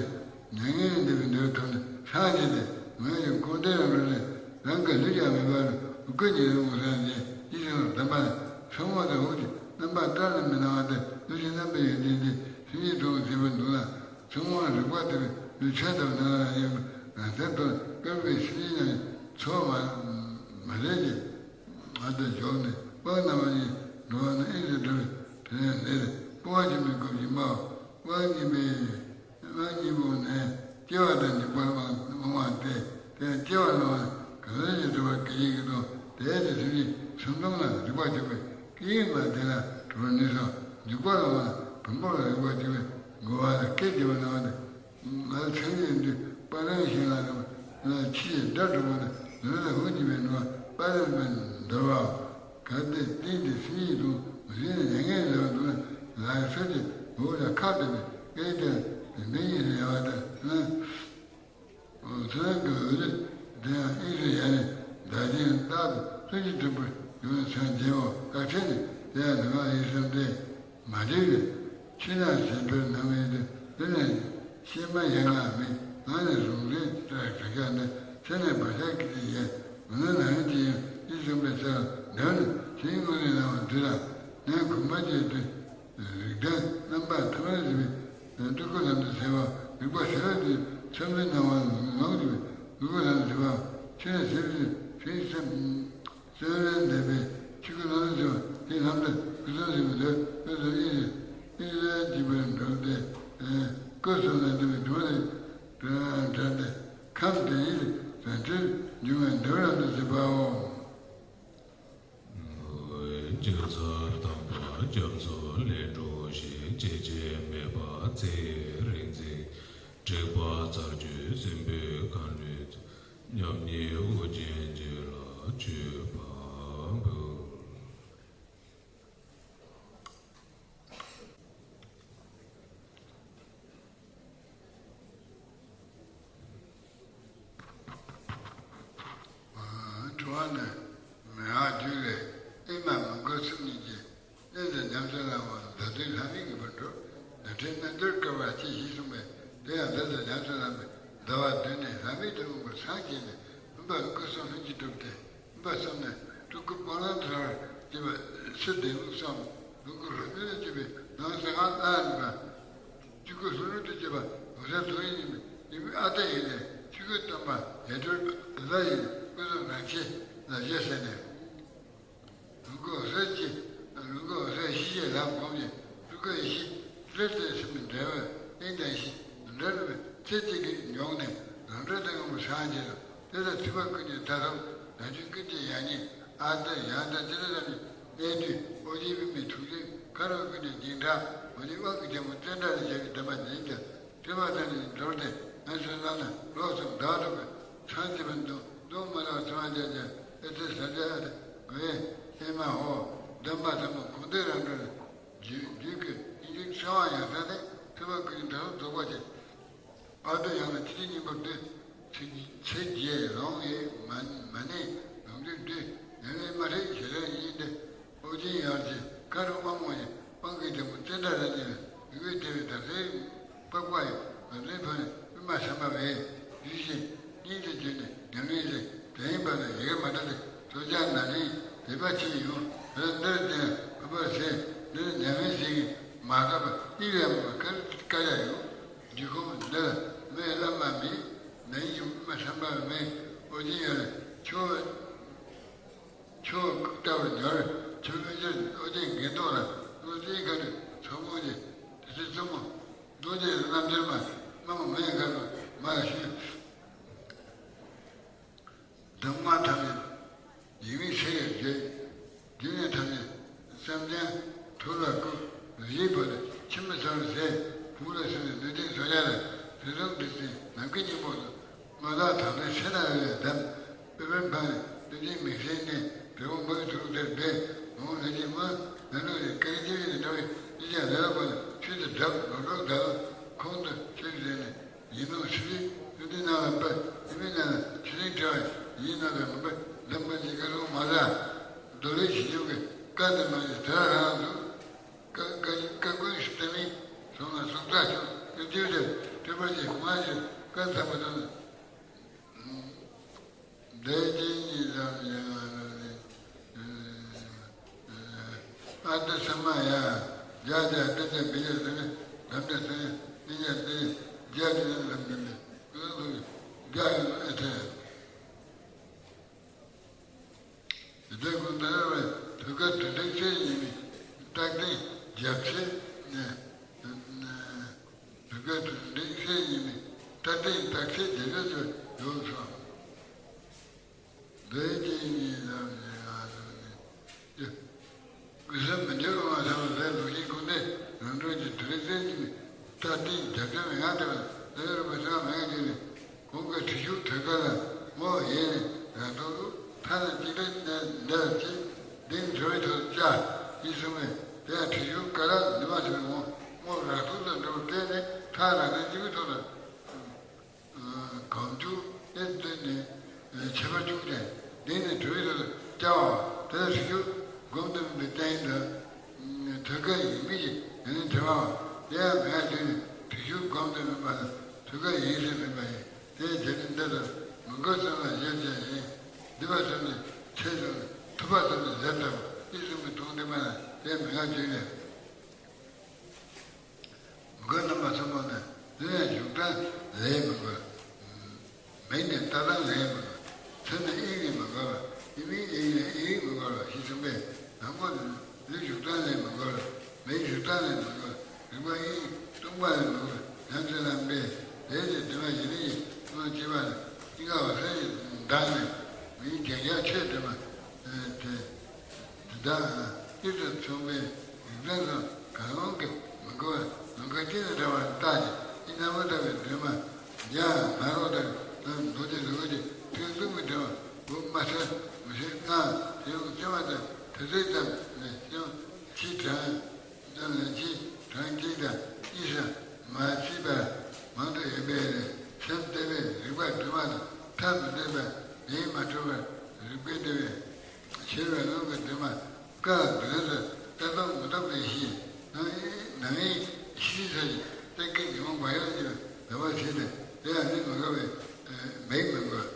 ནས། མྱ་ངན་ལས་འདས་པའི་འདུལ་ཐོབ་ནས་སངས་རྒྱས་ཏེ། མ་ཡི་ཀུན་བདེ་རང་གྲོལ་ནས། རང་གི་ལུས་ཀྱང་མེད་པར་སྐུ་ཉིད་ལ་ངོ་སངས་རྒྱས། ཅེས་གསུངས་པ་དང་། ཚོགས་མ་དང་འོག་གི་རྣམ་པར་བཀྲ་ལ་མི་སྣང་བ་སྟེ་ལུས་ཀྱི་རྣམ་པའི་ཡོན་ཏན་ཏེ། སེམས་ཅན་གྲོལ་བའི་ཟད་པར་འདུག་ལ། ཚོགས་མ་རིག་པ་ལྟ་བུའི་ལུས་ཆགས་དང་ནང་ལ་ཡོད་པའི་རང་སར་གྲོལ་ནས་བསྐལ་པའི་སེམས་ཅན་རྣམས་ཀྱི་ཚོགས་མ་མ་ལུས་ཀྱི་ངང་དུ་འཇོག་ནས་དབང་རྣམ་པར་གཉིས་འགྲོ་བ་རྣམས་དབྱིངས་སུ་འགྲོ་བའི་དོན་ལས་སྤོབས་པ་ཆེན་པོའི་སྐབས་ཀྱི་སྨྲ་བ། དབང་གཉིས་པའི་དབང་གཉིས་པོ་ནི་སྐྱེ་བ་དང་འཇིག་པར་དབང་དབང་བ་སྟེ། དེ་ཡང་སྐྱེ་བ་ལ་དབང་ན་གང་ཟག་གི་སྒྲིབ་པ་སྐད་ཅིག་གིས་སྟོང་། དེ་ཡང་དེ་སེམས་ཅན་སེམས་སྟོང་ལ་རིག་པ་ཆགས་པས་སྐད་ཡིག་མ་བདེ་ལ་གྲོལ་བར་ནུས་སོ། འཇིག་པ་ལ་དབང་ན་བེམ་པོ་ལ་རིག་པ་ཆགས་པས་འགུལ་བ་ལ་སྐད་བརྗེད་པ་སྣང་བ་སྟེ། ང་ཚང་གི་འདུས་པ་རང་བཞིན་ལ་རིག་པ་ལ་ཕྱི་ཡི་སྒྲ་སྒྲོགས་པ་ལ་ལུས་ལ་འོད་བརྗོད་པའི་འགྲོ་བ་པ་རང་མིན་འདོར་བའོ། གལ་ཏེ་རྟེན་འདི་སེམས་ཉིད་དུ་གཟིགས་ནས་མྱ་ངན་ལས་པར་འདུག་ན། ལ་ཡི་ཚོགས་ཀྱི་འོག་ལ་ཁ་བཏབ་པའི་སྐད་དེ་བེམ་པོའི་ཡིད་ལ་ཡལ་བ་ལྟར་ན། ཚོགས་ཀྱི་འོད་དེ་ཡང་དབྱིངས་སུ་ཡལ་ནས་བདག་གཞན་རྟག་ཏུ་ལྷུན་གྱིས་གྲུབ་པར་གྱུར་ནས་སངས་རྒྱས་པའོ། རྟགས་ཆོས་ནི་དེ་ཡང་ལུས་ངག་ཡིད་གསུམ་སྟེ། མ་བསྒྲིབས་པའི་ཕྱི་ནང་ཟད་པར་སྣང་བའི་དུས། ལུས་ནི་གཤེད་མ་ཡན་ལག་མེད། ངག་ནི་རུང་རིང་ལྟར་གྲགས་ཀྱང་འདི། ཚིག་ནི་བག་ཆགས་སྐད་ཅིག་ཡལ། མ་ནུ་ནང་ཡུལ་གྱི་ཡུལ་ཡིད་གསུམ་པའི་ས་ལ་འདུག་ནས་ཕྱིའི་དངོས་གཞི་སྣང་བ་འདི་དག་ནི་གོམས་པ་བྱས་ཏེ། རིག་གདངས་རྣམ་པ་ཐམས་ཅད་ཟད་པའི་སྤྲུལ་སྐུ་ལམ་དུ་ཟད་པ། རིག་པ་ཟད་པའི་དུས་ཚོམ་བུའི་སྣང་བ་ངང་དུ་སྤྲུལ་སྐུ་ལམ་དུ་ཟད་པ། ཕྱི་ནས་ཟད་པའི་དུས་ཕྱིའི་སེམས། སེམས་ལས་འདས་པའི་ཆོས་སྐུ་ལམ་དུ་ཟད་པ། དེ་ལམ་དུ་སྐུ་གསུམ་ཟད་པའི་དུས་སྐུ་གསུམ་དབྱིངས་སུ་དབྱིངས་སུ་འཇིག་པར་འགྲོ་སྟེ། སྐུ་གསུམ་ལས་འདས་པའི་དུས་ལས་བྲལ་ཏེ་ཁམས་དེ་ཉིད་དུ་བྱང་ཆུབ་འབྱུང་བའི་འདུལ་ལམ་དུ་ཟད་པའོ། རྒྱལ་ཚབ་དམ་པ་རྒྱ་མཚོ་ལས་འགྲོ་ཞིང་། སྐྱེ་འཆི་མེད་པ་ཚེ་རིང་འཛིན། དྲེགས་པ་རྩ་བཅུ་སྲིན་པོའི་ཁ་ལུད་ཚོ། མཉམ་ཉིད་ཨོ་རྒྱན་རྒྱུད་ལ་མཆོད་པ་འབུལ། དྲི་བ་ནི། མི་འོང་རྒྱུད་ལས་ཨེ་མ་མི་འགོད་གསུམ་ཉིད་ཀྱི། གནས་འདིར་ཉམས་སུ་བླང་བ་འདི་དུས་ལྷ་མིའི་གོ་འཕང་འགྲུབ། འདི་འཕྲལ་གནས་འདིར་བསྐལ་པ་སྐྱེ་ཞེས་གསུངས་པས། དེ་ཡང་འདི་ལྟར་ཉམས་སུ་བླངས་པས་འདུལ་བ་བསྡུས་ནས་ལྷ་མིའི་ཐུན་མོང་པར་སངས་རྒྱས་ནས། བུམ་པ་སྐུ་གསུམ་ལྷུན་གྱིས་གྲུབ་སྟེ། བུམ་པ་གསུམ་ནི་སྤྲུལ་སྐུ་སྤང་བླང་དུ་ཐལ་བར་བྱེད་པ་ཕྱིར་བདེ་སྡུག་གསུམ། ལོངས་སྐུ་རང་བྱུང་དུ་གྱུར་པའི་ནང་གསང་སྔགས་ལྷ་ཡིན་པ། སྤྲུལ་སྐུ་ལྷུན་གྲུབ་ཏུ་གྱུར་པ་ནང་གསང་རྡོ་རྗེ་ཡིན་པས། ཡིན་པས་ཨ་ཏི་ཡིན་ཏེ། ཆོས་སྐུ་སྟོན་པ་ཡེ་གྲོལ་ལྷ་ཡི་སྐུ་གསུམ་རང་ཆས་ལ་བཞེད་ཟེར་ནས། ལོངས་སྐུ་འོད་གསལ་གྱི། ལོངས་སྐུ་འོད་གསལ་གཞི་ཞེས་ལམ་སྒོམ་ཞིང་། སྤྲུལ་སྐུ་ཡེ་ཤེས་ལས་དེ་སེམས་འབྲེལ་བའི་གཏིང་ལྡན་ཞིང་འབྲེལ་བའི་ཚེ་གཅིག་གིས་འབྱུང་ནས་ནང་འགྲོ་དེ་ངོ་བོ་སངས་རྒྱས་སོ། དེ་ལ་ཐུབ་པ་ཀུན་གྱི་མཐའ་ཐོབ། རང་བྱུང་ཀུན་གྱི་ཡང་སྙིང་ཨ་ཏི་ཡང་དག་ཅི་ལ་ལམ་གྱི་གནས་དུས་ཨོ་རྒྱན་པདྨའི་ཐུགས་རྗེ་ཁ་རུ་ཀུན་གྱི་སྙིང་ཁྲག་ཨོ་རྒྱན་དབང་གི་རྒྱལ་མོ་ཙནྡྲ་ལ་ཞབས་ཀྱི་བསྟན་པ་འཛིན་ཀྱང་། སྤྲུལ་པ་ཐམས་ཅད་འགྲོ་སྟེ་ང་ཚོའི་ནང་ན་ལོ་གསུམ་ཟླ་དྲུག་གི་ཚང་རྒྱས་པ་འདུག་འདུག་མ་ལགས་ཚོང་རྒྱ་རྒྱ་ཨེ་ཚེ་ས་རྒྱ་ཨ་ཏི་གོ་ཡེ་ཨེ་མ་ཧོ། འདོན་པ་ཚང་མ་གོང་དུ་རང་གྲོལ་རྒྱུད་རྒྱུད་ཀྱི་སྙིང་རྗེ་ཚེ་དབང་ཡང་ས་ནས་ཐུབ་པ་ཀུན་གྱི་མཐའ་རུ་རྫོགས་པ་ཆེ། ཨ་ཏི་ཡང་ན་ཁྱི་ཁྱི་གཉིས་པར་འདུས། ཚེ་ཚེ་རྒྱས་ལོང་ཡེ་མ་མ་ནས་ལོང་དུས་འདུས་ནས་ལས་མ་ཧྲེ་ཞེ་རེ་ཡིན་ཏེ། ཨོ་རྒྱན་ཡར་གྱི་ཁ་རུ་དབང་མོ་ཡི་དབང་གི་རྒྱལ་མོ་ཙནྡྲ་ར་ཉེ་བའི་ ཡུལ་དེ་བས་ད་ལྟའི་པགས་པ་ཡི་ལམ་རིམ་བར་ནས་པུས་མོ་ཟམ་པ་བས་ཡུལ་ཞེས་སྙིང་དུ་གྱུར་ནས་ཉམས་ལེན་ལས། དེ་ཡིན་པ་ལ་ཡི་གེ་མ་འདྲ་སྟེ་སོར་བྱང་ན་ནིང་དད་པ་ཆེ་ཡོང་། དེ་འདིར་བསྟན་པ་པར་ཟད། འདིར་ཉམས་ལེན་བྱེད་ཀྱི་མ་དག་པ་གཉིས་ལས་མ་བཀར་བཀར་ཡ་ཡོད། འབྲི་གུང་འདིར་མོས་བླ་མ་མེད། ན་ཡིན་ཀྱང་པུས་མོ་ཟམ་པ་མེད། ཨོ་རྒྱན་ཡར་ལ་ཕྱོགས། ཕྱོགས་ལྟ་བུར་ཉར། ཆུ་མི་འགྱུར་ཨོ་རྒྱན་གྱི་མདོག་ལ། བློ་རྩེ་མཁའ་འགྲོའི་ཚོགས་དཔུང་གིས། དེ་ཚེ་བཙུན་མོ་རྡོ་རྗེ་རྣམ་འབྱར་མ། རྨོངས་མེད་མཁའ་འགྲོ་མར་ཞུས། གདམས་ངག་ཐམས་ཅད་ཡིད་མི་ཚིམ་པར་བརྗོད། སྒྲིབ་གཉིས་ཐམས་ཅད་བསམ་གཏན་ཐུགས་ལ་བསྐུར། རིག་པ་ལ་ཆུད་མི་ཟ་བར་ཟད། བུ་ལ་སོན་ནས་ནུས་ལྡན་བཟོ་ཡ་ལ། དུས་གསུམ་འདི་ཚེ་ནམ་མཁའི་སྙིང་པོ་དང་། མངོན་རྟོགས་དམ་པའི་ཚེ་ན་འོད་ལྡན། པུས་མོའི་བར་ནས་བསྟན་འཛིན་མིག་སེར་ནས། བྲེ་བོ་མིག་དྲུག་དེར་སྦས། འོང་ལྷན་ཅིག་སྨོན། ལྷ་ནུ་རེ་ཀ་རི་ཅི་ཡི་འདྲ་བའི་ཡིག་ཆ་ལས་པ་ལ་ཆུ་དེ་བྲབ་ལོ་གྲོགས་དག་ཁོང་དུ་ཆུ་ཟེར་ནས། ཡིན་ནོ་ཤི་བའི་ལུས་འདི་ནང་ལ་འབབ། ཡིན་མིན་ནང་ལ་ཆུ་ལེན་བྲལ་བ་ཡིན་ནོ་དང་མི་འབབ་ལམ་པ་འདི་ཀ་རུང་མ་ལ། མདོ་ལས་ཞི་འཇམ་གྱི་བཀའ་འདི་མ་ཡིན་དེ་རང་དུ། བཀའ་བཀའ་བཀའ་ཀུན་ཞིག་བསྟན་མིན་སོང་ལ་སོགས་རྩ་ཆུ་ཡུལ་དུས་དེར་སྤྲུལ་པར་བྱེད་ཁོང་ཨ་ཞེས་བཀའ་མཚམས་པ་དང་། འདས་རྗེས་གཉིས་ལམ་ཡང་ལ་ལས། ཨ་ཏི་ས་མ་ཡ། བརྒྱ་བརྒྱ་སྟོང་བརྒྱ་བརྒྱ་ཟེར་ནས་ལམ་འདི་ཚོ་ནི་བརྒྱ་སྟེ་བརྒྱ་དེ་ནི་ལམ་འདི་ནི་ཀུན་ཏུ་བརྒྱ་ཡོད་ཨེ་ཐལ། དེ་ཀུན་ཏུ་རེ་བའི་དུས་སྐབས་དུས་འདྲའི་ཚེ་ཡིན་མིན་རྟག་བརྟན་རྒྱབ་ཚེ་ནས། དུས་སྐབས་དུས་འདྲའི་ཚེ་ཡིན་མིན་རྟག་བརྟན་རྟག་ཚེ་རྒྱབ་ཚེ་ཚོ་ཡོད་སོང་། འདོད་ཅན་གྱི་ལམ་གྱི་ང་ཚོ་ནི། ཀུན་སེམས་མི་འགྱུར་བ་ལ་སོགས་པའི་ལུགས་ཀྱི་ཀུན་ནས་རང་གྲོལ་གྱི་དུས་ཚོད་ཀྱི་རྟག་བརྟན་རྒྱབ་ཚད་མི་ང་དེ་བ་ལས་རུ་མི་སེམས་མི་ང་དེ་ནི་གོང་གི་བྲིས་གཞུང་ཐོད་རྒལ་ལ་ངོ་ཡེ་ནས་རང་ཐོག་ཏུ་ཐ་ན་ཅི་འདྲ་འདྲ་ཅི་འདི་འགྲོ་བའི་ཐོག་ལ་བཅའ་ཡིན་གསུངས་པས། དེ་ཡང་བྲིས་གཞུང་ཀ་ར་འདི་མ་ཐོན་ངོ་ངོ་རང་ཐོག་ཏུ་འགྲོ་བར་བལྟས་ནས་ཐ་ར་ནས་ཅི་གི་ཐོག་ལ། གང་བྱུང་དེ་བསྟུན་ནས་ཁྱད་པར་བྱུང་སྟེ། འདི་ནི་གྲོལ་བའི་ཐོག་ཏུ་བཅའ་བ་དེ་ལ་ཧྲིལ་རྒྱུ་སྒོམ་དུ་མིན་པའི་རྟེན་དུ་ཐོད་རྒལ་ཡིན་མིན་གྱི་ཡོན་ཏན་དྲི་བའམ། དེ་ཡང་མེད་པ་དུས་ནི་ཧྲིལ་རྒྱུ་སྒོམ་དུ་མིན་པ་ལ་ཐོད་རྒལ་ཡིན་ཟེར་མིན་པ་ཡིན། དེའི་རྒྱུ་མཚན་འདི་ལྟར་མི་འགོད་གསུམ་ལ་བཞི་བྱས་ཡིན། སྡུད་པ་གསུམ་ནི་ཚེ་གསུམ་ཐུབ་པ་གསུམ་ནི་ཟད་ལྟ་བུ་ཨི་གསུམ་གྱི་དོན་བསྟན་པ་ན་དེ་མི་ང་བརྗོད་ལས། མི་འགོད་རྣམ་པ་གསུམ་པོ་ནི་ལུས་ཡང་བཞུགས་གྲངས་ལས་མི་འགོད། མིག་ནི་ལྟ་སྟངས་ལས་མི་འགོད། ཚུལ་ནི་དབྱིངས་ནས་མི་འགོད་པ། ཡིད་མིན་དབྱིངས་ནས་དབྱིངས་མི་འགོད་པ་ཞེས་གསུངས་པས། དང་པོ་ནི་ལུས་བཞུགས་གྲངས་ལས་མི་འགོད། མིག་བཞུགས་གྲངས་ལས་མི་འགོད། རེག་པ་དབྱིངས་སྟོང་པ་ལས་མི་འགོད། ཡང་ཚུལ་ལ་འབད་དེ་ཡི་དྲི་མ་ཞི་ནི་ཡིས་སྟོང་བ་སྐྱེས་པ་ནི་སྙིང་ག་བ་ས་ཡི་བདག་ནི་མིའི་རྒྱལ་རྒྱལ་ཆོས་དྲི་མ་དེ། དེ་དག་ཨིར་དུ་མཚུངས་པའི་རིགས་ལྡན་སོགས་གང་རུང་གིས་མི་གོ་བར་ནམ་མཁའ་སྤྱི་ལ་འདྲ་བར་བརྟགས་ཏེ། ཨི་ན་མོ་ལྟ་བུའི་སྒྲོན་མ་འཇའ་ནཱ་རོ་ལྟ་བུའི་རྣམས་རྡོ་རྗེ་ལུ་གུ་ཅན་ཐུན་གསུམ་གྱི་སྒྲོན་མ་འོད་མ་ཚད་མི་ཤེས་ལྔ། དེ་ཡང་བརྩེ་བ་དང་དུ་ཚོད་ཙམ་ལས་ཀྱང་ཕྱིས་དྲན། ཙམ་ལས་ཕྱིས་དྲན་གཅིག་དང་གཉིས་སུ་མ་མཆིས་པར་མང་དུ་ཡོད་པའི་སེམས་བརྟན་པའི་རིག་པ་སྒྲོན་མ་དང་ཐ་མི་དད་པ་ཡིད་མ་འཕྲོག་པར་རིག་པའི་བདེ་བའི། ཤེས་པའི་ཀློང་གི་སྒྲོན་མ་སྐབས་འདི་ལ་ལྟ་སྟངས་མི་རྟོག་པའི་གཞི། ནང་ནང་ཡིན་ཤེས་ས་ཞིག་གཏན་འཁེལ་ཉོན་མོངས་བག་ཡོད་ཀྱི་ལ་བ་བྱེད་དེ། དེ་ཡང་ནི་མི་དགའ་བའི་མིག་མི་དགོས།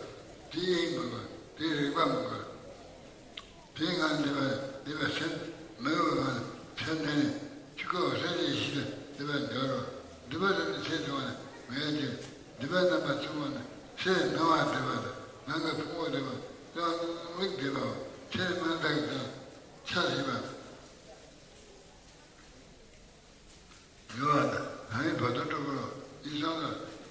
དེ་ཡིན་མི་དགོས། དེ་རིག་པ་མི་དགོས། དེའི་ངང་འདི་བ་འདི་བ་སེམས་མི་དགོས་པ་སེམས་འདི་ནི་ཆུ་ཁ་འོད་གསལ་གྱི་གཞི་དུ་འདི་བ་འདོད་རོ། འདི་བ་དེ་ནི་ཚེ་དུ་བ་ནི་མི་ཡ་ཅིག་འདི་བ་རྣམ་པ་ཚུལ་བ་ནི་ཚེ་སྣང་བ་འདི་བ་དང་ནང་གི་ཕུང་པོ་འདི་བ་ཀྱང་མིག་འདི་བའོ། ཚེ་མི་རྟག་གི་དོན་ཆ་ཞིག་པ། ཡོད་པ་དང་ནང་གི་བར་དོ་སྤྲོ་བོ་ཡིན་སོང་ལ།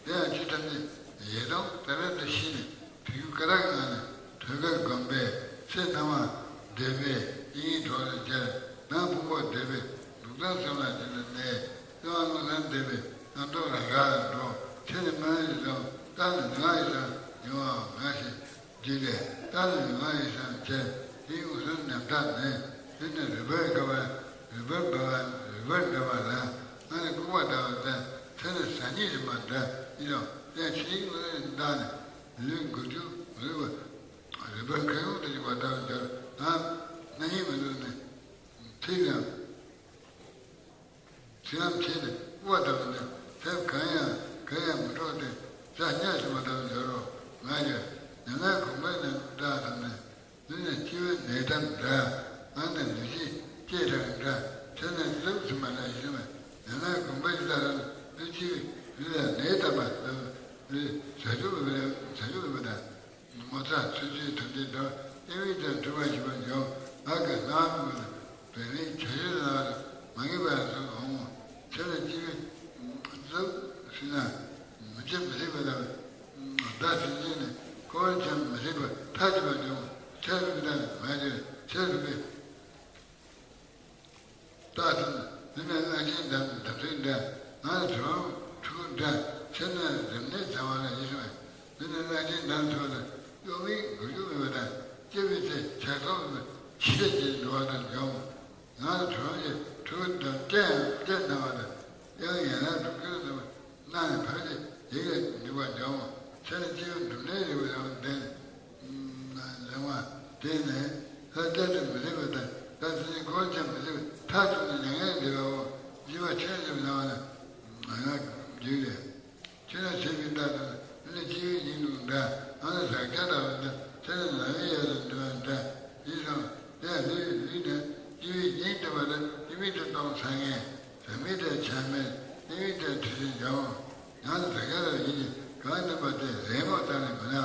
དེ་ཡང་ཆོས་ཐམས་ཅད་ཡེ་སྟོང་དེ་རང་དུ་ཤེས་ནས་ཐུགས་ཀ་ར་གི་ངང་ནས་ཐོད་རྒལ་བསྒོམས་པས་ཚེ་སྣང་བ་འདས་པས་ཡིད་གྲོགས་སུ་གྱུར། ནང་ཕུང་པོ་འདས་པས་འདུག་སྟངས་སེམས་ལ་དེ་ལ་གནས། སེམས་དབང་ལུགས་ལ་འདས་པས་རྣམ་རྟོག་རང་འགག་ལ་འགྲོ། ཚེ་ནི་མ་ཡིན་ཙང་རྟག་ཏུ་ང་ཡི་སང་ཡོང་བའམ་ང་ཞེས་བརྗོད་པས་རྟག་ཏུ་ང་ཡི་སང་བྱས། དེའི་འོད་གསལ་ཉམས་ཐག་ནས། དེ་ནི་རུས་སྦལ་དགའ་བ་རུས་སྦལ་འབར་བ་རུས་སྦལ་འདྲ་བ་ལ། ང་ནི་ལྐུགས་པ་ལྟ་བུ་དང་ཚེ་ནི་ཟ་སྙིང་རྗེ་མ་འདྲ་ཡིན་ནོ། དེ་ཡང་ཕྱིའི་དངོས་གནས་བདག་ནི་ལུས་འགུལ་རྒྱུ་རུས་པ་རུས་སྦལ་ཁ་ཡོང་དུ་འཇུག་པ་ལྟ་བུ་འགྱུར། ང་རྣ་ཡིན་མི་འདུག་ནི་ཐིག་ཡང་། ཚུལ་ལམ་བྱེད་དེ་སྐུར་བ་བཏབ་ནས་ཚེ་གང་ཡང་གང་ཡང་མི་འཕྲོག་སྟེ་ས་ཉ་ཟིན་པ་དང་འདོད་རོགས་ང་ཡོད། ཉ་ནག་གོམ་པའི་ནང་བདག་བཏབ་ནས་ལུས་ནས་སྐྱེ་བོའི་ནད་དམ་འདྲ། ང་ནས་ལུས་ཀྱི་སྐྱེས་དྲག་འདྲ། ཚེ་ནས་ལུག་ཟིན་པ་ལ་ཡིན་ཟིན་པ་ཉ་ནག་གོམ་པ་ཡི་ལྟར་ལུས་སྐྱེ་བའི་ལུས་ལ་ནད་དམ་པ་ལུས་ལུས་བྱ་ཆུབ་པའི་བྱ་ཆུབ་པའི་དང་། ངོ་ཚ་ཚུལ་འཆོས་ཐམས་ཅད་དང་དབྱེ་བས་ཀྱང་གྲུབ་པར་བྱེད་པར་འགྱུར། ང་གི་ལྷ་མོ་ལ་བེ་རིའི་བྱ་ཤུལ་ལ་མ་ངེས་པ་སོགས་འོང་ངོ་། ཚེ་ལ་སྐྱེ་བའི་ལུགས་ཟིན་ན་མི་བྱེད་མི་རིགས་པ་དང་། བདག་སེམས་ཅན་ནི་འཁོར་བར་འཁྱམས་མི་རིགས་པ་མཐའ་གཅིག་པར་འགྱུར་འོང་། ཚེ་རིང་དང་མ་བྱེད་ཚེ་རིང་པའི། རྟགས་དང་། མི་ནི་གླང་ཆེན་དང་འདབ་ཚོས་འདྲ། ང་ནི་དྲི་བ་ཕྲུ་གུ་འདྲ། ཚེ་ན་རིམས་ནད་བྱ་བ་ལ་ཡིད་སྨོན། མི་ནི་གླང་ཆེན་དང་ཐོག་ལ་གཡོ་མེད་མགུལ་གཡོ་མེད་པ་དང་། སྐྱེ་བའི་ཚེ་བྱ་ཐོག་ཏུ་ཆེ་ཆེར་འགྲོ་བ་དང་འཇོམས། ང་ནི་གྲོང་ཁྱེར་ཕྲུ་གུ་དང་སྐྱེ་ཡང་སྐྱེ་སྣང་བ་དང་། ཡང་ཡན་ལག་དྲུག་ཅུ་ཙམ་སྣང་ནས་ཕར་ཕྱིན་ཡིད་ལ་འཇུག་པ་འཇོམས། ཚེ་ན་སྐྱེ་བའི་སྒྲུབ་གནས་རིག་པའི་ལམ་ལྡན། ལེགས་མ་དེ་ནས་ལྷ་ལྟ་དུ་མི་ལེགས་པ་དང་ལྷ་སྲིན་འཁོར་ཆ་མི་ལེགས་པའི་མཐའ་གཅིག་ཏུ་མྱ་ངན་འདས་པའོ། སྦྱིན་པ་ཆོས་ཉམས་སྣང་བ་ན་ང་རྒྱུད་ལས། ཆོས་ལ་བྱེད་པའི་རྟགས་དང་ལུས་ལ་སྐྱེ་བའི་ཉིན་དང་འདྲ། ང་ལ་རག་བྱ་དང་འདྲ། ཚེ་ན་ནམ་ཡང་ཡར་དང་འགྲོ་བ་འདྲ། ཡིན་ཙང་དེ་ཡང་ལུས་ལུས་ནས་སྐྱེ་བའི་ཉིན་སྟོན་པ་དང་སྐྱེ་མེད་དུ་གཏོང་ཚར་ངེས། ཟག་མེད་དང་ཆགས་མེད་སྐྱེ་མེད་དང་དྲི་ཞིང་འཇོམས། ཡང་དགྲ་ཤ་དང་ཡིད་ཀྱིས་གང་བསྟན་པ་དེ་རེས་མོས་བཏང་ནས་མི་སྣང་བར།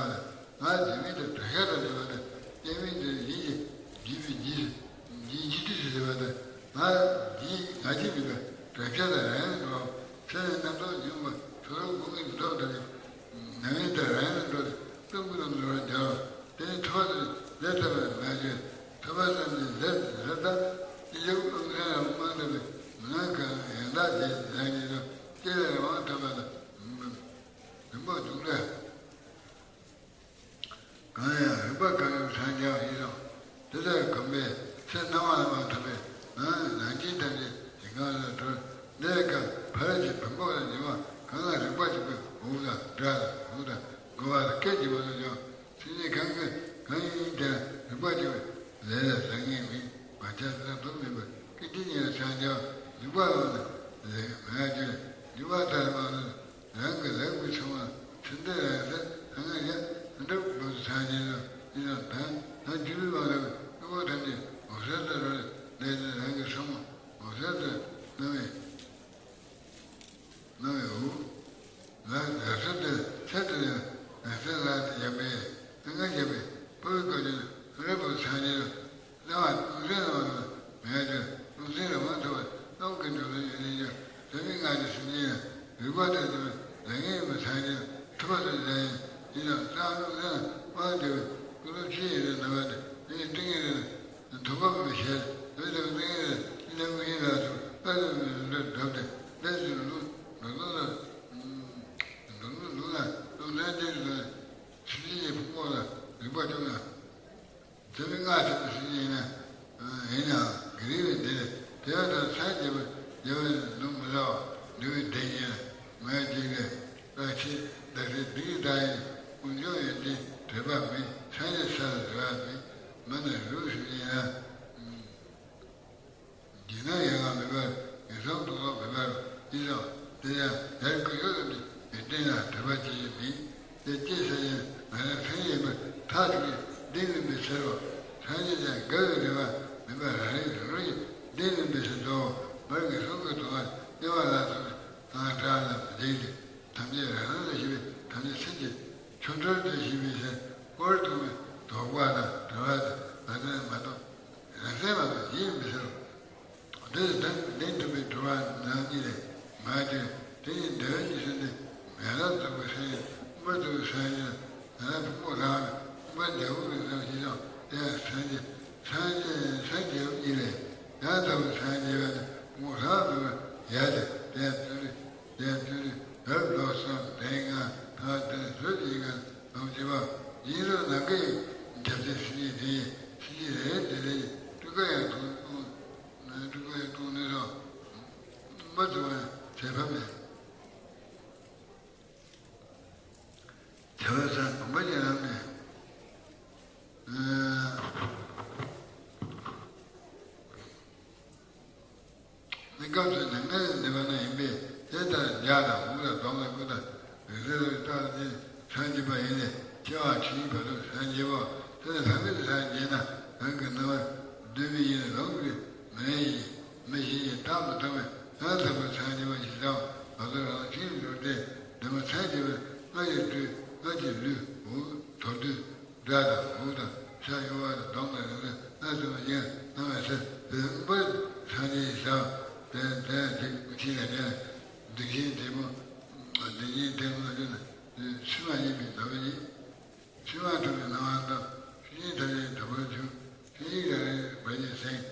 ང་ལུས་མེད་དུ་དགྲ་ཤ་དང་བྲལ་བ་དང་སྐྱེ་མེད་དུ་ཡིད་ཀྱིས་འཇིག་པའི་འཇིག་འཇིག་འཇིག་དུས་སུ་བྱེད་པ་དང་ང་འདིས་ང་བྱེད་མིན་པའི་དགྲ་ཤ་དང་རང་ཡང་འགྲོ། ཚེ་ནི་རྣམ་རྟོག་ཉུང་བ་ཚུ་རོལ་དགུང་གི་མདོག་ལྟར་ནམ་ཡིན་དང་རང་ཡང་འགྲོ་སྟེ་ཀུན་ཏུ་འགྲོ་བར་འགྱུར། དེ་ནི་ཐུབ་པ་དང་ལས་ཐོབ་པར་མ་བྱེད། ཐུབ་པ་ཙམ་གྱིས་ལས་ལས་ཐོབ་ཅི་ཡང་རླུང་སེམས་ལ་མ་ཐོབ་པའི་མི་སྣང་གང་ཡང་དག་ཅིང་རང་ཉིད་དུ་སྐྱེ་བའི་རང་དབང་ཐོབ་པ་དང་། རིམ་པ་བཅུ་འདྲ། གང་ཡང་རིག་པ་གང་ཡང་འཆར་འགྱུར་ཡིན་ནོ། དེ་ལྟར་གོམས་པས་ཚེ་སྣང་བ་ལ་མ་ཐོབ་པས་ནང་ནང་ཆེན་ཐམས་ཅད་ཞིང་ཁམས་ལ་གྲོལ། འདས་སྐབས་ཕ་རོལ་གྱི་བེམ་པོ་ལ་འཇུག་པ་གང་ལ་རིག་པ་གཅིག་པུས་འུག་དང་སྒྲ་དང་གཟུགས་དང་གོ་བ་དང་སྐད་ཀྱི་མ་ཐོབ་ཀྱང་སེམས་ཅན་གང་གི་གང་ཡིན་ཀྱང་རིག་པ་གཅིག་པུས་ལས་ལ་བཟང་ངན་མིན་བར་ཆད་ལ་དུ་མེད་པར་སྐད་ཅིག་ཉིད་ལ་འཆར་འགྱུར་འཇུག་པ་ལ་ལས་མ་བྱོས་འཇུག་པ་ལྟར་མ་ལུས། རང་གི་ལག་པའི་ཕྱུང་བ་ཚུལ་འདི་རང་སེམས་སྔར་ཡང་འགྲུབ་དགོས་སུ་ཆགས་ཀྱི་ཡོད། ཡིན་ནོ་ད་ལྟ་རྒྱུད་པའི་བང་རིམ་སྐྱེ་བོ་ཐམས་ཅད་འོད་གསལ་དུ་རོལ་ལས་ནི་རང་གི་ཕྱོགས་མ་འོད་གསལ་དུ་སྣང་བའི་སྣང་བའི་འོད། ལ་རབ་གསལ་དུ་ཚད་དུ་ཡང་རང་སེམས་ལ་ཡང་མེད་སྔར་བཞག་པའི་ཕུ་བོའི་བཀའ་བརྒྱུད་རབ་ཏུ་ཆགས་ཀྱི་ཡོད། སྣང་བ་རླུང་སེམས་ལ་མ་ལུས་མེད་ཀྱང་རླུང་སེམས་ལ་མ་ཐུག་པར་སྣང་གི་འགྲོ་ལ་ཡོད་ནས་ཀྱང་ཟབ་མོའི་སྔགས་ཀྱི་སེམས་ཅན་ཡང་རིག་པ་ལྟར་གྱུར་པའི་ལས་ངན་ཡིན་པར་ཐལ་ཀྱང་ཐུབ་པ་དང་ལྡན་ཡིན་ནོ། སྣང་རླུང་སེམས་ལ་མ་ལུས་པའི་ཀུན་རློབ་ཕྱི་ཡི་རིགས་ནང་པ་དེ་ཡིན་ཏིང་ངེ་རེ་ཐོག་མ་མེད་ཞལ་ལུས་དང་ཏིང་ངེ་རེ་ལས་ཀུན་ཡིད་ལ་སོགས་ལྟ་ལུགས་མི་འདྲ་འགྲུབ་སྟེ་ལས་ཀྱི་ལུགས་འགྲོ་ལུགས་ལ་འགྲོ་ལུགས་ལུགས་ལ་རླུང་སེམས་ལྡན་དུ་སེམས་ཅན་གྱི་ཕུང་པོ་ལ་རིག་པ་བཅུག་ན། དེ་ནི་སྔགས་ཆེན་པོ་ཞིག་ཡིན་ན། ཡིན་ནའང་གི་རིགས་ལས་འདས། དེ་ཡང་དག་སངས་རྒྱས་པ་རྒྱལ་བའི་ལུང་མི་ལ་བ་འདུལ་བའི་བདེ་ཉིད་ལ་མ་ཡང་ཅིག་ལས། རྟག་ཆད་བདག་སྲིད་སྡིག་ལྟ་ཡི་དཀོན་མཆོག་ཡོན་ཏན་དྲེགས་པ་མེད། སངས་རྒྱས་ས་ལ་རེ་བ་མེད། མ་ནི་རུ་ཞིག་ཡིན་ན། འཇིགས་སྣང་ཡ་ང་མེད་པར་ངན་སོང་རྟོག་ཚོགས་མེད་པར་ཡིན་ཙང་། དེ་ཡང་ཡར་ཀུན་སྤྱོད་ཙམ་གྱིས་ཡོན་ཏན་ལ་དད་པ་བྱེད་ཀྱི་མིན། དེ་ཅི་ཟེར་ཡང་ང་རང་སངས་རྒྱས་པར་ཐག་ཆོད་ཀྱི་གདེང་ལོན་པའི་ཕྱིར་རོ། སངས་རྒྱས་ཀྱང་དགའ་བའི་རེ་བ་མེད་པར་རང་རེའི་རང་རོ་ཡི་གདེང་ལོན་པའི་ཕྱིར་དུ། མར་ངན་སོང་གི་དུག་ལྔ་དམྱལ་བ་ལ་སོགས་པའི་དག་སྒྲ་ལ་མི་འཛིན་ཏེ། ཐམས་ཅད་རང་རང་ལ་ཞི་བའི་ཐམས་ཅད་སེམས་ཀྱི་ཆོ་འཕྲུལ་དུ་ཞི་བའི་ཕྱིར། དཀོར་གཏོང་བའི་དོགས་པ་དང་བྲལ་བ་དང་ལ་དོན་མ་གཏོགས། རང་སེམས་མ་གཏོགས་གཞན་ཡིན་མི་ཤེས་རོ། འདི་ལྟར་ལྡན་གྲུབ་པའི་གྲུབ་པ་རྣམ་གཉིས་ལས་མ་བྱོན། དེ་ཡི་འདོད་ཀྱི་ཤུལ་འདི་མེ་ལ་བཙུགས་པའི་སེམས། དབུ་མ་ཐུག་པའི་སངས་རྒྱས་ལ་ཕུང་པོ་རང་དབུ་མ་འདྲ་བོ་རིགས་ཙམ་ཞིག་ཀྱང་དེ་ཡང་སངས་རྒྱས་སངས་རྒྱས་སངས་རྒྱས་པ་གཉིས་ལས་ཡང་དག་པའི་སངས་རྒྱས་པ་ནི་ཕུང་པོ་རང་དབུ་མ་ཡལ་ཏེ་དེ་ཡང་ཚུལ་དེ་ཡང་ཚུལ་རབ་ལོག་སོང་དེ་ང་ཐ་དེ་ལ་ལྷོད་ཀྱི་ང་ལོང་བྱེད་པ་ཡིན་རུང་ནམ་མཁའི་ཁྱབ་བྱེད་སེམས་ཉིད་དེ་ཡིན། སེམས་ཉིད་རེད་དེ་རེད་སྤྲུལ་སྐུ་ཡང་མཐོང་སྤྲུལ་སྐུ་ཡང་མཐོང་ནས་རོ། མ་བྱུང་བ་བྱེད་པ་མེད། བྱ་བ་ས་བུམ་པ་ཅན་རང་མེད། གནས་སྐབས་སུ་ནི་ངལ་ལས་འདས་པ། ཟེར་བའི་རྟགས་ཀྱིས་སངས་རྒྱས་པ་ཡིན་ནས་སྐྱེ་བ་ཕྱིའི་བར་དུ་སངས་རྒྱས་པ། དེ་ལས་ཐ་མལ་དུ་སངས་རྒྱས་ན་རང་གི་སྣང་བ་གདོད་མའི་ཡུལ་ལོངས་སྐུའི་མེ་ཡིས་མེ་བཞིན་གྱི་རྟག་ཏུ་མཐོང་བས་ཡང་དག་པར་སངས་རྒྱས་པ་ཞེས་བྱ་བ་མ་རྟོགས་རང་བཞིན་འགྱུར་ཏེ། འདི་མ་སངས་རྒྱས་པའི་སྔར་གྱི་སྤྲུལ་སྔར་གྱི་ལུས་འོ་དོར་དུས། སྒྲ་དང་འོ་དང་ས་གཡོ་བ་དང་གདོང་དང་རིང་ལ་ཨ་ཙི་མ་ཡིན་སྣང་བའི་ཚེ་དེ་སྔོན་པོའི་སངས་རྒྱས་ཡི་ཟབ་དེ་དེ་ཡང་དེ་ཕྱིན་ལ་དེ་སྡིག་ཆེན་དེ་མོ་སྡིག་ཆེན་དེ་མོ་ལ་དེ་ན་ཕྱི་མ་ཡིན་པའི་ལྟ་བ་ཡིན། ཕྱི་མ་ཐུབ་པའི་སྣང་བ་དང་ཕྱི་ཉིད་ཐ་སྙད་དུ་བར་བྱུང་། ཕྱི་ཡིག་ལ་རེ་བ་ཉིད་སེང་།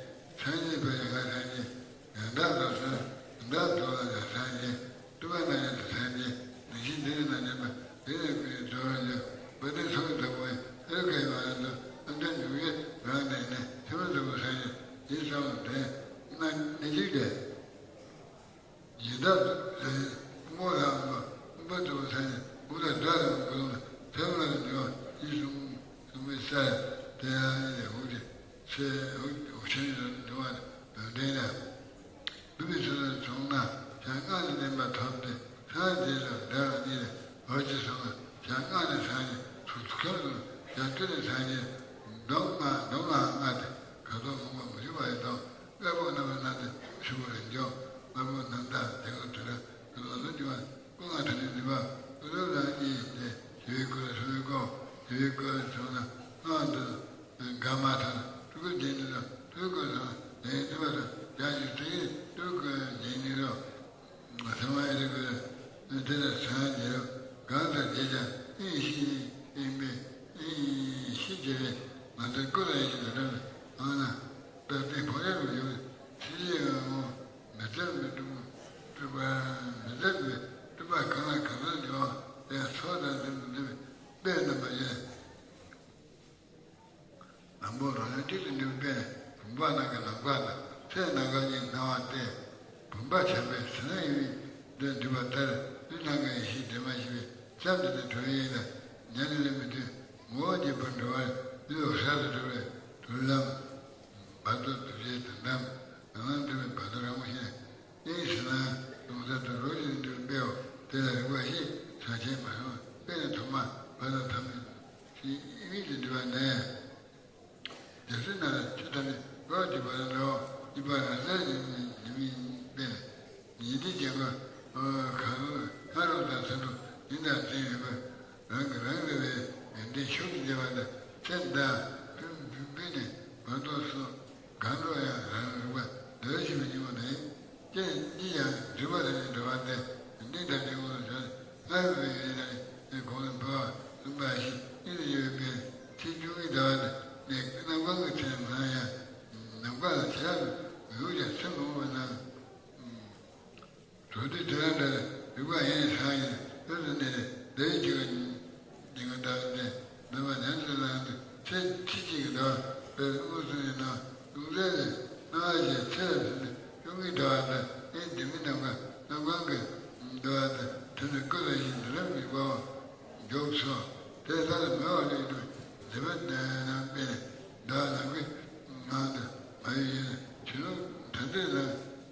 སངས་རྒྱས་པ་ཡང་ང་སངས་རྒྱས། ཡང་དག་ཏུ་སོང་། ཡང་དག་ཏུ་ལ་ཡང་སངས་རྒྱས། སྤྲུལ་པ་རྣམས་ཀྱང་དུ་སངས་རྒྱས། ནི་ཕྱིར་འདི་ནི་ན་ཉན་པ་འདི་ནི་ཀུན་གྱི་འགྲོ་བར་འགྱུར། བ་དན་ཚོགས་ཀྱི་བདག་པོ་ཡི་ཨོལ་ཀ་ཡི་མ་ར་དུ་ཨ་མདོའི་འཇུག་ཡུལ་རང་དེ་ནི་ཐིམ་ཕུ་ལྟ་བུ་སངས་རྒྱས་ཡིན་གསུངས་ཏེ། ན་ནི་གཅིག་སྟེ། ཡི་དྭགས་ལས་སྔོ་ལྷ་མགོན་པོ་ལྟ་བུ་སངས་རྒྱས་འུ་ལ་དགྲ་དང་མགོན་ལ་ཐལ་བ་ལ་འགྲོ་བ་ཡིན་གསུངས་གསུངས་པའི་ས་དེ་ཡང་ཡིན་ལས་འུ་དེ་ཚེ་འུ་འུ་ཆེན་ལ་འགྲོ་བ་ལ་ཡོན་ཏན་ལ། ནུབ་པའི་ཚུལ་དུ་བྱུང་ན་ཞག་ལྔ་ནི་བདེན་པ་ཐོབ་སྟེ་སངས་རྒྱས་ལ་འདྲ་བ་གཉིས་ལས་འོ་ཅི་སོང་ན་ཞག་ལྔ་ནི་སངས་རྒྱས་ཚུལ་ཁམས་སུ་ཞག་བཅུ་ནི་སངས་རྒྱས་མདོ་ལྔ་མདོ་ལྔ་ལྔ་སྟེ་ཁ་དོག་ལོག་པར་མི་འཇུག་པ་ཡི་དོན། དཀར་པོ་རྣམ་པར་སྣང་སྟེ་ཕྱུག་པོ་ལ་འཇོག་དམར་པོ་རྣམ་དག་དེ་ཀོ་དུ་ར་ཀུན་ལ་ལུ་འཇུག་པ་ཀུན་ལ་དྲི་ནི་འདུས་པ་ཀུན་ལ་གཉིས་ཏེ་ཞི་བའི་སྐུ་ལ་སོ་བའི་སྐུ་ཞི་བའི་སྐུ་ལ་སོང་ན་སྔགས་འདི། དགའ་མ་ཐག་སྤྲུལ་སྐུ་བརྒྱད་འདི་དང་སྤྲུལ་སྐུ་དང་ལས་ཐུབ་པ་དང་བརྒྱ་ཞིག་ཏུ་ཡིས་སྤྲུལ་སྐུ་བརྒྱད་འདི་དང་ཐ་མ་ཨེ་རི་ཀུ་དེ་ལ་སངས་རྒྱས་གང་དང་རྒྱས་ཀྱང་ཨིན་ཤི་ཨིན་པས་ཨིན་ཤི་རྒྱས་པས་ང་ཚོའི་སྐུ་ལ་ཡིན་ཞིག་ལ་རང་ལ་ཨང་ན་ད་ལྟའི་ཕོ་ཡ་རུ་ཡོད་ཚིག་ཡེ་ངོ་མི་ཚད་མི་སྤྲུལ་སྤྲུལ་པ་མི་ཚད་མི་སྤྲུལ་པ་གང་ལ་གང་འཚམ་འཇོག་དེ་ཚོགས་དང་འདི་འདི་པས་རྣམ་པ་ཡིན། ནང་པོ་རང་ཡུལ་གཅིག་ཏུ་འདུས་པས་བུམ་པ་ནང་གི་ནམ་མཁའ་དང་ཚེ་ནམ་མཁའ་གཉིས་སྣང་བ་སྟེ། བུམ་པ་ཆགས་པའི་ཟིལ་གནོན་ཡིན་པས་འདི་འདུས་པ་ལྟར་ལུས་ནམ་མཁའ་ཡེ་ཤེས་སྒྲོན་མ་ཞེས་པའི་ཙམ་དུ་ནི་གྲོལ་ཡིན་ལ་ཉམས་ལེན་མི་མཐུན་ངོ་བོ་ཉིད་པར་འགྲོ་བར་ལུས་འོད་གསལ་དུ་གྲོལ་བའི་གྲོལ་ལམ། བར་དོ་སྒྲུབ་བྱེད་དོན་དམ་ངང་ལམ་སྒྲུབ་པའི་བར་དོ་རང་ངོ་ཤེས། ཨེ་ཟེར་ན་ཡོངས་གསལ་དུ་རོ་བཞིན་དུ་སྤེལ་བ་དེ་ལ་རིག་པ་ཞེས་བྱ་ཆེན་མ་སོང་སྤེལ་ནས་ཐོག་མ་བར་དོ་ཐ་མ། ཞེས་དབྱིངས་སུ་འདུས་པ་ནས། རྒྱལ་སྲས་རྣམས་ལ་ཆོས་ཐམས་ཅད་རོ་གཅིག་པ་ལ་འདྲ་བ་གཉིས་པ་རང་གསལ་ཡིན་མིན་ཡིན་མིན་པས་ཉན་ཐོས་ཀྱི་སྐུ་གང་རུང་ལྔ་རུང་དང་ཚ་དྲུག་ཡིན་དང་བསྟན་ཡོད་པས་རང་གིས་རང་རེ་བའི་ཡོན་ཏན་ཤུགས་ཀྱིས་རྒྱས་པ་དང་ཚེ་འདའ་ཕུན་ཕུན་ཕུན་ནས་བར་དོ་གསུམ་གང་འགྲོ་ཡང་རང་རིག་པ་འདོད་ཆེན་པོ་སྙིང་པོ་ནི། ཀྱེ་འདི་ཡང་འདུས་པ་ལ་ནི་འགྲོ་བ་སྟེ་འདི་ལྟར་འདི་ངོ་ལ་བྱོན་སྔར་བས་ཡོད་ན་ནི་གོང་ལ་འབུལ་བ་གསུམ་པ་ཞིག་ཨིན་དུ་ཡོད་པས་ཚེ་བཅུ་གཉིས་ཟླ་བ་ནི་ནི་རྣམ་གང་གི་ཚེ་མང་ཡང་ནམ་མཁའ་ལ་ཆ་ཡང་མི་འོས་ཀྱང་ཚེ་མང་བ་ན། གྲོལ་དུས་དེ་ལ་འདྲ་རིག་པ་ཡེ་ནས་སངས་ཡིན་ལྷོད་དུ་གནས་ཏེ་བདག་གི་ཅི་ག་ཉིན་གང་དག་སྟེ་འདོད་པ་ཉམས་སུ་བླངས་ཏེ་ཚེ་ཕྱི་གཅིག་གི་འདོད་པ་དཔེར་མངོན་སུམ་ཡིན་ནོ། ལུང་རྟོགས་ལས་སྣང་བ་ཞེས་ཚེ་ལ་ཕྱིན་ནས་བཅུ་གཉིས་འདོད་པ་དང་ཨེ་འདི་མི་ནམ་མཁའ་རྣམ་གང་གི་འདོད་པ་དང་དེ་ནི་ཀུན་ལ་ཡིན་འདི་ལ་མི་གོ་བ། མགྱོགས་སོ། དེ་ལྟར་མོས་པ་ལས་གྲུབ་འདི་པའི་རྣམ་པས་ནི་བདག་ནམ་མཁའི་ངང་དུ་མ་ཡོད་ཡིན་ན་ཆོས་ལུགས་ཐ་དད་ལ་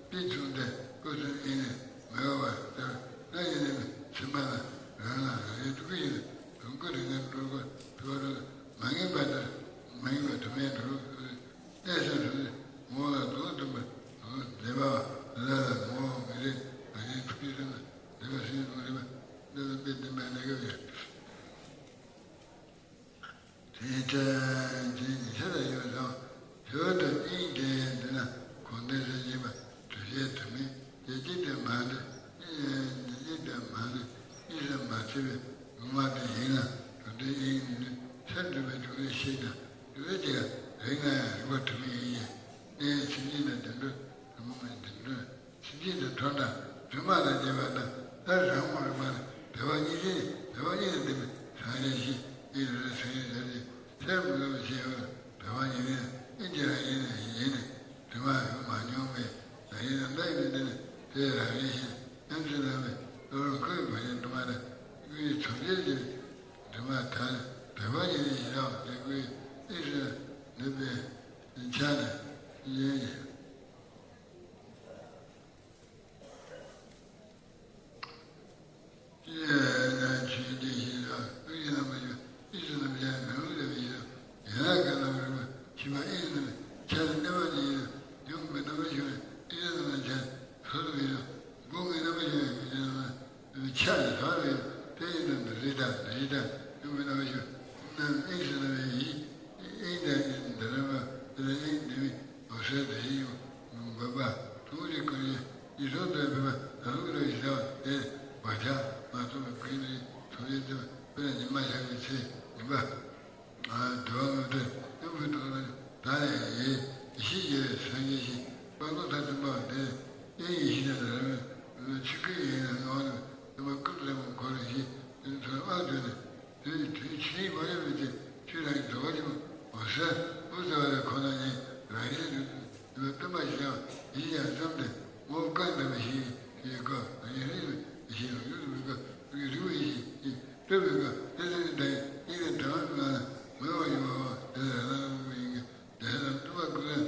དཔེ་མཚུངས་ཏེ་སྐུ་གསུམ་ཡེ་ནས་མི་འོས་པ་ལྟར་ན་ཡེ་ནས་མི་སེམས་པ་ལ་རང་ལ་རང་ཡུལ་སྟོང་ཉིད་ལ་ལོངས་སྐུ་རིགས་ལྔའི་སྤྲུལ་སྐུ་ཐུབ་པ་རུ་མ་ངེས་པ་ལྟར་མ་ངེས་པ་དུ་མའི་གྲོགས་གནས་སུ་རུ་ངོ་བོ་ལ་དོན་སྟོན་པ་ལེགས་པ་ལ་ལ་ངོ་བོ་ངེས་ཏེ་རང་ཉིད་ཐུགས་རྗེ་ཐོབ་ན་ལེགས་པ་སེམས་ཀྱི་རིག་པ་འདི་ལ་དཔེ་བསྟན་པ་ལེགས་པ་ཡོད། དེའི་ཚེ་དེའི་ཉིན་ཤར་ལ་ཡོད་ཙང་ཞོར་དུ་སྙིང་དེ་འདི་ན་གོང་ལྡན་ཟེར་བཞིན་པ་གྲུབ་བྱེད་དུ་མེད་དེ་གཅིག་ཏུ་མ་འདྲེས་དེ་གཅིག་ཏུ་མ་འདྲེས་གཉིས་སུ་མ་ཕྱེ་བའི་ལུང་མ་དེ་ཡིན་ན་གྲུབ་མཐའི་དབྱིངས་ནི་སེམས་འགྲུབ་པའི་གྲུབ་པའི་ཤེས་ཀྱང་གྲུབ་པའི་གཅིག་ལ་རིགས་ལྔ་ཡང་རིགས་པ་དུ་མ་ཡིན་ཡང་གནས་ཡུལ་སེམས་ཅན་དང་བདེ་འགྲོ་བདེ་འགྲོ། སེམས་ཅན་དུ་ཐོབ་ན་དྲི་མ་དང་བཅས་པ་དང་ལྷར་རང་ངོ་རིག་པ་ནི་བདེ་བ་གཉིས་ཀྱི་བདེ་བ་གཉིས་ལ་ལྡན་པའི་སངས་རྒྱས་ཤིང་ཨི་རུ་ལ་སངས་རྒྱས་ལ་ལས་ཚེར་མི་ལོ་ཞེས་པ་བདེ་བ་གཉིས་ལྡན་ཨི་ཅི་རང་ཡིན་ནས་ཡིན་ནས་དྲི་མ་ཡོང་མ་མྱོང་བས་ལ་ཡིན་ན་ལྷ་ཡིན་ནས་ལྡན་ནས་དེ་རང་རེ་ཞིང་ཉམས་སུ་བླངས་པའི་བློ་ལ་འཁོར་བའི་བར་ཆད་དྲི་མ་དང་ཀུན་གྱི་དོན་བྱེད་ཀྱི་དྲི་མ་དང་བདེ་བ་གཉིས་ལྡན་ཞེས་བྱ་བ་དེ་ཀུན་ཨི་རུ་ལ་ནུས་པའི་ཆ་ནས་ཡིན། ཡེ་ནས། ཡི་དྭགས་ཡི་དྭགས་ཡུམ་གྱི་རྣམ་པ་ཞིག་རྣམ་ཨིན་ཟེར་ན་བའི་ཡིད་ཨིན་དང་ཨིན་འདི་ར་མ་དེ་ལ་ཨིན་འདི་མི་འོ་སེ་དེ་ཡིན་ཡོང་འབབ་པ་ཐུགས་རྗེ་ཀུན་ལས་ཡིད་སོགས་དོན་ཕན་པ་ལུགས་ལ་ཡི་དྭགས་དེ་བག་ཆགས་མ་ཐོབ་པའི་ཀུན་ལས་ཐུགས་རྗེ་དེ་དཔེར་ན་ཉི་མ་ཤར་བའི་ཚེ་ཉི་མ། དུ་བ་ངོ་སྤྲོད་སྙོམས་པའི་ཐོག་ལ་ད་ལས་ཡེ་ཤེས་རྒྱལ་བའི་སངས་རྒྱས་ཤིང་དཔལ་མགོན་ཐ་དམ་པ་དེ་ཡེ་ཤེས་ལ་རབ་ཆོས་སྐུའི་ཡན་ལག་ངོ་བོ་དམ་པ་ཀུན་ལས་མོ་འཁོར་བའི་ཡེ་དེ་ཚོར་ཨ་འདོད་ནས་དུས་དུས་ཕྱིན་མ་ཡོད་པའི་ཚེ་ཆོས་རང་གི་རྫོགས་པ་ཆེན་པོ་འོ་ས་འུ་ཙ་བ་རེ་ཁོ་ན་ཉིད་རང་བཞིན་དུ་དུ་བ་སྟོན་པ་ཞིག་ཡང་ཡིད་ཀྱང་བསམ་སྟེ་ངོ་བོ་བཀའ་གདམས་པ་ཞིག་ཡོད་སྐབས་རང་ཉིད་རིག་པའི་ཡེ་ཤེས་ལ་ཡུལ་དུ་མེད་སྐབས་རིག་པའི་ཡེ་ཤེས་ཀྱིས། སྤྲུལ་པའི་སྐབས་དེ་ལྟར་གྱི་བདག་ཉིད་ཀྱི་དྲང་བའི་ངང་ལ་མོས་པ་ཡོད་པའོ། དེ་ལ་རང་རང་རིག་པ་ཡིན་གྱི་དེ་ལྟར་སྟོན་པ་ཀུན་ལས་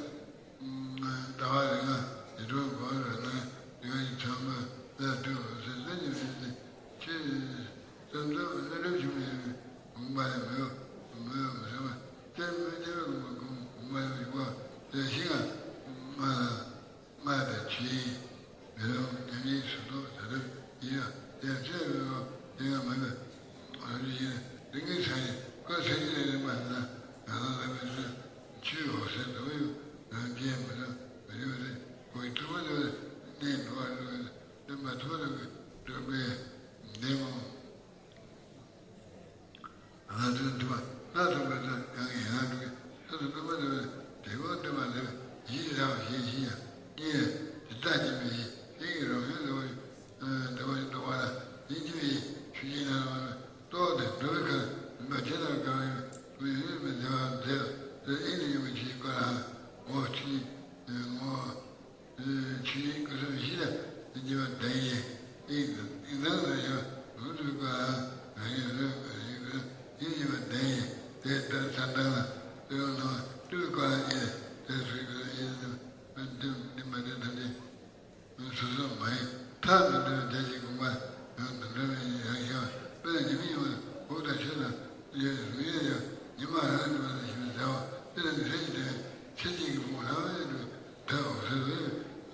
ལྟ་བ་རིག་ངང་ཡིད་འཕྲོག་གོ་ར་ནས་རིག་པ་ཡི་ཚོམ་བུ་ལ་དུས་འོད་ཟེར་ལ་ཉེ་བའི་ཚེ་ཆོས་ཙམ་ཙམ་ལ་རབ་བྱུང་ཡོད་པའི་དགོངས་པ་ལས་མོས་མོས་མི་སེམས་པ་སྟེ་མོས་སྟེ་བའི་དགོངས་པ་དགོངས་པ་ལ་ཡོད་པ་དེ་ཤིང་ང་ལ། སྔགས་དང་ཆོས་མེ་ལོང་ཉམས་ལེན་སུ་གཏོགས་ད་ལྟ་ཡིན་ཡང་དེ་ཚེ་རུ་ཡིན་ཡང་མེད་པའི་ཨ་རུ་ཡིན་རིག་གནས་ཚན་རིག་བཀའ་ཚན་རིག་ལས་རིམ་པ་ན་ང་རང་ལ་མེད་ཚེ་ཆོས་འོད་གསལ་འདུ་ཡོད་རང་རྒྱལ་མི་འདུག་མི་འདུག་རེད་གོ་ཡི་ཐུབ་པ་འདུག་གནས་འགྲོ་བ་འགྲོ་བའི་སྟོན་པ་ཐུབ་པ་འདུག་གི་འགྲོ་བའི་འདས་མ། ང་ཚོའི་འདུན་པ་སྣ་ཚོགས་པའི་ཚོགས་ཀྱང་ཡིན་ན་འགྲོ་གི་ས་དང་པདྨ་འདུ་བའི་དེ་བོ་འདུན་པ་འདུ་བའི་ཡིད་རང་ཞེས་ཤིང་ཡང་ཉིད་དེ་དག་ཉིད་མི་ཡིན་ཤེས་ཀྱི་རང་བཞིན་འདུ་བ་ཡིན། འདུ་བ་ཡིན་འདུ་བ་ལ་ཡིན་གྱི་མི་ཡིན་ཆོས་ཅན་རྣམས་ལ་རྟོག་སྟེ་འགྲོ་བའི་ཁར་འདུན་པ་ཇི་ལྟར་གང་ཡིན་དུ་ཡོད་མི་བདེ་བ་མཛད་དེ་ཨེ་ནི་ཡོད་མི་ཆོས་ཀྱི་སྐོར་ལའང་ངོ་ཆོས་ངོ་། ཆོས་ཉིད་སྐུ་གསུམ་གཞི་ལ་འགྱུར་བ་ལྡན་ཞིང་། དེ་ཡི་དེ་དང་ལ་ཡང་ལུང་དུ་བཀའ་རང་ཡུལ་ལ་རང་ཡུལ་ལ་ཡིད་འགྱུར་བ་ལྡན་ཞིང་། དེ་ལྟར་ས་དང་ལ་སྟོད་ལུང་ནང་སྤྲུལ་པའི་བཀའ་ལ་ཡིད་དེ་སུ་ཡི་ཡིད་དུ་འདི་འདི་མ་འདི་ཐམས་ཅད་སོ་སོ་མ་ཡིན་ཐག་མི་འདུ་བའི་བརྡ་ཅན་དགོངས་པ་ཡང་དམ་བཅའ་མེད་ཡང་ཞེས་པ་དཔེར་ན་ཉི་མ་ཡིན་པ་འོད་དང་ཆོས་དང་ཡོད་རུང་ཡོད་ཡང་ཉི་མ་རང་གྲུབ་པ་དང་ཞི་བའི་ཟླ་བ་དེ་ལ་ནི་ཚེ་ཡི་དེ་ཚེ་གཅིག་གི་ཕུང་ལྷག་མེད་དུ་ད་འོ་ཟེར་བས་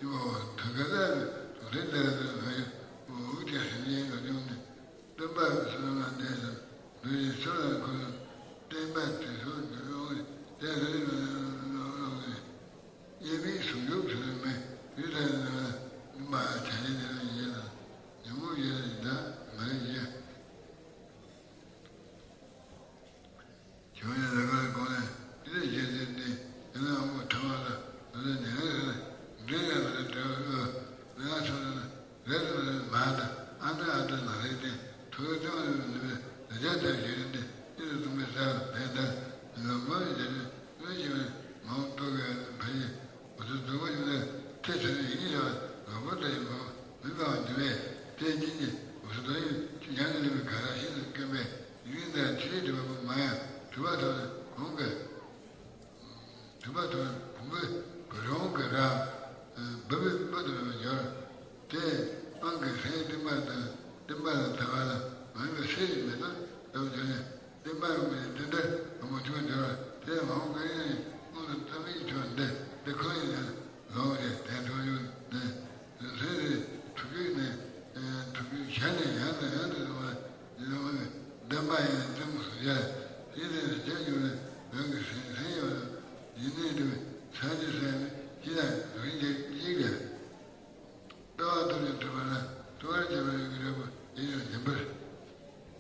ཡུལ་བ་ཐོད་རྒལ་ལྟ་བུའི་གྲུབ་མཐའི་ལྟ་བ་དེ་ལ་ཡང་འུ་ཅག་སེམས་ཅན་ལ་སྦྱོང་ནས་སྟོན་པ་བསོད་ནམས་གནས་སམ་འདུ་ཤེས་ཚུལ་ལ་འཁོར་བསྟན་པ་དེ་ཚོ་འདུལ་ཡོང་བའི་དེ་ལ་ཡང་ཡོད་མེད་ཟུང་འཇུག་ཚུལ་མེད་ཡུལ་ལ་ཡང་མ་བྱ་ཡིན་དེ་ལ་ཡིན་ལ་ཉོན་མོངས་ཡོད་ལ་ཡིན་ད་མ་རེད་ཡིན། བྱུང་ཡང་ལས་ཀར་དགོངས་ནས་འདི་ལས་གཞན་དོན་འདི་ཡིན་ན་འོང་བ་ཐ་མ་ལ་ལ་ལས་ཉེ་རེ་རེ་འདྲེ་ལས་མ་ལས་འདྲེ་བ་ཨོ་ལས་ང་ཚོ་ལ་རེ་ལ་ལས་མ་ད་ཨ་འདྲ་ཨ་འདྲ་ན་རེ་བསྟན་ཐུགས་ལ་ལྟ་བ་ལས་མི་ལས་ལས་བྱ་ལྟར་བཞེད་རིམ་འདི་ཡིད་དུ་བཟུང་བའི་ས་ལ་ལས་ད་ལོ་མ་ལས་བྱ་རེ་ལོ་ཞིག་ལས་མ་འོང་ལྟོ་གས་ཕ་ཡི་འོ་ཚོ་རྫོགས་པ་ཡིན་ལས་ཐེ་ཚེ་རེ་ཡིན་ཞེས་པ་ལོག་པར་ལྟ་ཡི་མ་འོང་མི་འབའ་བ་འདུལ་བས་དེ་ཉིད་ཀྱི་འོ་ཚོ་ལྟ་ཡི་ཆུ་ཡང་ནི་ལས་པའི་ག་ར་ཤིན་ཏུ་དཀོན་པས། ཡུལ་འདིར་ཆོས་སྒྲུབ་པ་མང་ཡང་གྲུབ་པ་ཐོབ་ནས་གོང་གི་གྲུབ་པ་ཐོབ་ནས་གོང་གི་གོ་རོང་གི་ར་འབབ་པའི་སྤུ་ལྟ་བུར་འགྱུར། དེ་དབང་གི་ལྷའི་བསྟན་པ་དང་བསྟན་པ་ལ་ཐ་བ་ལ་མ་ཡིན་པའི་ཚེ་ཡི་མེ་ཏོག་ལྟ་བུར་གྱུར་ནས་བསྟན་པ་ཡོངས་ཀྱི་དེ་འདྲ་བུ་མོ་ཆུང་འགྱུར་བ་དེ་མ་འོངས་པའི་ཡང་ཡིན་སྔོན་དུ་བསྟན་པའི་ཆོས་འདི་དེ་ཁོ་ཡིན་ཡང་ལོངས་ཏེ་དེ་ཐོག་ཡོད་ནས་ལྷའི་ཐུགས་རྒྱུད་ནས་ཐུགས་རྒྱུད་བྱས་ནས་ཡང་དང་ཡང་དུ་བཟུང་བ། ཡིད་ལ་མ་བདེན་པ་ཡང་གཏི་མུག་སོགས་བྱས། དེ་ལྟར་བྱས་ཡོད་ན་རང་གི་སེམས་སེམས་ཡོད་ན་ཡིད་གནས་འདུ་བའི་ཚར་གཅིག་ས་ནི་ཇི་ལྟར་རིང་གི་གཅིག་ལས། ལྟ་བ་ཐུབ་ནས་གྲུབ་པ་ན་ཐུབ་པར་བྱེད་པ་ཡོད་ཀྱི་རེད་པ་ཡིན་ཡང་བདེན་པར།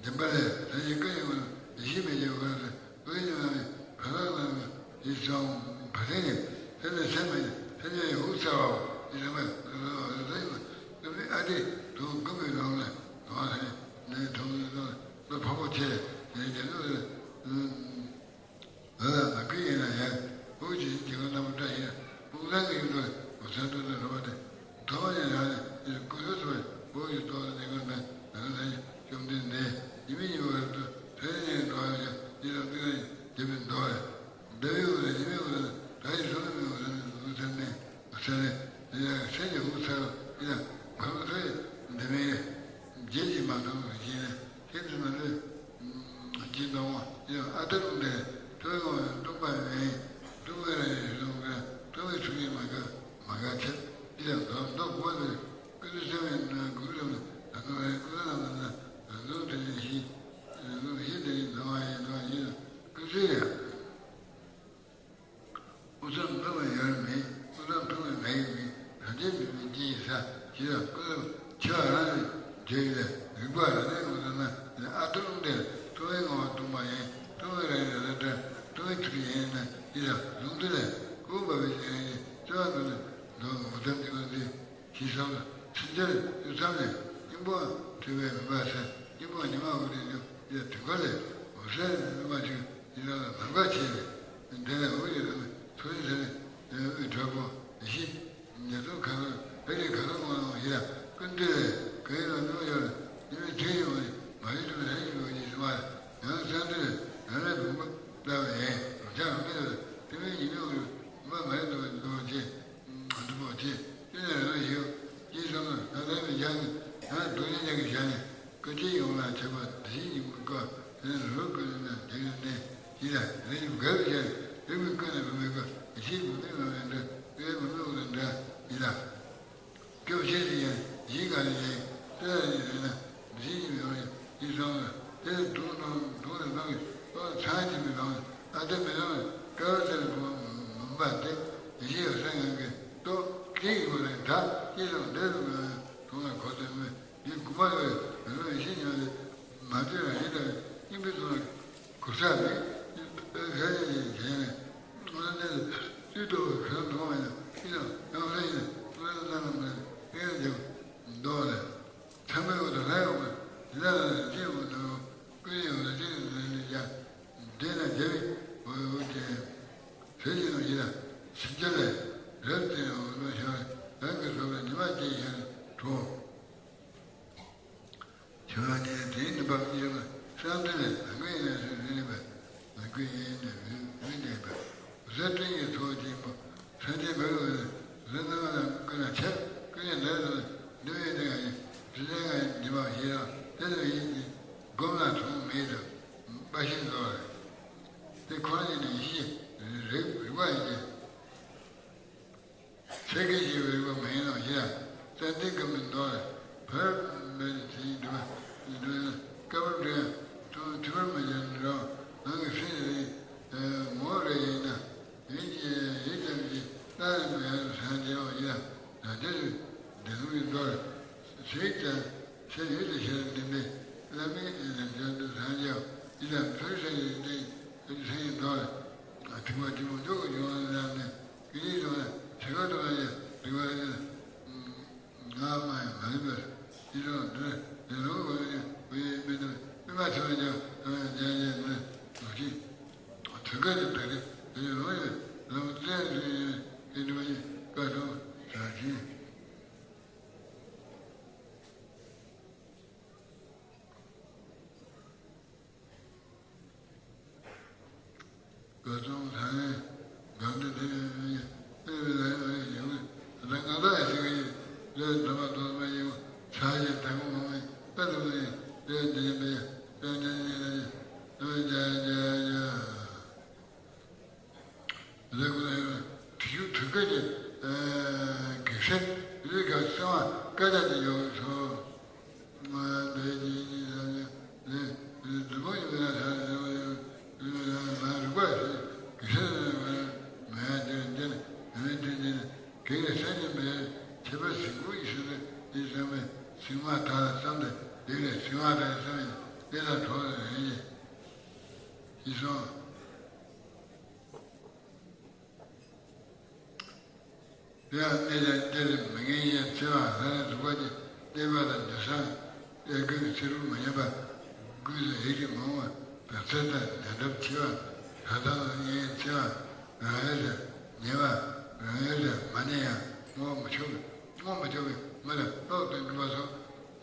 བདེན་པ་ལས་ད་ཡིན་ཀ་ཡིན་པ་ན་ཡིད་ཆེས་མེད་ཀྱང་བར་དུ་བོད་ཀྱི་ནང་ནས་བར་ལ་ནང་ནས་ཡིད་ཚང་བ་དེ་ནི་ཕན་ཚུན་སེམས་མེད་ཕན་ཚུན་ཡི་འུ་ཚ་བའོ་ཡིད་ཚང་བ་ཡིད་ཚང་བ་ཨ་ཏི་དུང་དགུ་པའི་ནང་ནས་གང་ལ་ནས་དུང་ནས་ལོ་ཕ་བོ་ཆེ་ཡིན་གྱི་ལོ་ལ་མ་ཁུ་ཡིན་ན་ཡང་བོད་ཀྱི་རྒྱལ་ཁབ་རྣམ་པ་བཀྲ་ཤིས་སྤུངས་ཐང་གི་ཡུལ་དུ་ངོ་མཚར་སྤྲོ་ན་རོ་བ་དེ། མཐོ་བ་ནས་རང་ནས་ཡིད་སྐུ་ཡོད་ཚོར་བའི་བོད་ཀྱི་ཐོག་ལ་གནས་སྐབས་ནས་ན་ནིང་ལ་ཡིན་བཅོམ་ལྡན་འདས་ཉི་མའི་ཉི་འོད་དུ་ཕན་ཡོན་འགྲོ་བ་ཡང་ཡིད་ལ་ཏིག་ར་རྒྱལ་བའི་མདོ་བས་འདབ་ཡི་འོད་ལ་ཉི་མའི་འོད་ལ་ད་ཡི་སོ་ལ་མི་འོད་ལ་འུ་ཚ་ནས་འུ་ཚ་ནས་ཡ་སེ་ཡི་འུ་ཚ་ཡི་ལ་ཁོ་ཚོ་ཡི་འདི་མའི་རྗེས་ཀྱི་མ་མཐོང་བའི་རྗེས་ནས་ཁྱེད་ཚོ་ན་ལུས་ཀྱི་མདོ་བ་ཡང་ཨ་ཏི་རུ་འདས་ཐོས་ངོ་སྟོན་པ་མེད་སྟོན་པའི་ར་ཡི་ལུང་ག་སྟོན་པའི་ཚུལ་ཡིན་མ་ག་མ་ག་ཆེ་ཡི་ལ་མདོ་མདོ་གོ་བ་ལས། ཀུན་ཏུ་བྱམས་པའི་ནང་གུ་རུ་ལམ་ནས་ད་ནོར་བའི་ཀུན་ལ་ལམ་ནས་ད་ནོར་དེ་ནས་ཤི། ཡིད་ལ་ལུང་འདི་ལས་ཀུན་འབབ་པའི་ཞིང་ཡང་ཡིན། བརྩེ་བ་འདུ་ནས་འདུ་འོ་ཐམས་ཅད་ཀུན་འདུས། ཞེས་གསུངས་ལ། ཕྱིན་ཆད་དུས་མཚམས་ནས་སྙིང་པོ་འཁྲུལ་པས་མུན་པ་སེལ། སྙིང་པོ་ཉི་མ་འོད་ཀྱིས་འཇོམས་ཡ། དུས་འཁོར་ལས་འོད་གསལ་སྣང་བ་ཆོས་ཡིད་ལ་མུན་པ་ཆེ་བས། དེ་ལས་འོད་ཀྱི་ལམ་མཐོ་རིས་ས་ནས་དབུས་དྲག་པོ་ཡེ་ཤེས་ཉེར་ཐོབ་གང་རུང་བོད་ཀྱི་གང་རུང་མང་རུང་ཡིད་ལ་ཀུན་འདུས་ལས་གང་ཡིན་ལ་གནོད་ཡོད་ལ། ཉི་མའི་མཚན་ཉིད་འོད་ནི་མ་ཡིན་དུ་ལྷན་ཅིག་འོད་ཀྱིས་གཟིགས་པ་ཡང་གསང་འདུས་ལས་རང་རིག་བུམ་པ་ལྟ་བུ་ཡིན། རང་ཅག་མི་ལ་དེ་མིན་ཉི་མའི་འོད་རིག་བུམ་པ་མ་ཡིན་དུ་འདུ་བ་ཅན། སྒྲུབ་པོ་ཆེ། ཀུན་ནས་རང་ཞིའོ། ཅེས་གསུངས་ན་ད་ལྟའི་མི་སྦྱངས་ནས་ཡང་སྡུག་བསྔལ་ཅན་གྱི་ཞལ་ནས་ཀུན་མཁྱེན་ཡོངས་ལ་ཁྱབ་པ་འདི་ཞེས་སྙིང་པོའི་བཀའ། དེ་ནས་རོལ་ཀུན་ནས་འདི་ཡོད་ནས་ཡིད་ལ་རིགས་དྲུག་འགལ་བའི་ཞལ་ནས་རིགས་པའི་ཀུན་ནས་བུད་མེད་བཀའ། ཡེ་ཤེས་བུད་མེད་མ་བའི་འདྲ་ཡེ་བུད་མེད་འོག་ཏུ་འདྲ་ཡིད་ལ། སྐྱོབ་བྱེད་དེ་ཡང་ཡིད་ག་ལ་ཡིན་ཏེ་ཡིན་ན་འདི་ཡིན་ཡོང་ཡིན་སོང་ལ། དེ་དུག་སྣང་དུག་ལ་སྣང་གི་ལོག་ཚང་གྱིན་པའི་ལོག་ཨ་དེ་མི་ལོག་དཀར་དེ་ལ་བུ་མུན་པ་དེ་ཡེ་ཤེས་སེང་ངང་གི་ལྟོ་སྐྱེ་ཡི་བ་ལས་ད་ཅི་ལོག་འདི་ལོག་ཐོག་ལ་གོ་དོན་མེད་འདི་དགུ་པ་ལོག་རང་ཡེ་ཤེས་ཉམས་ལས་མ་བཏོན་ལ་ཡིད་དང་སྙིང་པོའི་ཐོག་ལ། གུར་ས་མེད། ལྷ་ཡི་ཡི་ཡན་ནས་ང་ནི་བཅུད་དོ་གང་མཐོང་བ་ཡང་ཡིན་ནམ་ཡང་ལྷ་ཡིན་ང་ནི་རྣམ་པར་མེད་ཡང་ཡང་འདོགས་ལས། ཚངས་པའི་འོག་ཏུ་ལྷའི་འོག་ཏུ་ལ་ལ་ལ་ཅི་འོག་ཏུ་ཀུན་ཡོད་ལ་ཅི་ཡོད་ལ་ཅི་ཡང་འདྲེས་ན་རྒྱལ་བའི་འོག་ཏུ་ཟེར་གྱི་ནོ་ཡིན་ལ་ཕྱིན་ཆད་ལས་རབ་ཏུ་འོག་ཏུ་ཤར་རང་གི་སོ་པའི་ཉི་མ་ཅན་ཡང་གྲོགས། ཆོས་ཉིད་དེའི་ནུས་པ་གཉིས་ལ་བསམ་གཏན་ལས་ལམ་ཀུན་ཡིན་ནས་སུ་རིག་པ་ལམ་ཀུན་ཡིན་ནས་རིག་རིག་ནས་པ་གཟི་སྤྲིན་གྱི་ཚོགས་ཆེན་པོ་སེམས་ཅན་མི་རུ་བའི་གཟི་སྣང་ལ་ཀུན་ལ་ཆགས་ཀུན་ཡང་ལས་དང་འདུ་བའི་གནས་ཡིན་དྲི་ལན་ཡང་ཉི་མ་ཞེས་ཡང་དེ་ལ་ཡིན་གྱི་སྒོམ་ལ་མཐོང་མེད་དུ་དཔའ་ཞིང་རྫོགས་རེད། དེ་ཁོ་ན་ཉིད་ནས་ཡེ་ཤེས་རིག་རིག་པ་ཡིན་གྱི། ཚེ་གེ་ཞེས་པའི་རིག་པ་མ་ཡིན་ནོ་ཞེ་ཡང་ཙན་དན་ཀུན་མི་འདོར་བར་མེད་དེ་ཡིན་འདུག་པ། སྐབས་རེ་དུ་དུས་པར་མི་བྱེད་འགྲོ་ནང་གི་སེམས་རེ་ངོ་རེ་ཡིན་ན་ཡིན་གྱི་ཡིན་ཙམ་གྱི་རྟགས་ལས་མེད་སངས་རྒྱས་འོ་ཡ་ད་དེ་རུ་བདེན་ལུགས་ཡིན་འདོར་ཚེ་ཙམ་ཚེ་ཡོད་དུ་ཤར་འདི་མེད་བླ་མེད་ལམ་སྦྱོར་དུ་སངས་རྒྱས་འོ་ཡི་དམ་ཚུལ་ས་ཡི་སྟེང་ཚེ་ཡིན་འདོར་ཐིག་པ་གཅིག་མ་འཇོག་གི་ཡོང་ལ་ནས། ཀྱི་ཡིད་དང་ཚེ་ག་དང་ཡང་རིག་པ་ཡིན། ང་མ་ཡང་མ་ཡིན་པར་ཡིད་དང་འདིར་ཡིད་ལུང་བ་ཡིན་བུ་ཡིན་མི་དང་མི་མ་ཚེ་བ་ཀྱང་ཡང་ཡང་ཡང་ནི་ལུགས་ཀྱི་དུས་ཀ་ཅིག་དག་གི་ཡིད་ལུང་ཡིན་ལམ་བཙན་བཟུང་ཡིན་ཡིན་དུ་ཡིན་བཀའ་དང་གྲགས་ཅན། བཀའ་གདམས་ལྷ་ཡི་དམ་དེ་དེ་ཡི་ཨེ་བི་ལ་ཡི་ཡི་ཡི་ད་ང་དག་ཡི་ཞིག་ཡི་ལས་འདྲ་མ་འདྲ་མ་ཡི་ཚ་ཡི་དག་མོ་མི་ད་དུ་ཡི་ལས་འདི་ཡི་མི་ཡི་ལས་འདི་ཡི་ལས་ཡི་ལས་ཡི་ཡི་ཡི་ལས་ཀུན་ལ་ཡོད་དྲི་ཞུ་དུས་སྐབས་ཀྱི་གེགས་སེལ་ལུས་ཀྱི་གསང་བ་བཀའ་རྒྱ་དེ་ཡོད་ཚོ། ང་འདོད་ཀྱི་ཉིད་ལ་ནི་ལས་ལས་འདི་མོ་ཡིན་ན་ས་ལས་ལས་ལས་ལ་རིག་པ་ཞིག་གི་ཤེས་ལས་ལས་མ་ཡ་འདིར་འདིར་མ་ཡ་འདིར་འདིར་གེགས་ལས་སེམས་ཀྱི་མེད་ཁྱད་པར་ཟིག་པོ་ཡིད་སུ་ལས་ཡིད་ཙམ་པས་ཟིག་མ་དག་ལ་བསམ་སྟེ་ཡིད་ལས་ཟིག་མ་དག་ལ་བསམ་ཡིན་ཡིད་ལ་གྲོགས་ལ་རེ་ཡིན་ཡིད་སོང་། དེ་ཡང་གནས་ཀྱང་གཏེར་མི་ངན་ཡིན་ཚེ་བ་ལྷ་ལས་སྒྲུབ་པ་ཀྱི་གནས་པ་དང་འདུས་སྲང་གཡས་སྐོར་གྱི་ཚེ་རུ་མ་ཉམས་པ་དགུས་སུ་ཡིད་ཀྱི་མང་བ་བག་ཚད་དང་ཉ་འདབ་ཆེ་བ་ལྷ་དང་གཡས་ཚེ་བ་རང་ཡུལ་དུ་ཉེ་བ་རང་ཡུལ་དུ་མ་གནས་ཡང་བསྔོ་མི་ཆོག་པའི་བསྔོ་མི་ཆོག་པའི་མི་ལ་ལྟོགས་ཏེ་འགྲུབ་པ་སོགས་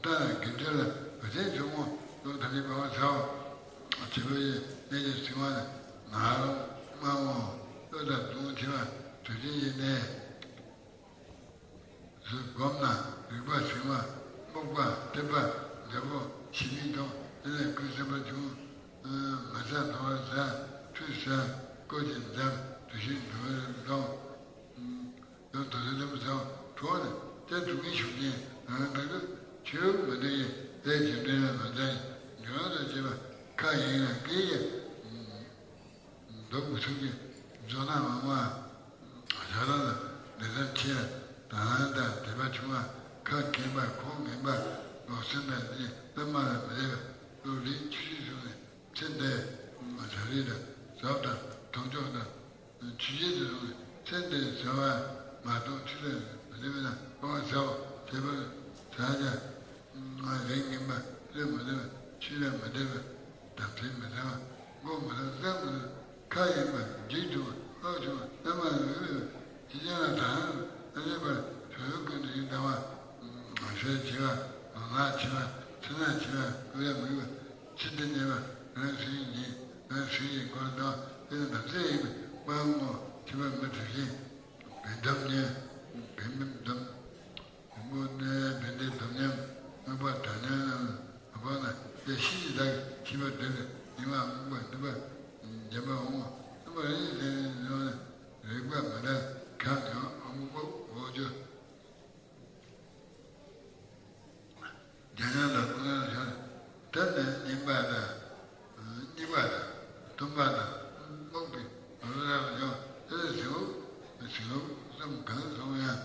ལྟ་ན་དགེ་འདུན་ལ་བ་ཚན་ཆུང་ངུ་ལོ་ཐ་ལི་བ་བ་ཚ་བ། བྱེད་པ་ཡི་གནས་ཀྱི་ཚིག་མ་ནི་ང་རང་མ་འོང་བློ་དང་གདུང་ཆེ་བ་དུས་ཆེན་ཡིན་ནས་སུ་བསྒོམས་ན་རིག་པ་ཚིག་མ་སྨུག་པ་ཐིབས་པ་འཇམ་པོ་ཞི་མི་གཏོང་དེ་ལས་ཀུན་སེམས་པ་བྱུང་། མ་ཟ་འཐུང་བ་ཟ་ཁྲུས་ཟ་བཀོད་ཀྱི་འཛམ་དུ་ཤིང་འདུལ་བའི་གདོང་། ཡང་དུ་ལེན་ལེན་པ་ཚང་གྲོགས་ནི་དེ་སྡུག་བསྔལ་ཤུགས་ཅན་རང་དག་གི་ཆོས་མི་འདོད་ཡིན་དེ་རྗེས་འདྲེན་ལ་མ་འཛིན་འགྱུར་བ་དང་བཅས་པ་ཁ་ཡིན་ན་སྐད་ཡིན་འདོགས་མི་ཐུབ་ཀྱི་མཛོ་ན་མང་བ་ཞག་རང་ལ་ལས་དམ་ཆེ་དང་དང་དད་པ་ཆུང་བ་ཁ་མཁན་པ་ཁོག་ངན་པ་ལོག་སེམས་པ་འདི་པད་མ་ལ་མི་ལེགས་པ་ལོ་རིགས་ཆུ་རིགས་བཟུང་ནས་ཚེ་འདས་མ་ཐ་རིགས་ལ་ཟབ་དང་ཐོབ་ཆོག་དང་། མི་འདོད་པ། དམ་ཚིག་མི་བཟང་བ། མགོ་མི་ཐོག་གསེར་མི་ཐོག་ཁ་ཡིན་པ། འཇིགས་སུ་རུང་བ། ལྷོག་ཆུང་བ། རྣམ་པར་ལུས་པའི་ཕྱི་ཁྱིམ་ལ་དང་ཨ་ལེ་པར་བྱོལ་ཡོད་ཀུན་ཏུ་ཡིད་དང་བ། ངོ་ཤེས་བྱེད་པ། ལོ་ལེགས་བྱེད་པ། ཚེ་ན་བྱེད་པ། ཀུན་ལ་མོས་པ། ཚེ་འདི་གནས་པ། རང་སུ་ཡིན་གྱི་རང་སུ་ཡིན་ཁོ་ན་དང་དེ་ནི་དམ་ཚིག་ཡིན་པའི་དབང་ངོ་། ཁྱིམ་པ་མི་དེ་བཞིན་བན་འདོམས་ཉན། བན་མི་འདོམས། བུ་ནི་བན་དེ་དམ་ཉམས། རྔོན་པ་དྲང་ཉམས་རྣམས་ལ་དགོངས་ན་དེ་ཤི་ཞིག་དག་ཤི་བ་འདི་ནི་ཉི་མ་རྔོན་པ་འདི་པ་འཇམ་པ་འོང་། རྔོན་པ་རིགས་ལས་ནི་ནོ་ནི་རིག་པ་མི་འདྲ་ཁམས་ཡང་འོང་པོ་འོ་ཅོ། རྒྱ་ཡང་ལ་ཀུན་ལ་ཤར། དེ་ནི་གཉིས་པ་དང་། གཉིས་པ་དང་། གསུམ་པ་དང་། རྨུགས་པའི་རོ་ལངས་ཡོང་། དེ་ལ་གཟིགས་མོ། གཟིགས་མོ་གསུམ་གང་སོང་ཡང་།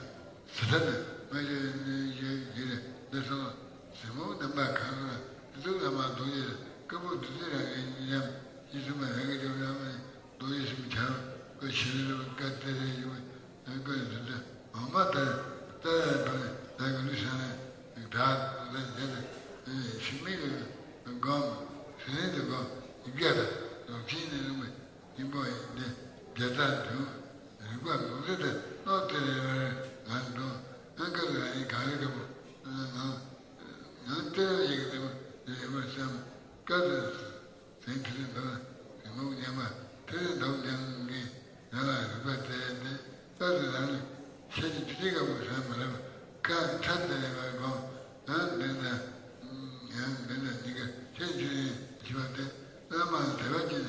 ཟི་ཐ་ནི་མ་ཤེས་ནི་ཡེ་ཡེ་རེ་འདི་སོང་། གཟིགས་མོ་རྣམ་པ་གང་སོང་ཡང་། དེ་ཚོ་ལ་མ་འདུག་ཡེ་རེ་སྐུ་པོ་བདུད་རྩི་རང་གི་ཉམས་ཡིད་སུ་མ་རང་གི་ལྗོན་རང་མ་ཡིན། རྡོ་ཡི་སེམས་འཆར་བ་ཤེས་རབ་བཀའ་གཏེར་ཡིན་པ། ཀུན་ཏུ་འདི་འོ་མ་ལྟར་ལྟར་བ་ནི་བདག་གི་ལུས་བསྲང་ནས་བདག་ལ་ཡོད་དེ་ཤི་མིག་གི་སྒོམ་ཟིན་དུ་སྒོམ་ཡིག་བརྒྱ་དང་ལོག་ཕྱིན་ནས་རུང་བའི་སྙིང་པོ་ཡིན་ཏེ། བརྒྱ་རྩ་བདུན་རིག་པ་འདུག་ཚེ་དེ་ལོག་སྟེ་རེ་བར་ང་འདུག་ཨང་ཀར་ལ་ཡིན་གང་རེ་ག་པོ་ང་ང་ལྟེ་བ་ཡི་གེ་དེ་མོ་རེ་བར་བསམ་བཀའ་དེ། ཟིན་ཐིལ་འདོར་ཟིན་མུག་ཉམས་པ་ཐིལ་འདོར་ཉམས་ཀྱིས་ང་ལ་རིག་པ་སྟེར་ཏེ། རྟག་ཏུ་རང་ལུས་ཤེས་ཀྱི་ཇི་སྲིད་ཀ་བུ་ཟ་མ་རབ་ཁ་ཁྲ་སྟེ་རེ་བར་སྒོམ། ཡང་འདི་ན་ཡང་འདི་ན་ཉིན་ག་ཤེས་ཇི་རིང་ཞི་བ་སྟེ། བླ་མ་དད་པ་ཅན་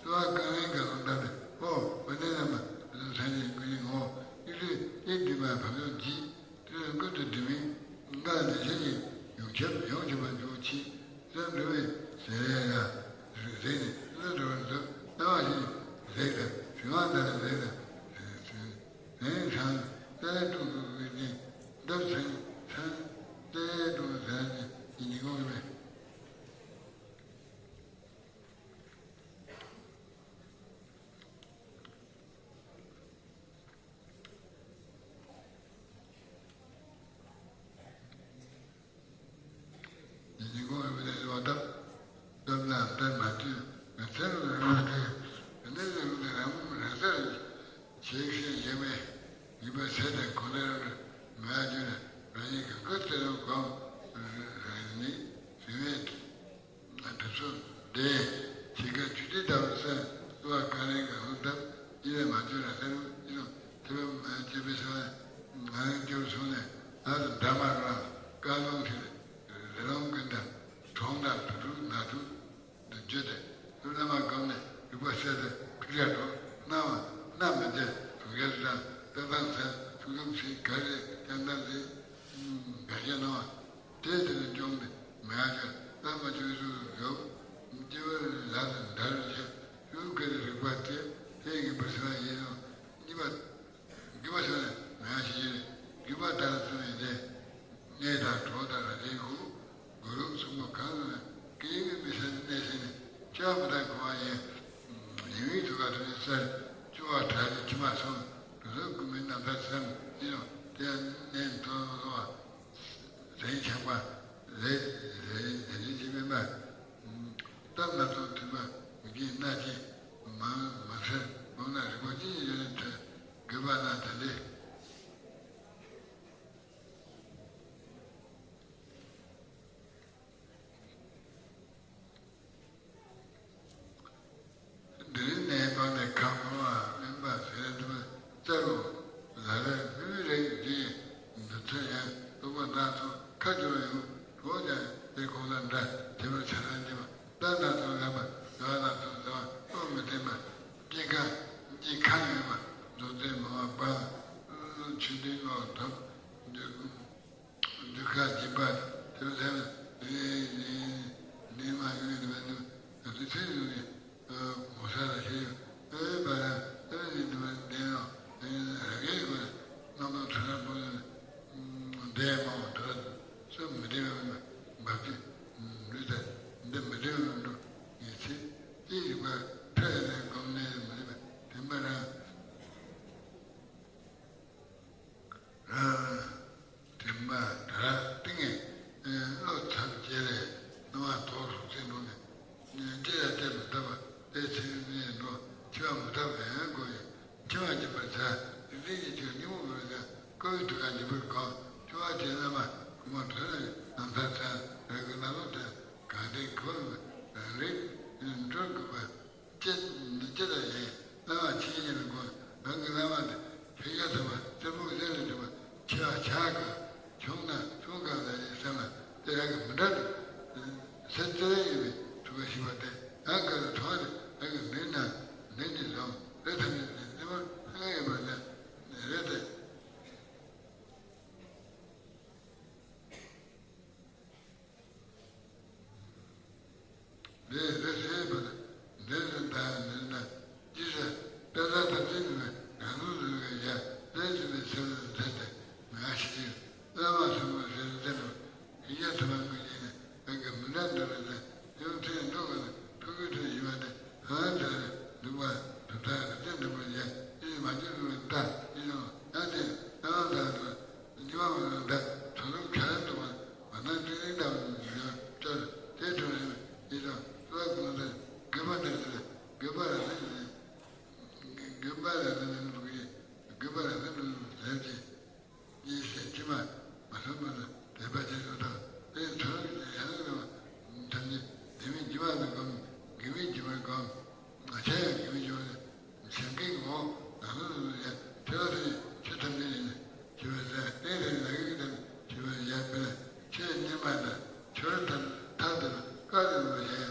གསོལ་བ་ཀུན་ལེན་ག་ལུང་བཏབ་པས། ཨོ་བ་དན་བླ་མ་དེ་ཚོ་སངས་རྒྱས་ཀུན་ལེན་ངོ་། ཡིད་ལུས་ཡིད་འདུན་པ་བབ་ཡོང་གྱིས། དེ་ལ་ཀུན་ཏུ་སྒྲིབ་མེད་ངག་ནས་ཤེས་ཀྱི་ཡོངས་ཁྱབ་ཡོངས་ཁྱབ་པར་འཇུག་ཕྱིར་སེམས་འགྲོ་བའི་ཟེར་ཡ་ལ་རིག་ཟེར་ནས་ཀུན་ཏུ་འགྲོ་བར་འདུག་སྣང་བ་ཞིག་ཟེར་དང་ཟིན་བ་འདར་ཟེར་དང་ཟིན་ཟིན་ཟིན་སང་ལྟ་ལ་ཀྲུང་གུ་གུ་ཅན་འདབ་ཚང་ཚང་ལྟ་ལ་ཀྲུང་གུ་ཟེར་ནས་ཡིན་གྱི་གོ་གི་མེད། ཉིན་གུང་རིམ་པས་ལོ་འདབ་སྟོབས་ལ་དཔེ་མ་ཐུལ་མི་ཚེ་རུ་རང་རང་གི་གནས་ལུགས་ནི་རང་མོས་རང་སར་བྱེད་ཤེས་ཡོད་མེད་ངེས་པ་ཚད་དང་གོ་ལེ་རང་མ་བརྒྱུད་ན་རང་ཉིད་གང་ག་ཚེ་རུ་གོམས་རང་ཉིད་ཟིན་བས། གྲིབ་སོ་བདེ། ཕྱི་ཁ་ཆུ་ཐིགས་ལྟ་བུ་སེམས་བློ་བ་གང་རིང་གང་ལུགས་བཏབ་ཡིད་ལ་མ་བཅོལ་ལ་ལྷ་རུ་ཡིད་ལུང་ཐེབས་པ་མ་བཅོལ་པའི་ས་ལ་ང་རང་སྐྱོར་སོང་ནས་ལྷ་དང་འདྲ་མ་རུང་བ་བཀའ་ལུང་ཁྲིད་རི་ལུང་ཀུན་དང་གྲོང་དང་དུ་དྲུག་ན་དྲུག་ཏུ་བརྗོད་དེ་བླ་མ་བསྒོམས་ནས་རིག་པ་གསལ་ཏེ་ཐུགས་རྒྱ་གྲོགས་སྣང་བ་སྣ་མི་བདེ་དུག་རྒྱལ་དང་ལྟ་སྟངས་ཟེར་ཐུགས་ལུགས་ཟིན་ག་རེ་ཀྱང་ལྟ་ཟིན་ག་རེ་སྣང་བ། དེ་དེ་ནི་སྐྱོང་སྟེ་མེད་ཀྱང་བླ་མ་ཆོས་སུ་ཡོད། སྐྱེ་བོའི་ལས་དང་འདྲ་བར་བྱེད་ཡུལ་ག་རེ་རིག་པ་སྟེ་དེ་ཡིན་པར་སེམས་ཡིན་ནོ། གཉིས་པ་རྒྱུད་པ་སོགས་ནི་མེད་ཞེས་རྒྱུད་པ་ལྟར་བརྩམས་ནས་ཏེ། གནས་དང་གྲོགས་དང་ར་ཏེའི་སྐུ་གུ་རུ་གསུམ་པོ་གང་ལ་སྐད་ཡིག་མི་གསལ་གནས་ཟིན་ནས་སྐྱེ་བ་མི་རྟག་གོ་བ་ཡིན། ཡིན་ཡུལ་དུ་ག་དུ་ནི་གསལ་སྐྱོ་བ་དྲག་ནས་མཆི་མ་སོང་དུ་སོགས་ཀུན་མིན་རྣམ་ཐར་བརྩམས་ཡིན་ནོ། དེ་ཡང་གནས་མཐོ་བ། ལས་འཆང་བ། ལས་ལས་ལས་ལས་ཀྱི་དམན་པ། གཏམ་སྣ་ཚོགས་མཐུན་པ་མི་དགེ་སྣ་ཆེ་མང་མ་ཚར་མང་ན་རིག་པ་ཅི་ཡི་ཡོད་ནས་ཐལ་དགོས་པ་ན་དེ་ལས། འདིར་གནས་པ་ནི་ཁམས་དབང་བ་སྨན་པ་ཟེར་དུ་རྩ་རུ་ལ་ལ་ལུས་རེག་འདི་འདི་ཚོ་ཡང་རྟོག་པ་སྣ་ཚོགས་ཁ་སྦྱོར་ཡོད་རོགས་ཀྱང་དེ་ཁོང་ལ་འདྲ་དེ་བར་ཆ་ལ་འདི་བ་ད་སྣ་ཚོགས་ལ་མ་ལ་སྣ་ཚོགས་ལ་མ་ཨོ་མི་བདེན་པ་སྐྱེ་ཁ་སྐྱེ་ཁ་ཡོད་པ་མཛོ་རྩེ་མ་བ་པ། རང་རིག་འགྲོ་དགོས་པ། ཅི་ཅི་ལྟར་ཡིན། བླ་མ་ཆོས་ཀྱི་ལ་དགོངས། རང་གི་བླ་མ་དེ་ཕ་ཤ་ཐུབ་པ་རྩེ་མོ་གསེར་ལས་གྲུབ་པ་ཆེ་བ་བྱ་དགོས། བྱུང་ན་བྱུང་གང་ལ་ཡིན་སེམས་ལ་དེ་རང་གི་མི་འདྲ་འདུག་སེམས་རྩེ་བས་ཡིན་པའི་ཐུགས་ཀ་ཞིག་པ་དེ་རང་ག་ལ་མཐོང་རེ་རང་གི་མིག་ནང་མིག་ནས་བཟུང་རེ་ཐམས་ཅད་ནས་རྩེ་མོ་ལྷང་ངེ་ཡོད་པ་ལ་རེ་དེ། འདི་འདི་ཟེར་བ་ལ་འདི་ཟེར་ད་འདི་ན་ཅི་ཟེར་ཏ་ཏ་ཐ་ཚིག་ནི་རང་ལུགས་ལུགས་ཀྱི་ཡ་ལས་ཅི་ནས་ཚེ་ལ་འདས་ཏེ་ང་ཞིག་ཅིག་བླ་མ་ཟེར་བ་ཟེར་འདི་ནི་ཡི་ཡ་ཐ་མ་ཀུན་གྱི་ནི་རང་གི་མི་འདྲ་འདྲ་བ་ལ་ཡང་ཚེ་འདུག་ག་ལ་ཕུགས་ཀྱི་དོན་ཡིན་པ་ནི་ཧ་ལ་འདུག་པ་དུ་ད་རེ་ཏེ་འདི་མོ་ཡ་ཅི་མ་ཅི་ལུགས་ལ་ད་ཡིན་ནོ་ཡང་དེ་ཡང་ད་དུ། འདི་བ་མ་ལ་འདའ་ཚོ་ལུགས་ག་རེ་འདུག་པ་མ་ན་ཏི་རིང་དང་ཡོད་ཅོར་དེ་གྲོང་རིང་ཡིད་དང་ལ་གུང་ལ་དགེ་བ་འདི་ལ་དགེ་བ་ལ་ནི་དགེ་བ་ལ་ནི་ནི་འདུག་ཡིན་དགེ་བ་ལ་ནི་ནི་ལས་ཀྱི་ཡིད་ཟེར་ཅི་མ་མ་སོང་མ་ལ་དད་པ་ཅན་སོ་དང་དེ་ཚོ་ལུགས་ཀྱི་ཡང་ལ་ཐམས་ཅད་དེ་མིན་འགྱུར་བ་ལ་གོམས་དགེ་མིན་འགྱུར་བ་གོམས། ང་ཆ་ཡང་དགེ་བའི་སྦྱོར་བ་ལ་སེམས་ཀྱི་ངོ་བོ་ནང་ལ་ལ་ཡ་ཐེ་བ་ཐེ་ཆོས་ཐམས་ཅད་ཡིན་ཞེས་པ་ལ་ཏན་ཏན་ལ་གི་དང་ཞེས་པ་ཡ་པའི་ཆོས་རྙེད་པ་དང་ཆོས་ཐམས་ཐམས་དང་བཀའ་ལ་ལ་ཡ་